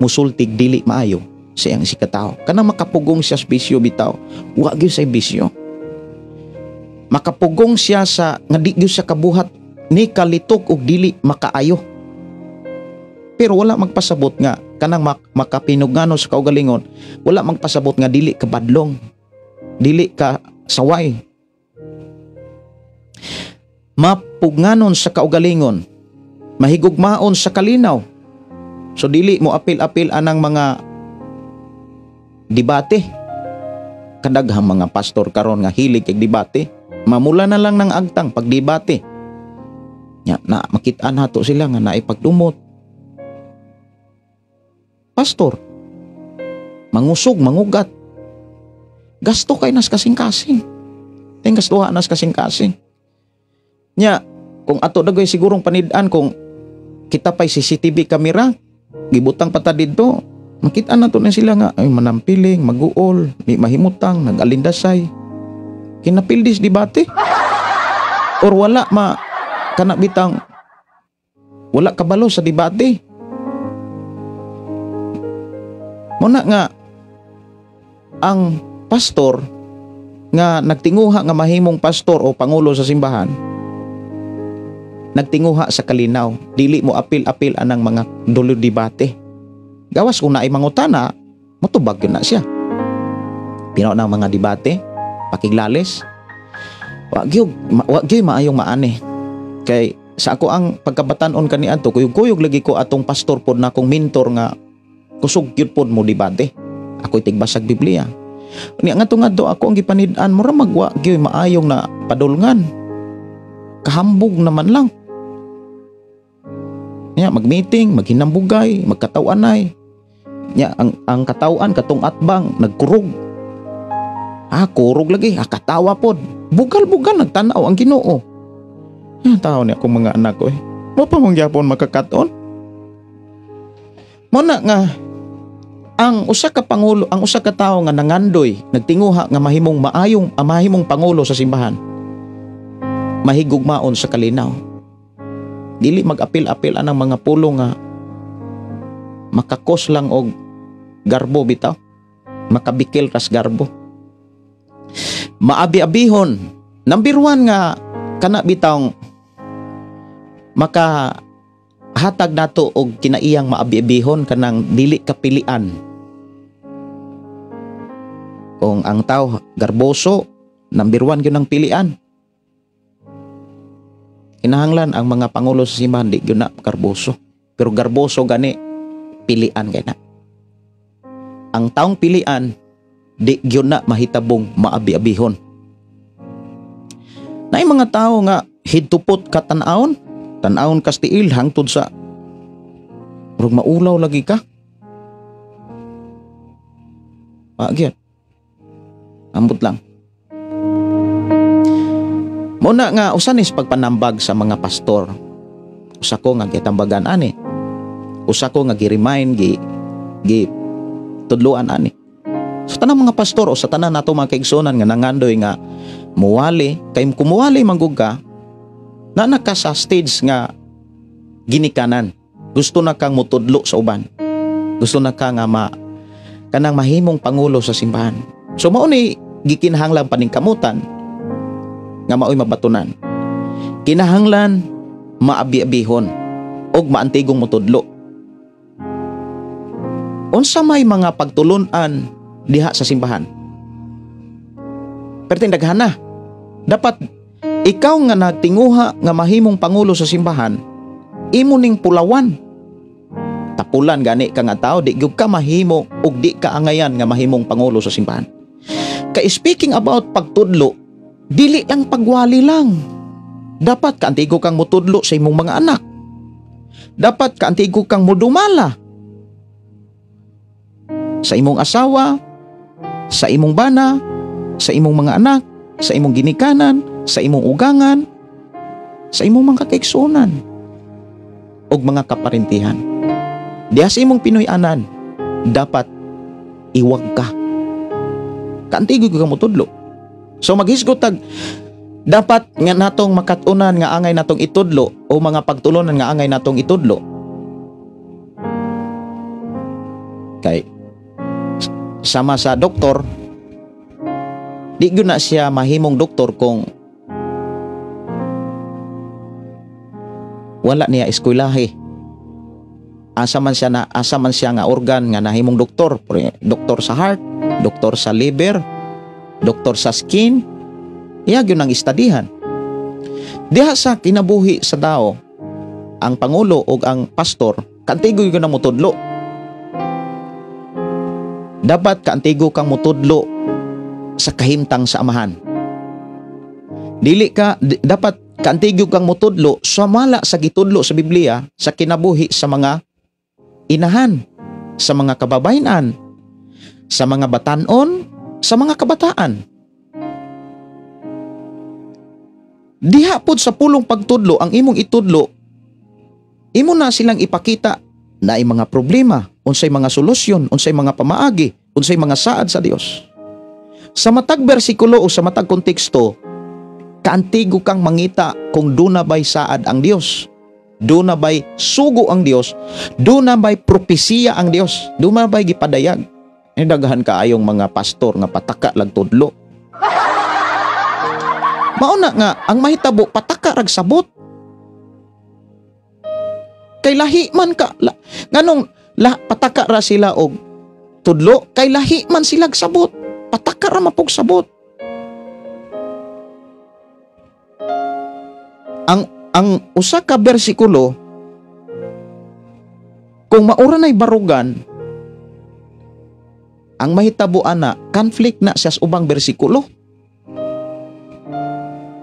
musultig dili maayo sa iyang sikatao. Kanang makapugong siya sa bisyo bitaw, wa gyud say bisyo. Makapugong siya sa nga di gyud siya kabuhat ni kalitok og dili makaayo. Pero wala magpasabot nga kanang makapinugano sa kaugalingon, wala magpasabot nga dili ka badlong, dili ka saway. Mapugnganon sa kaugalingon, mahigugmaon sa kalinaw. So dili mo apil-apil anang mga debate. Kadaghang mga pastor karon nga hilig kay debate, mamula na lang ng agtang pagdebate. Nya na makit-an nato sila nga naay pagdumot. Pastor, mangusog, mangugat. Gasto kay nas kasing-kasing. Ting gastuha nas kasing-kasing. Nya, kung ato dagoy sigurong panid-an kung kita pa'y CCTV camera, gibutang pa ta didto, makita na to na sila nga ay manampiling, maguol, di mahimutang, nag-alindasay. Kinapildis debate. Or wala ma kana bitang wala kabalo sa debate. Muna nga ang pastor nga nagtinguha nga mahimong pastor o pangulo sa simbahan, nagtinguha sa kalinaw, dili mo apil-apil anang mga dulo debate. Gawas kung naay mangutana, motubag yun na siya. Pinaw ng mga debate, pakiglalis, wa gyud maayong maani. Kay sa ako ang pagkabatan-on kaniadto, kuyog-kuyog lagi ko atong pastor pod na akong mentor nga kusog gyud pod mo debate. Ako'y tigbasag Biblia. Niya nga ngadto ako ang gipanid-an, mura magwa gyud maayong na padulngan. Kahambog naman lang. Niya magmeeting, maghinambugay, magkataw-anay. Niya ang katawan katong atbang nagkurog. Ah, kurog lagi, ah, katawa pod. Bugal-bugal nagtan-aw ang Ginoo. Ah, tao niya akong mga anak ko eh. Mo pa mong gyapon makakaton. Mo na nga ang usa ka pangulo, ang usa ka tawo nga nangandoy, nagtinguha nga mahimong maayong mahimong pangulo sa simbahan, mahigugmaon sa kalinaw. Dili mag-apil-apil anang mga pulo nga makakos lang og garbo bitaw, makabikil kas garbo. Maabi-abihon, number 1 nga kana bitawng maka hatag nato og kinaiyang maabi-abihon kanang dili kapilian. Kung ang tao garboso, number 1 gyud ang pilian. Kinahanglan ang mga pangulo sa simbahan di gyud na garboso. Pero garboso gani pilian kay na. Ang taong pilian di gyud na mahitabong maabi-abihon. Naay mga tao nga hidtupot ka tan-awon, tan-awon kas tiil hangtod sa murag maulaw lagi ka. Pagyat. Ambot lang. Muna nga usa ni pagpanambag sa mga pastor. Usa ko nga gitambagan ani. Usa ko nga gi-remind, gi tudloan ani. Sa tanang mga pastor o sa tanan nato mga kaigsunan nga nangandoy nga muwali, kay kumuwali manggug ka, na naka sa stage nga ginikanan. Gusto na kang mutudlo sa uban. Gusto na ka nga kanang mahimong pangulo sa simbahan. So mao ni gikinahanglan paningkamutan nga maoy mabatunan. Kinahanglan maabi-abihon og maantigong mutudlo. Unsa may mga pagtulun-an diha sa simbahan? Perting daghan na. Dapat ikaw nga nagtinguha nga mahimong pangulo sa simbahan, imo ning pulawan. Tapulan gani ka nga tao, di gyud ka mahimo og di ka angayan nga mahimong pangulo sa simbahan. Kay speaking about pagtudlo, dili lang pagwali lang. Dapat kaantigo kang mutudlo sa imong mga anak. Dapat kaantigo kang mudumala sa imong asawa, sa imong bana, sa imong mga anak, sa imong ginikanan, sa imong ugangan, sa imong mga kaigsuonan ug mga kaparentihan. Diha sa imong Pinoy-anan, dapat iwag ka. Kaantigo ka mutudlo. So maghisgot tag dapat nga natong makatunan nga angay natong itudlo o mga pagtulunan nga angay natong itudlo. Kay sama sa doktor, di gyud na siya mahimong doktor kung wala niya eskwelahe. Asa man siya nga organ nga nahimong doktor, doktor sa heart, doktor sa liver, doktor sa skin, iya gyud ang istadihan. Diha sa kinabuhi sa tao, ang pangulo o ang pastor, kantigo gyud na mutudlo. Dapat kaantigo kang mutudlo sa kahimtang sa amahan. Dili ka dapat kaantigo kang mutudlo sumala sa gitudlo sa Biblia sa kinabuhi sa mga inahan, sa mga kababayan, sa mga batanon, sa mga kabataan. Diha pod sa pulong pagtudlo ang imong itudlo, imo na silang ipakita na ay mga problema, unsay mga solusyon, unsay mga pamaagi, unsay mga saad sa Dios. Sa matag bersikulo o sa matag konteksto, kaantigo kang mangita kung duna bay saad ang Dios, duna bay sugo ang Dios, duna bay propesiya ang Dios, duna bay gipadayag. Ay daghan kaayong mga pastor nga pataka lag tudlo. Mauna nga ang mahitabo pataka rag sabot. Kay lahi man ka nganong pataka ra sila og tudlo, kay lahi man sila sabot, pataka ra mapugsabot. Ang usa ka bersikulo kung maura nay barugan, ang mahitabo ana conflict na siya sa ubang bersikulo.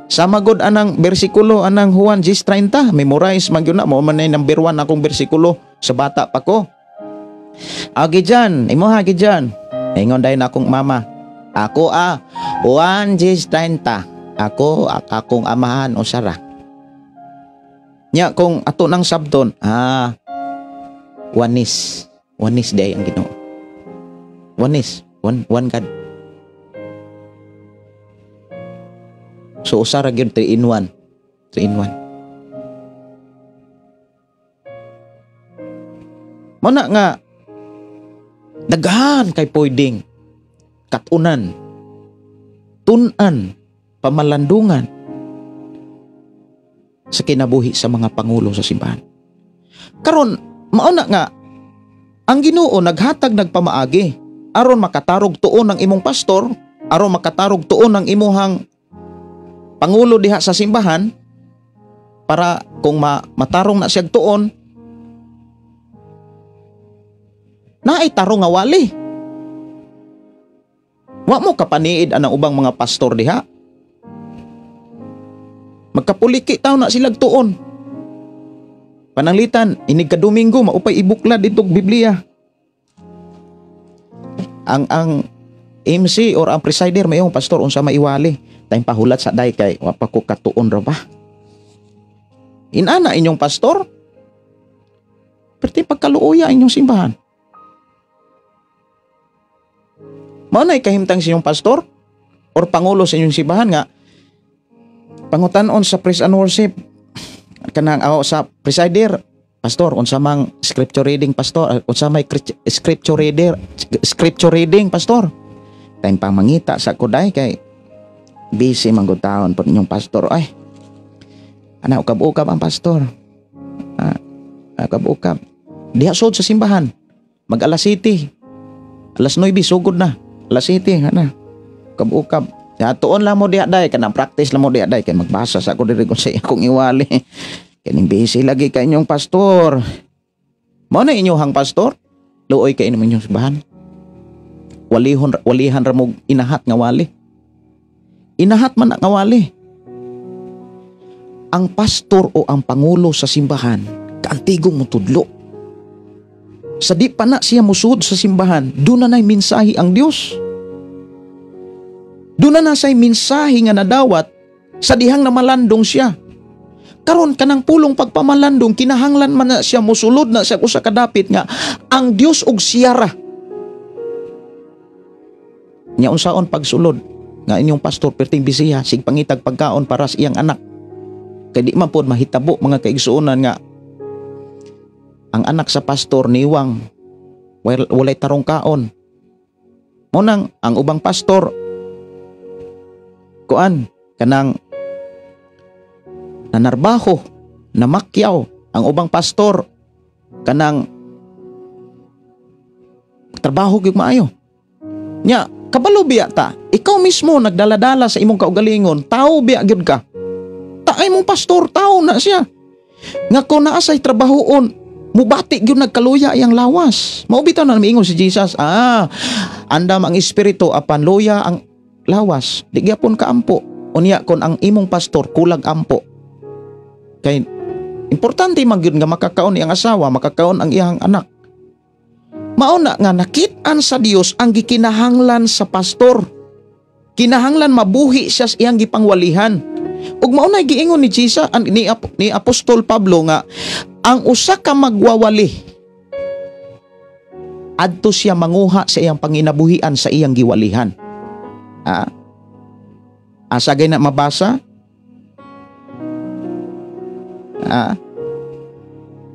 Sama god anang bersikulo anang Juan 10:30, memorize man gyud na mo man nay number 1 akong bersikulo sa bata pa ko. Agi dyan, imo ha, agi dyan. Ingon dayon akong mama. Ako Juan 10:30. Ako akong amahan o sara. Nya kung ato nang sabton, wanis. Wanis day ang Ginoo. Wanis, one God. So usa ra gyud 3 in 1. 3 in 1. Mao na nga daghan kay pwedeng katunan, tun-an, pamalandungan sa kinabuhi sa mga pangulo sa simbahan. Karon mao na nga ang Ginoo naghatag nagpamaagi aron makatarog tuon ang imong pastor, aron makatarog tuon ang imuhang pangulo diha sa simbahan, para kung matarong na siyag tuon, naay tarong nga wali. Wa mo kapaniid anang ubang mga pastor diha. Magkapuliki taw na silag tuon. Pananglitan, inig ka Domingo, maupay ibuklad ditong Biblia. Ang MC or ang presider mayong pastor unsa maiwali. Tayong pahulat sa day kay wa pa ko katuon ra ba. Inana inyong pastor. Perti pagkaluoya inyong simbahan. Mao na ikahimtang sa inyong pastor or pangulo sa inyong simbahan nga pangutan-on sa praise and worship kanang sa presider, pastor unsa mang scripture reading pastor, unsa may scripture reader, scripture reading pastor. Time pang mangita sa kuday kay busy man gud taon po ninyong pastor. Ay, ana ukab-ukab ang pastor. Ukab-ukab. Diha sud sa simbahan. Mag alas 7. Alas 9 sugod na. Alas 7 ana. Ukab-ukab. Ya, tuon lang mo diha day kanang practice lang mo diha day kay magbasa sa ako diri kung sa akong iwali. Kaning busy lagi kay inyong pastor. Mao na inyong pastor. Luoy kay inyong simbahan. Walihon, walihan ra mo inahat nga wali. Inahat man nga wali. Ang pastor o ang pangulo sa simbahan, kaantigong mutudlo. Sa di pa na siya musud sa simbahan, doon na na'y mensahe ang Dios. Doon na siya'y mensahe nga nadawat sa dihang namalandong siya. Karon kanang pulong pagpamalandong, kinahanglan man na siya musulod na siya usa ka dapit nga ang Dios og siyara. Nya unsaon pagsulod nga inyong pastor perting bisiha sig pangitag pagkaon para sa iyang anak. Kay di man pod mahitabo mga kaigsuonan nga ang anak sa pastor niwang walay tarong kaon. Mo nang ang ubang pastor kuan kanang nanarbaho, namakyaw. Ang ubang pastor kanang trabaho gyud maayo. Nya kabalo biya ta, ikaw mismo nagdaladala sa imong kaugalingon, tao biya gyud ka. Taay mong pastor, tao na siya. Nga kung naa say trabahoon, mubati gyud nagkaluya iyang lawas. Mao bitaw na miingon si Jesus, andam ang espiritu apan luya ang lawas, di gyapon kaampo. Unya kon ang imong pastor kulag ampo. Kay importante man gyud nga makakaon iyang asawa, makakaon ang iyang anak. Mao na nga nakit-an sa Dios ang gikinahanglan sa pastor. Kinahanglan mabuhi siya sa iyang gipangwalihan. Ug mao na giingon ni Jesus ni Apostol Pablo nga ang usa ka magwawali adto siya manguha sa iyang panginabuhian sa iyang giwalihan. Asa gay na mabasa?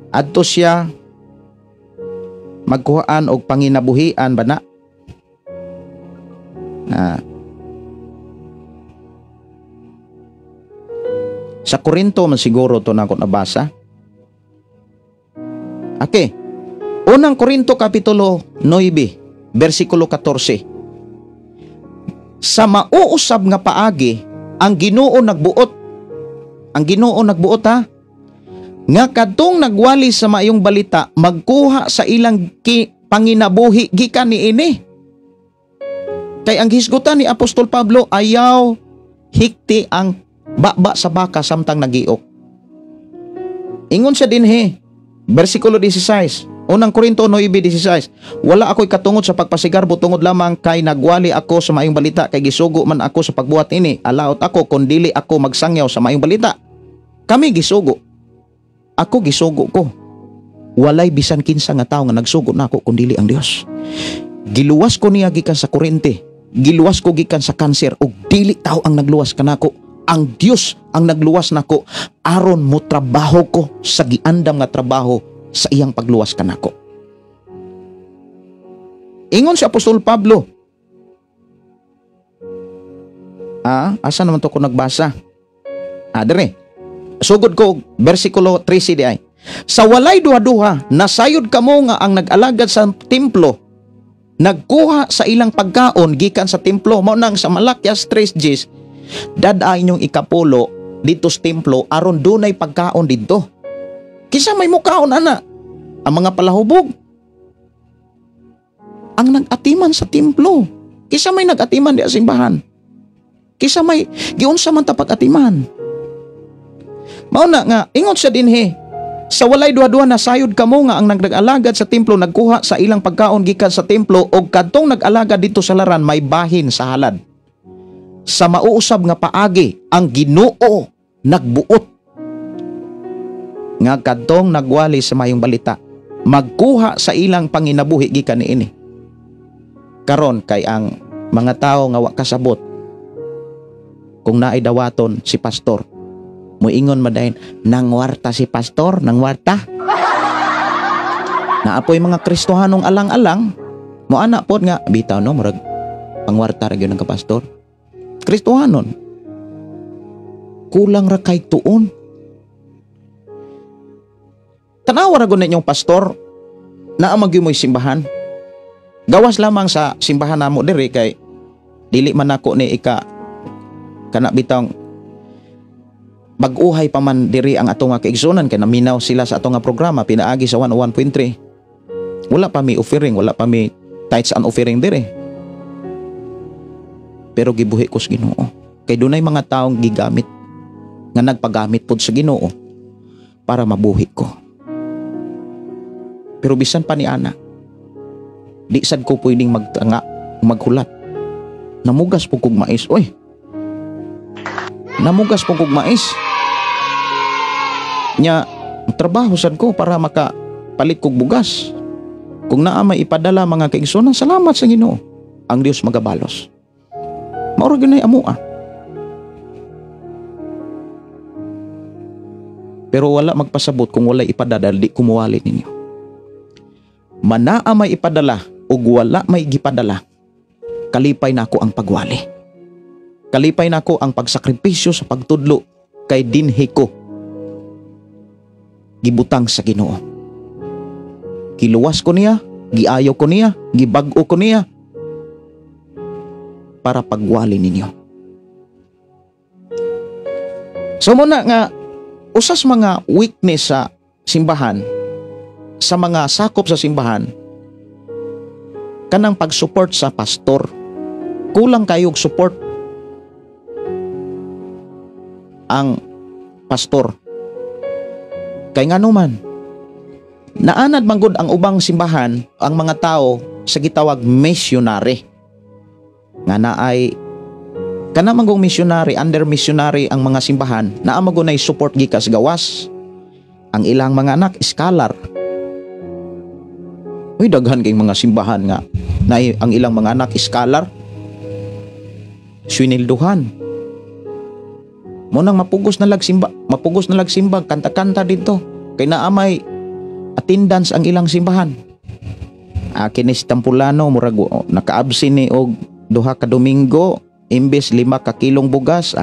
Adto siya magkuhaan og panginabuhian ba na? Sa Korinto man siguro to na ako nabasa. Okay. Unang Korinto kapitulo 9, versikulo 14. Sa mauusab nga paagi, ang Ginoo nagbuot. Ang Ginoo nagbuot ha. Nga kadtong nagwali sa maayong balita magkuha sa ilang panginabuhi gikan niini. Kay ang hisgutan ni Apostol Pablo, ayaw hikti ang baba sa baka samtang nagiok. Ingon siya dinhi, versikulo 16, Unang Korinto 9:16, wala ako'y katungod sa pagpasigarbo tungod lamang kay nagwali ako sa maayong balita, kay gisugo man ako sa pagbuhat ini. Alaot ako kun dili ako magsangyaw sa maayong balita. Kami gisugo. Ako gisugo ko. Walay bisan kinsa nga tawo nga nagsugo nako kun dili ang Dios. Giluwas ko niya gikan sa kurente, giluwas ko gikan sa kanser, ug dili tawo ang nagluwas kanako. Ang Dios ang nagluwas nako aron mo trabaho ko sa giandam nga trabaho sa iyang pagluwas kanako. Ingon si Apostol Pablo. Asa naman to ko nagbasa? Dere. Sugod ko versikulo 13 di ay. Sa walay duha-duha, nasayod kamo nga ang nag-alagad sa templo nagkuha sa ilang pagkaon gikan sa templo. Mao nang sa Malakias 3:10, dad-a inyong ikapulo dito sa templo aron dunay pagkaon didto. Kinsa may mukaon ana? Ang mga palahubog. Ang nag-atiman sa templo. Kisa may nag-atiman di simbahan. Kisa may giunsa man ta pag-atiman. Mao na nga ingon siya dinhi, sa walay duha-duha na sayod kamo nga ang nag-alagad sa templo nagkuha sa ilang pagkaon gikan sa templo og kadtong nag-alagad dito sa laran may bahin sa halad. Sa mauusab nga paagi ang Ginoo nagbuot nga kadtong nagwali sa mayong balita magkuha sa ilang panginabuhi gikan niini. Karon kay ang mga tawo nga wa kasabot kung naay dawaton si pastor, muingon madayon, nangwarta si pastor, nangwarta. Naapoy mga Kristohanong alang-alang, moana pod nga bitaw no, murag pangwarta ra gyud ang kapastor. Kristohanon. Kulang ra kay tuon. Tanawa ra gud ninyong pastor, naa man gyud mo'y simbahan. Gawas lamang sa simbahan namo diri kay dili man nako ni ika kana bitawng bag-uhay pa man diri ang atong nga kaigsunan kay naminaw sila sa atong nga programa pinaagi sa 101.3. Wala pa mi offering, wala pa mi tithes and offering diri. Pero gibuhi ko sa Ginoo. Kay dunay mga taong gigamit nga nagpagamit pod sa Ginoo para mabuhi ko. Pero bisan pa ni ana, di sad ko pwedeng magtanga, maghulat. Namugas po kog mais, oy. Namugas po kog mais. Nya, trabaho sad ko para makapalit kog bugas. Kung naa may ipadala mga kaigsunan, salamat sa Ginoo. Ang Dios magabalos. Mao ra gyud nay amoa. Pero wala magpasabot kung walay ipadala, di kumuwali ninyo. Manaa may ipadala ug wala may gipadala, kalipay nako ang pagwali. Kalipay nako ang pagsakripisyo sa pagtudlo kay dinhi ko gibutang sa Ginoo. Giluwas ko niya, giayo ko niya, gibag-o ko niya para pagwali ninyo. So muna nga usas mga weakness sa simbahan, sa mga sakop sa simbahan, kanang pag-support sa pastor. Kulang kayog support ang pastor. Kay ngano man, naanad man gud ang ubang simbahan ang mga tao sa gitawag missionary. Nga naay kana man gong missionary, under missionary ang mga simbahan, naa man gud nay support gikas gawas. Ang ilang mga anak scholar. Uy, daghan kay mga simbahan nga na ang ilang mga anak scholar. Swinilduhan. Mo nang mapugos na lagsimba, mapugos na lagsimba, kanta-kanta dito. Kay naa may attendance ang ilang simbahan. Kinis Tampulano murag naka-absent ni og 2 ka Domingo, imbes 5 ka kilong bugas,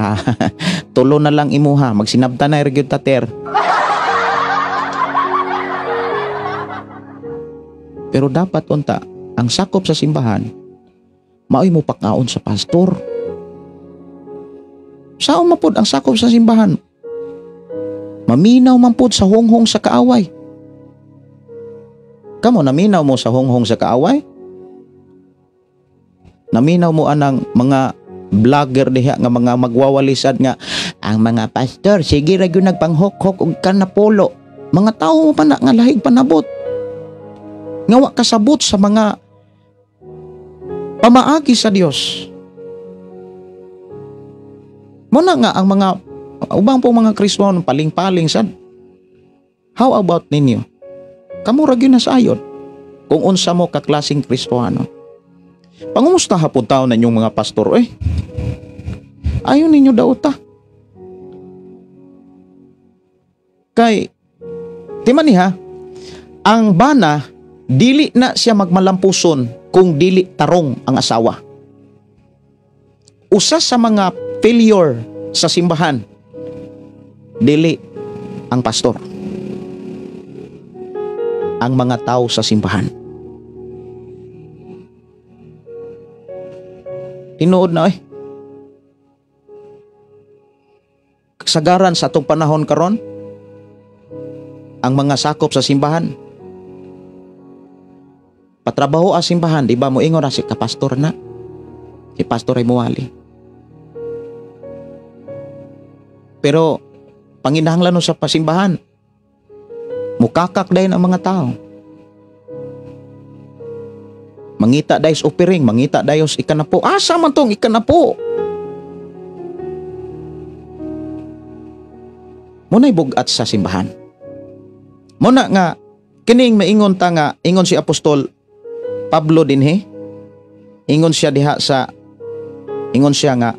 tulo na lang imuha, magsinabta na gyud ta ter. Pero dapat unta ang sakop sa simbahan maoy mopakaon sa pastor. Sao mapod ang sakop sa simbahan? Maminaw man pod sa honghong sa kaaway. Kamo, naminaw mo sa honghong sa kaaway? Naminaw mo anang mga vlogger diha nga mga magwawalisad nga ang mga pastor sige ra gyud nagpanghokhok og kanapolo. Mga tawo pa na nga lahig panabot. Nga wa kasabot sa mga pamaagi sa Dios. Muna nga ang mga ubang po mga Kristiyano paling-paling sad. How about ninyo? Kamo ra gyud na sayon kung unsa mo ka klaseng Kristiyano. Pangumusta hapon taon na inyong mga pastor eh. Ayon ninyo daw ta. Kay timan ni ha, ang bana dili na siya magmalampuson kung dili tarong ang asawa. Usa sa mga failure sa simbahan, dili ang pastor, ang mga tao sa simbahan. Tinuod na eh. Kasagaran sa atong panahon karon, ang mga sakop sa simbahan, patrabaho ang simbahan, di ba mo ingon ra si kapastor na. Si pastor ay muwali. Pero panginahanglan sa pasimbahan, mukakak dayon ang mga tao. Mangita dayos offering, mangita dayos ikanapo. Asa man tong ikanapo? Muna'y bugat sa simbahan. Muna nga kining maingon ta nga ingon si Apostol Pablo dinhi. Ingon siya diha sa ingon siya nga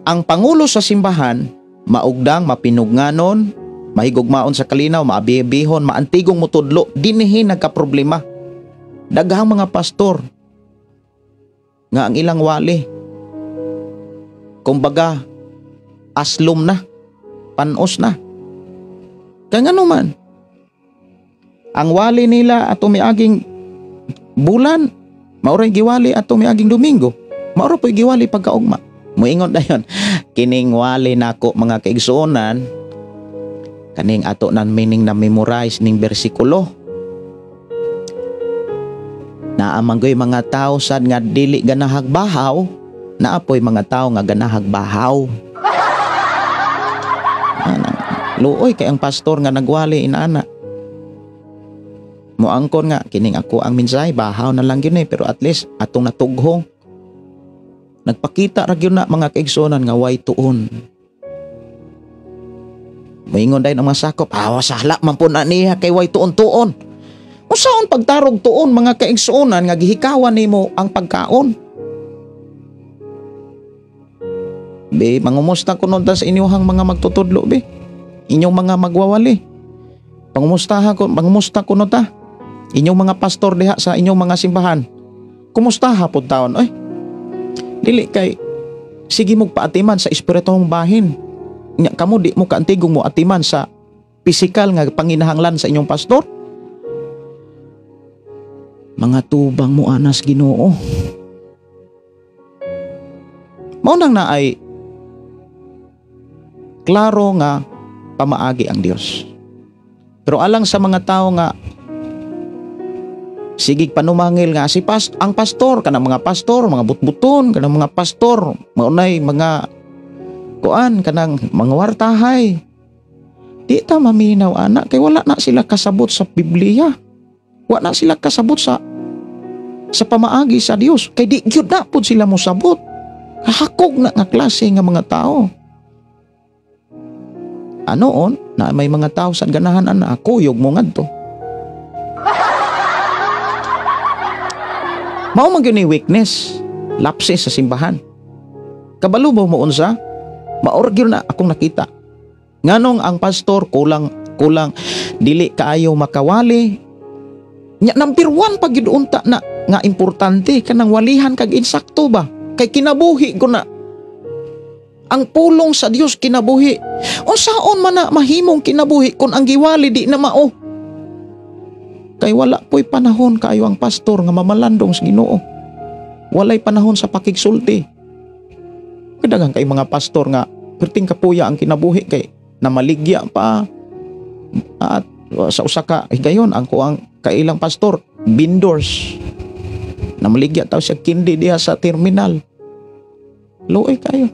ang pangulo sa simbahan maugdang, mapinugnanon, mahigugmaon sa kalinaw, maabihon, maantigong mutudlo. Dinhi nagkaproblema. Daghang mga pastor nga ang ilang wali kumbaga aslom na, panos na. Kaya nga naman, ang wali nila ato miaging bulan, maoray giwali ato miaging Domingo, maoray po'y giwali pagkaugma. Muingon dayon, kining wali nako mga kaigsuonan, kaning ato nan meaning na memorize ning bersikulo. Naamanggoy mga tao sad nga dili ganahag bahaw, naapoy mga tao nga ganahag bahaw. Luoy kay ang pastor nga nagwali inaana. Moangkon nga kining ako ang mensahe, bahaw na lang gyud pero at least atong natughong. Nagpakita ra gyud na mga kaigsuonan nga way tuon. Moingon dayon ang mga sakop, sala man po na niya kay way tuon-tuon. Usaon pagtarog tuon mga kaigsuonan nga gihikawan nimo ang pagkaon? Be, mangumusta kuno ta sa inyong mga magtutudlo be. Inyong mga magwawali. Pangumusta kuno ta. Inyong mga pastor diha sa inyong mga simbahan. Kumusta hapon taon? Oy. Dili kay sige mo paatiman sa espirituhong bahin. Nya kamo di mo kaantigong mo atiman sa pisikal nga panginahanglan sa inyong pastor. Mga tubang mo anas Ginoo. Mao nang naay klaro nga pamaagi ang Dios. Pero alang sa mga tao nga sigig panumangil nga si ang pastor kanang mga pastor, mga butbuton, kanang mga pastor, maunay mga kuan kanang mga wartahay. Di ta maminaw ana kay wala na sila kasabot sa Biblia. Wala na sila kasabot sa pamaagi sa Dios kay di gyud na pud sila mosabot. Kahakog na nga klase nga mga tao. Anoon na may mga tao sa ganahan ana kuyog mo ngadto. Mao man gyud ni weakness, lapses sa simbahan. Kabalo ba mo unsa? Maorgyod na akong nakita. Nganong ang pastor kulang dili kaayo makawali. Nya number 1 pag gyud unta na nga importante kanang walihan kag insakto ba? Kay kinabuhi ko na. Ang pulong sa Dios kinabuhi. Unsaon man na mahimong kinabuhi kun ang giwali di na mao? Kay wala po'y panahon kaayo ang pastor nga mamalandong sa Ginoo. Walay panahon sa pakigsulti. Kadaghang kay mga pastor nga perting kapuya ang kinabuhi kay namaligya pa at sa usa ka higayon ang kuang kailang pastor bindors. Namaligya taw siya kindi diha sa terminal. Luoy kayo.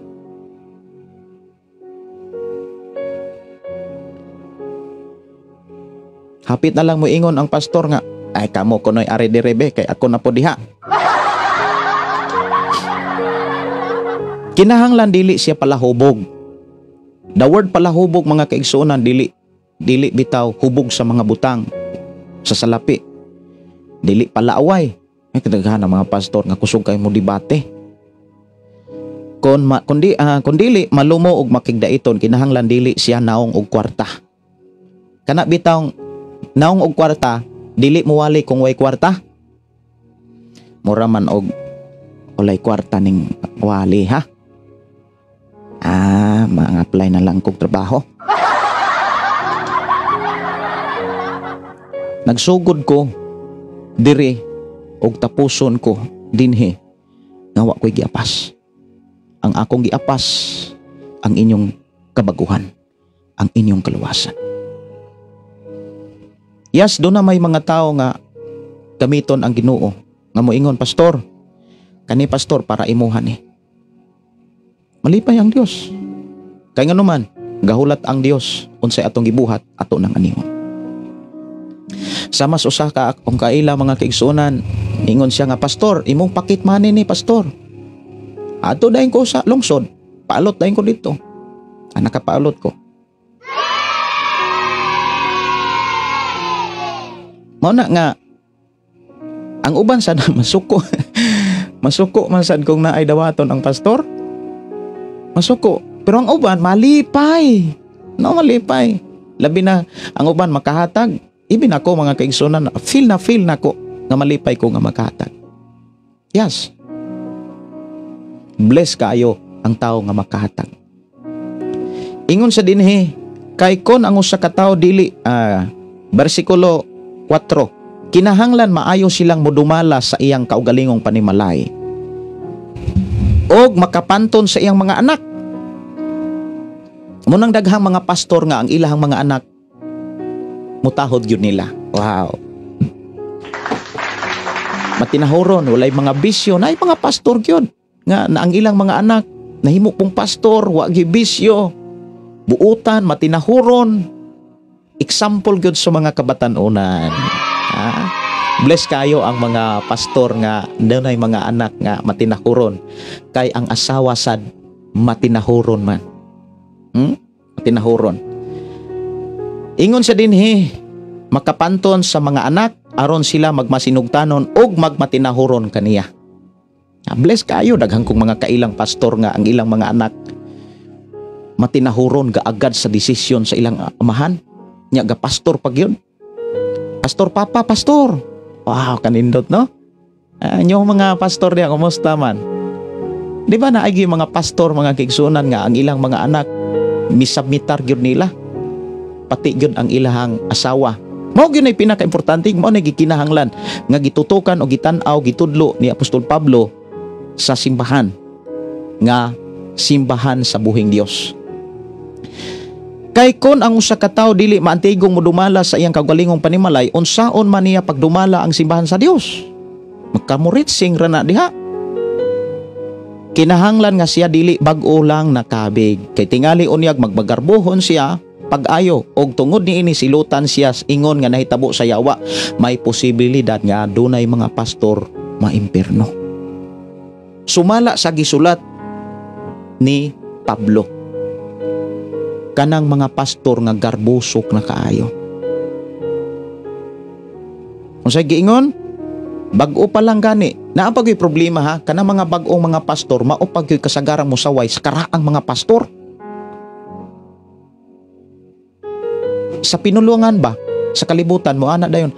Hapit na lang mo ingon ang pastor nga, ay kamo kunoy ari direbe kay ako na po diha. Kinahanglan dili siya palahubog. The word palahubog mga kaigsuonan dili bitaw hubog sa mga butang sa salapi. Dili palaaway. Ay kadaghan ang mga pastor nga kusog kay mo debate. Kun dili malumo og makigdaiton, kinahanglan dili siya naong og kwarta. Kana bitaw naong og kwarta, dili muwali kung way kwarta. Mura man og walay kwarta ning wali ha. Mga-apply na lang kog trabaho. Nagsugod ko diri og tapuson ko dinhi nga wa ko'y giapas. Ang akong giapas ang inyong kabaguhan, ang inyong kaluwasan. Yes, doon na may mga tao nga gamiton ang Ginoo nga moingon, pastor, kani pastor para imuha ni. Malipay ang Dios. Kay nganuman, gahulat ang Dios unsay atong gibuhat ato nang anihon. Sama sa usa ka akong kaila mga kaigsuonan, ingon siya nga, "Pastor, imong pocket money ni pastor. Ato dayon ko sa lungsod, paalot dayon ko dito." Ah, nakapaalot ko. Mao na nga ang uban sad masuko. Masuko man sad kung naay dawaton ang pastor. Masuko. Pero ang uban malipay. No, malipay. Labi na ang uban makahatag. Ibin ako mga kaigsunan, feel na ko nga malipay ko nga makahatag. Yes. Bless kaayo ang tao nga makahatag. Ingon sa dinhi, kay kon ang usa ka tawo dili, bersikulo 4, kinahanglan maayo silang modumala sa iyang kaugalingong panimalay og makapanton sa iyang mga anak. Munang daghang mga pastor nga ang ilahang mga anak mutahod gyud nila. Wow. Matinahuron, walay mga bisyo, naay mga pastor gyud nga na ang ilang mga anak nahimo pong pastor, wa gyud bisyo, buutan, matinahuron. Example gyud sa mga kabatan-unan. Bless kayo ang mga pastor nga dunay mga anak nga matinahuron, kay ang asawa sad matinahuron man. Matinahuron. Ingon sa dinhi, makapanton sa mga anak aron sila magmasinugtanon og magmatinahuron kaniya. Bless kayo daghang kong mga kailang pastor nga ang ilang mga anak matinahuron gaagad sa desisyon sa ilang amahan. Nya ga pastor pag yun. Pastor papa, pastor. Wow, kanindot no? Inyo mga pastor diya, kumusta man? Di ba naay mga pastor, mga kaigsuonan nga ang ilang mga anak misubmitar gyud nila. Pati gyud ang ilahang asawa. Mao gyud ay pinakaimportante, mao na gikinahanglan nga gitutukan o gitan-aw, gitudlo ni Apostol Pablo sa simbahan nga simbahan sa buhing Dios. Kay kon ang usa ka tawo dili maantigong modumala sa iyang kaugalingong panimalay, unsaon man niya pagdumala ang simbahan sa Dios? Magkamuritsing ra na diha. Kinahanglan nga siya dili bag-o lang nakabig. Kay tingali unyag magbagarbohon siya pag-ayo og tungod niini silutan siya ingon nga nahitabo sa yawa. May posibilidad nga dunay mga pastor maimpierno. Sumala sa gisulat ni Pablo, kanang mga pastor nga garbusok na kaayo. Unsay giingon? Bag-o pa lang gani. Naa pa gyud problema ha, kanang mga bag-ong mga pastor mao pa gyud kasagarang mosaway sa karaang mga pastor. Sa pinulungan ba sa kalibutan mo ana dayon,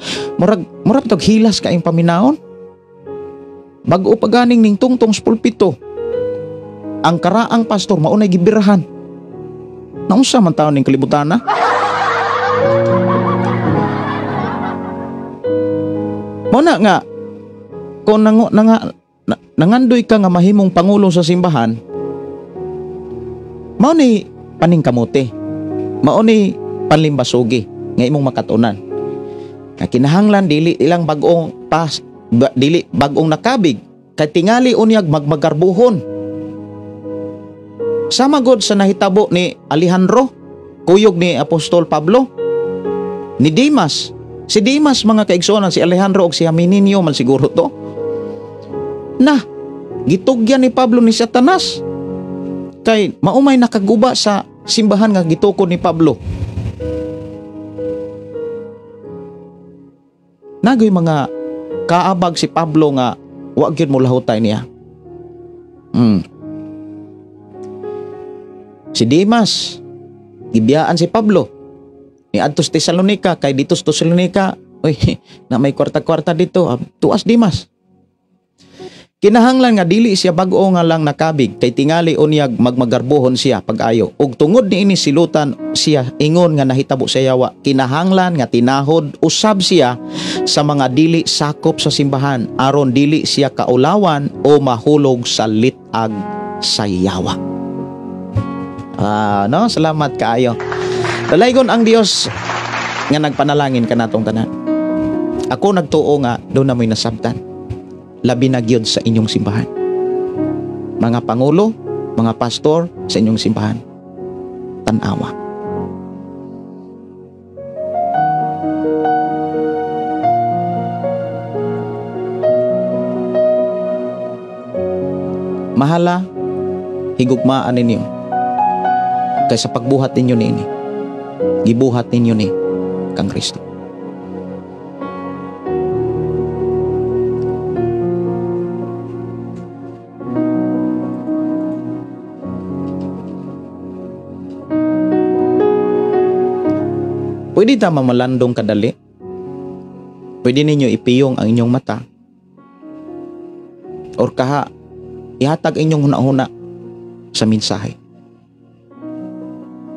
murag tog hilas kaayong paminaon. Bag-o pa ganing ning tungtong sa pulpito. Ang karaang pastor mao nay gibirahan. Naunsa man taon ning kalibutan na? Mao na nga kung nangandoy ka nga mahimong pangulo sa simbahan, mao ni paningkamote, mao ni panlimbasugi nga imong makatunan. Nga kinahanglan dili ilang bag-ong dili bag-ong nakabig, kay tingali unyag magmagarbuhon. Sama god sa nahitabo ni Alejandro, kuyog ni Apostol Pablo, ni Dimas. Si Dimas mga kaigsuonan, si Alejandro og si Amininio man siguro to. Na gitugyan ni Pablo ni Satanas kay maumay nakaguba sa simbahan nga gitukod ni Pablo. Nagoy mga kaabag si Pablo nga wa gyud mo lahutay niya. Si Dimas gibiyaan si Pablo ni adto sa Tesalonika, kay dito sa Tesalonika, oy, na may kwarta-kwarta dito, tuas Dimas. Kinahanglan nga dili siya bag-o nga lang nakabig, kay tingali unyag magmagarbohon siya pag-ayo. Ug tungod niini silutan siya ingon nga nahitabo sa yawa. Kinahanglan nga tinahod usab siya sa mga dili sakop sa simbahan aron dili siya kaulawan o mahulog sa litag sa yawa. No, salamat kaayo. Dalaygon ang Dios nga nagpanalangin kanatong tanan. Ako nagtuo nga doon na mo'y nasabtan. Labi na gyud sa inyong simbahan. Mga pangulo, Mga pastor sa inyong simbahan, tan-awa. Mahala, higugmaan ninyo. Kaysa pagbuhat ninyo niini, gibuhat ninyo ni kang Kristo. Pwede ta mamalandong kadali. Pwede ninyo ipiyong ang inyong mata. Or kaha, ihatag inyong huna-huna sa mensahe.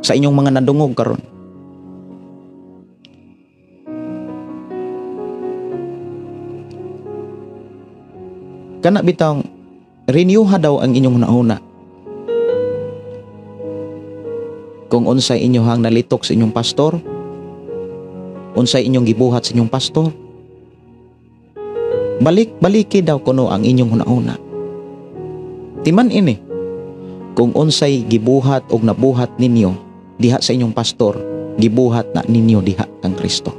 Sa inyong mga nadungog karon. Kana bitang renewha daw ang inyong huna-huna. Kung unsay inyohang nalitok sa inyong pastor, unsay inyong gibuhat sa inyong pastor, balik-baliki daw kuno ang inyong huna-huna. Timan ini, kung unsay gibuhat og nabuhat ninyo diha sa inyong pastor, gibuhat na ninyo diha kang Kristo.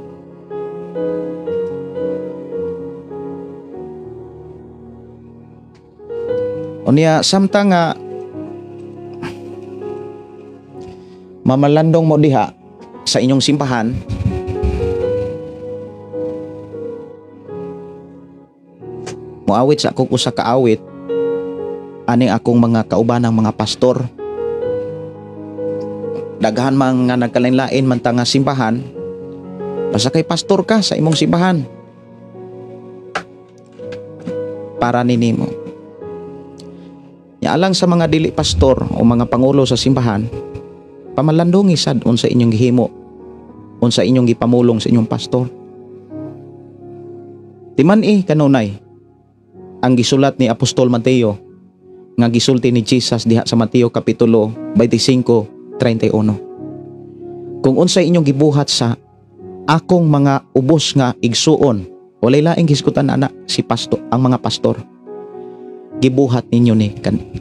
Unya samtang nga mamalandong mo diha sa inyong simbahan, moawit sa akong usa ka awit aning akong mga kaubanang mga pastor. Daghan man nga nagkalain-lain man ta nga simbahan, basta kay pastor ka sa imong simbahan, para ninimo. Nya alang sa mga dili pastor o mga pangulo sa simbahan, pamalandungi sad unsa inyong gihimo, unsa inyong gipamulong sa inyong pastor. Timan kanunay ang gisulat ni Apostol Mateo nga gisulti ni Jesus diha sa Mateo Kapitulo 25:31. Kung unsay inyong gibuhat sa akong mga ubos nga igsuon, walay laing hisgutan ana si pastor, ang mga pastor, gibuhat ninyo ni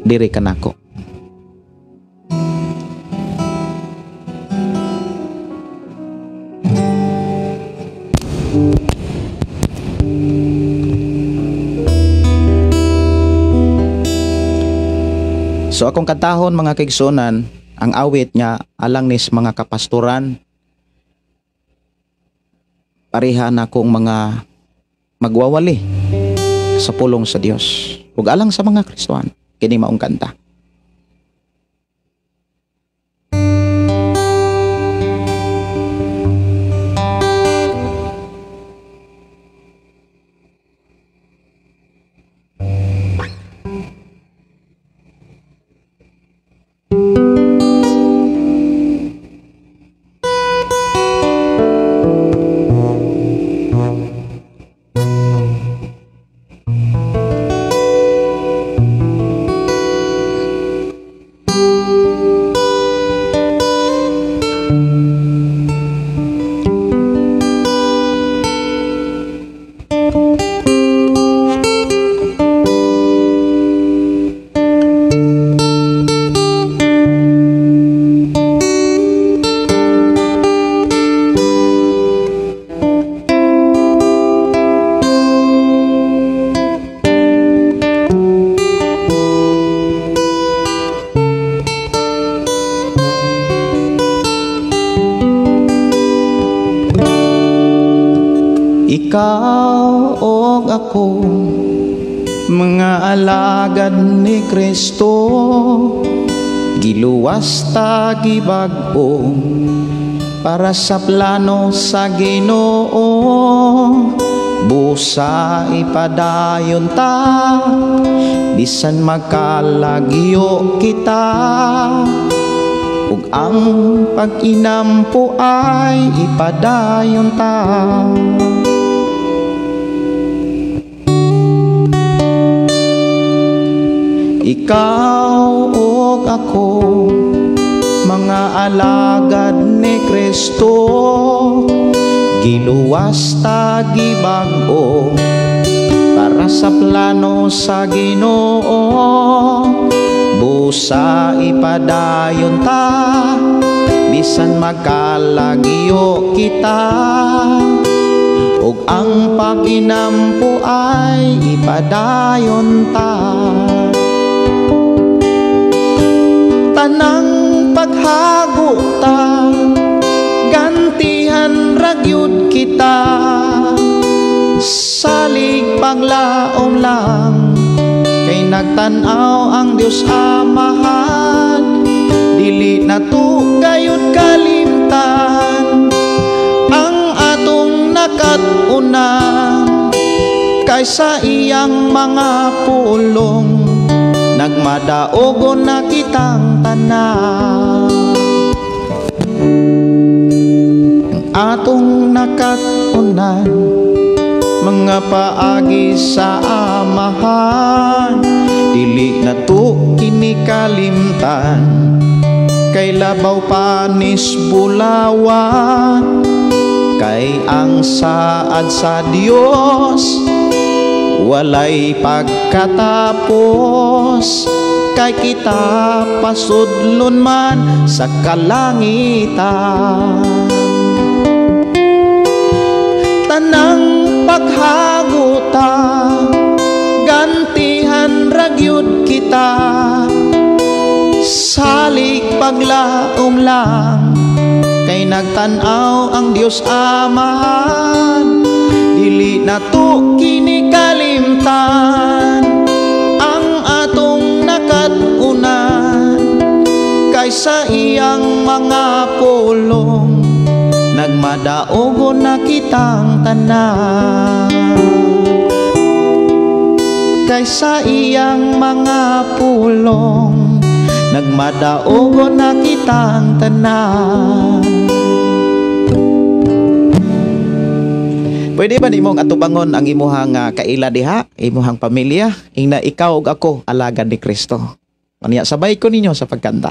diri kanako. So akong kantahon mga kaigsunan, ang awit nga alang nis mga kapastoran, pareha na akong mga magwawali sa pulong sa Dios ug alang sa mga Kristohan, kini maong kanta. Ikaw og ako, mga alagad ni Kristo, giluwas ta gibag-o para sa plano sa Ginoo. Busa ipadayon ta, bisan magkalagyo kita, ug ang pag-inampo ay ipadayon ta. Ikaw ug ako, mga alagad ni Kristo, giluwas ta gibag-o para sa plano sa Ginoo. Busa ipadayon ta, bisan magkalagyo kita, ug ang pag-inampo ay ipadayon ta. Tanang paghago ta, gantihan ragyud kita, salig paglaom lang, kay nagtan-aw ang Dios Amahan. Dili na to gayud kalimtan ang atong nakat-unan, kaysa iyang mga pulong nagmadaogon na kitang tanan. Ang atong nakat-unan, mga paagi sa Amahan, dili na to kini kalimtan, kay labaw panis bulawan. Kay ang saad sa Dios walay pagkatapos, kay kita pasudlon man sa kalangitan. Tanang paghaguta, gantihan ragyud kita, salig paglaom lang, kay nagtan-aw ang Dios Amahan. Dili na to kini kalimtan ang atong nakat-unan, kaysa iyang mga pulong nagmadaogon na kitang tanan. Kaysa iyang mga pulong nagmadaogon na kitang tanan. Pwede ba nimong atubangon ang imuhang kaila diha, imuhang pamilya, ingna ikaw ug ako alagad ni Kristo? Unya sabay ko ninyo sa pagkanta.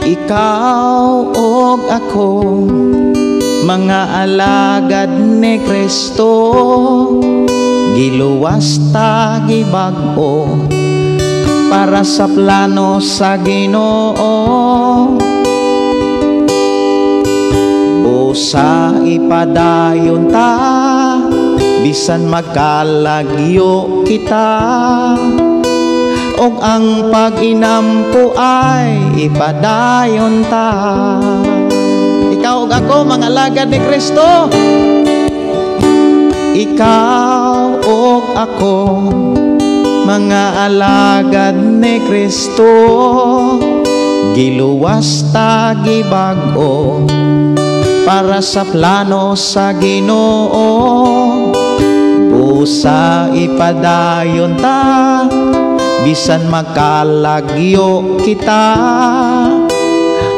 Ikaw og ako, mga alagad ni Kristo, giluwas ta gibag-o para sa plano sa Ginoo. Busa ipadayon ta, bisan magkalagyo kita, og ang pag-inampo ay ipadayon ta. Ikaw ug ako, mga alagad ni Kristo. Ikaw ug ako, mga alagad ni Kristo, giluwas ta gibag-o para sa plano sa Ginoo. Busa ipadayon ta, bisan magkalagyo kita,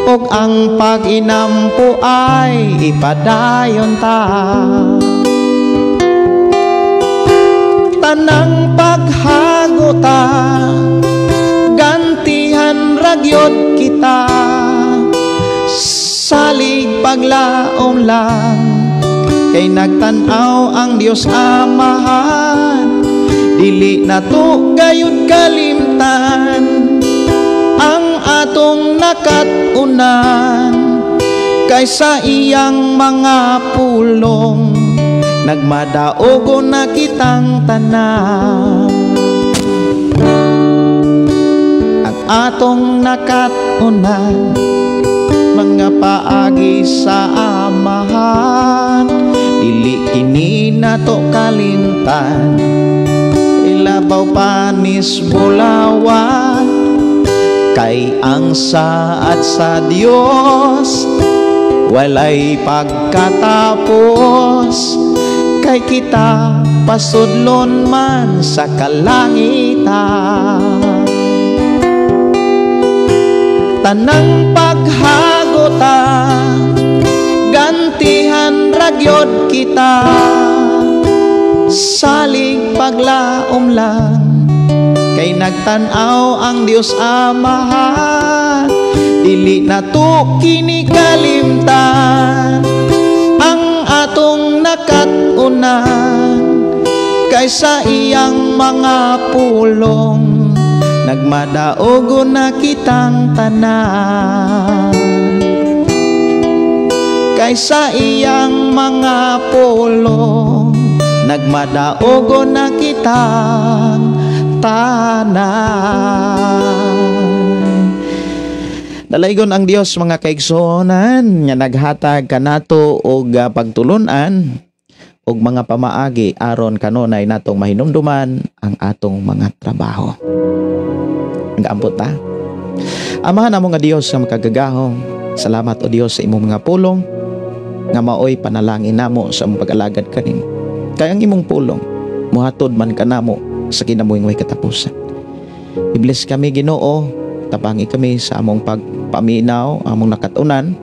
ug ang pag-inampo ay ipadayon ta. Tanang paghaguta, gantihan ragyod kita, salig paglaom lang, kay nagtan-aw ang Dios Amahan. Dili na to gayud kalimtan ang atong nakat-unan, kaysa iyang mga pulong nagmadaogon na kitang tanan. Ang atong nakat-unan, mga paagi sa Amahan, dili kini nato kalimtan, ilabaw panis bulawan. Kay ang saad sa Dios walay pagkatapos, Kay kita pasudlon man sa kalangitan. Tanang paghagota, gantihan ragyod kita. Salig paglaom lang, kay nagtan-aw ang Dios Amahan. Dili na to kini kalimtan ang atong nakat-unan, kay sa iyang mga pulong nagmadaogo na kitang tanan. Kay sa iyang mga pulong nagmadaogo na kitang tanan. Dalaygon ang Dios, mga kaigsuonan, nga naghatag kanato og pagtulunan og mga pamaagi aron kanunay natong mahinumduman ang atong mga trabaho. Nag-ampot ta. Amahan amo nga Dios nga makagagahom, salamat o Dios sa imong mga pulong nga maoy panalangin namo sa among pag-alagad kanimo. Kay ang imong pulong muhatod man kanamo sa kinabuhing way katapusan. I-bless kami, Ginoo, tabangi kami sa among pagpaminaw, among nakatunan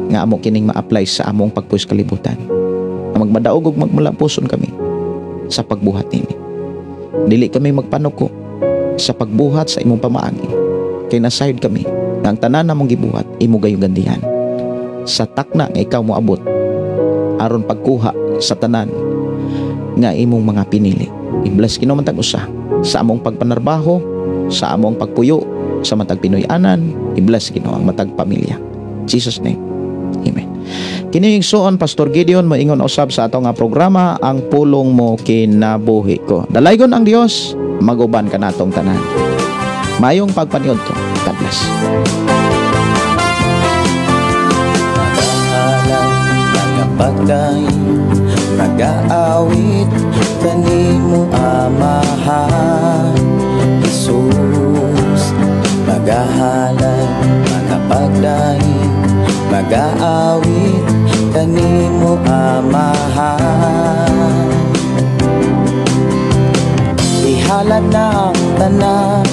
nga amo kining ma-apply sa among pagpuyo kalibutan. Nga magmadaog ug magmulapuson kami sa pagbuhat nini. Dili kami magpanuko sa pagbuhat sa imong pamaagi. Kay nasayod kami nga ang tanan namong gibuhat imo gayong gandihan. Sa takna nga ikaw moabot aron pagkuha sa tanan nga imong mga pinili. I-bless Ginoo matag usa sa among pagpanarbaho, sa among pagpuyo, sa matag Pinoy-anan. I-bless Ginoo ang matag pamilya. Jesus name. Amen. Kini igsuon Pastor Gideon moingon usab sa ato nga programa, Ang Pulong Mo Kinabuhi Ko. Dalaygon ang Dios, maguban kanatong tanan. Mayong pagpaniod to. God bless. Pagdaing, nag-aawit kanimo Amahan Jesus. Magahalad, magapagdaing, mag-aawit kanimo Amahan. Ihalad na ang tanan,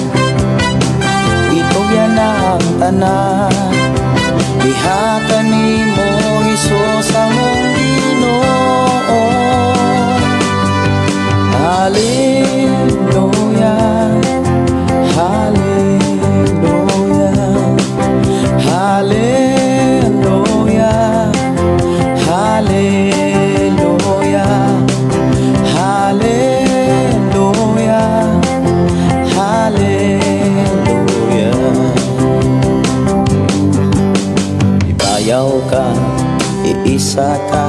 itugyan na ang tanan, diha kanimo Hesus among Ginoo. Hallelujah, hallelujah, hallelujah, hallelujah, hallelujah, hallelujah. Ibayaw ka, iisa ka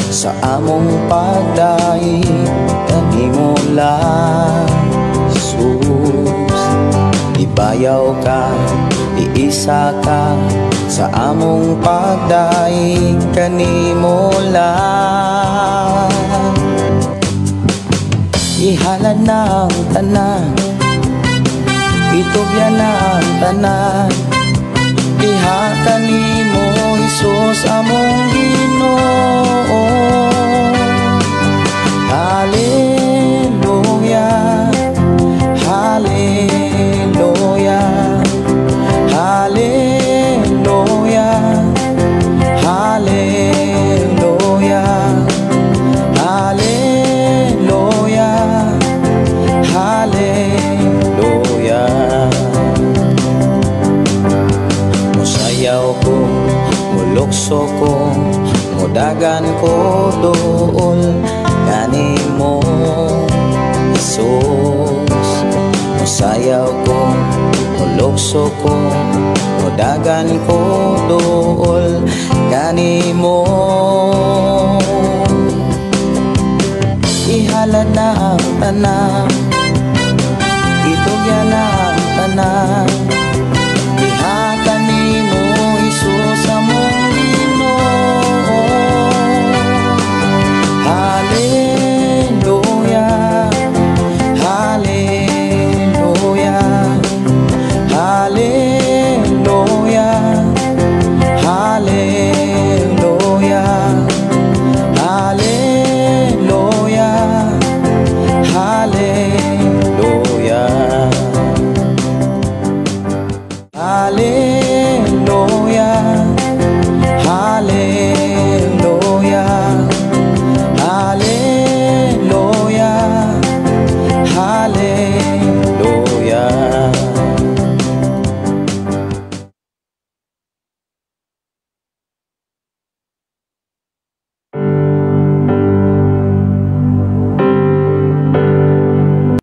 sa among pagdaig kanimo lang, Jesus. Ibayaw ka, iisa ka sa among pagdaig kanimo lang. Ihalad na ang tanan, itugyan na ang tanan, diha kanimo Hesus among Ginoo. Hallelujah, hallelujah, hallelujah, hallelujah, hallelujah, hallelujah. Musayaw ko, mulukso ko, mudagan ko dool kanimo Hesus. Musayaw ko, mulukso ko, mudagan ko dool kanimo. Ihalad na ang tanan,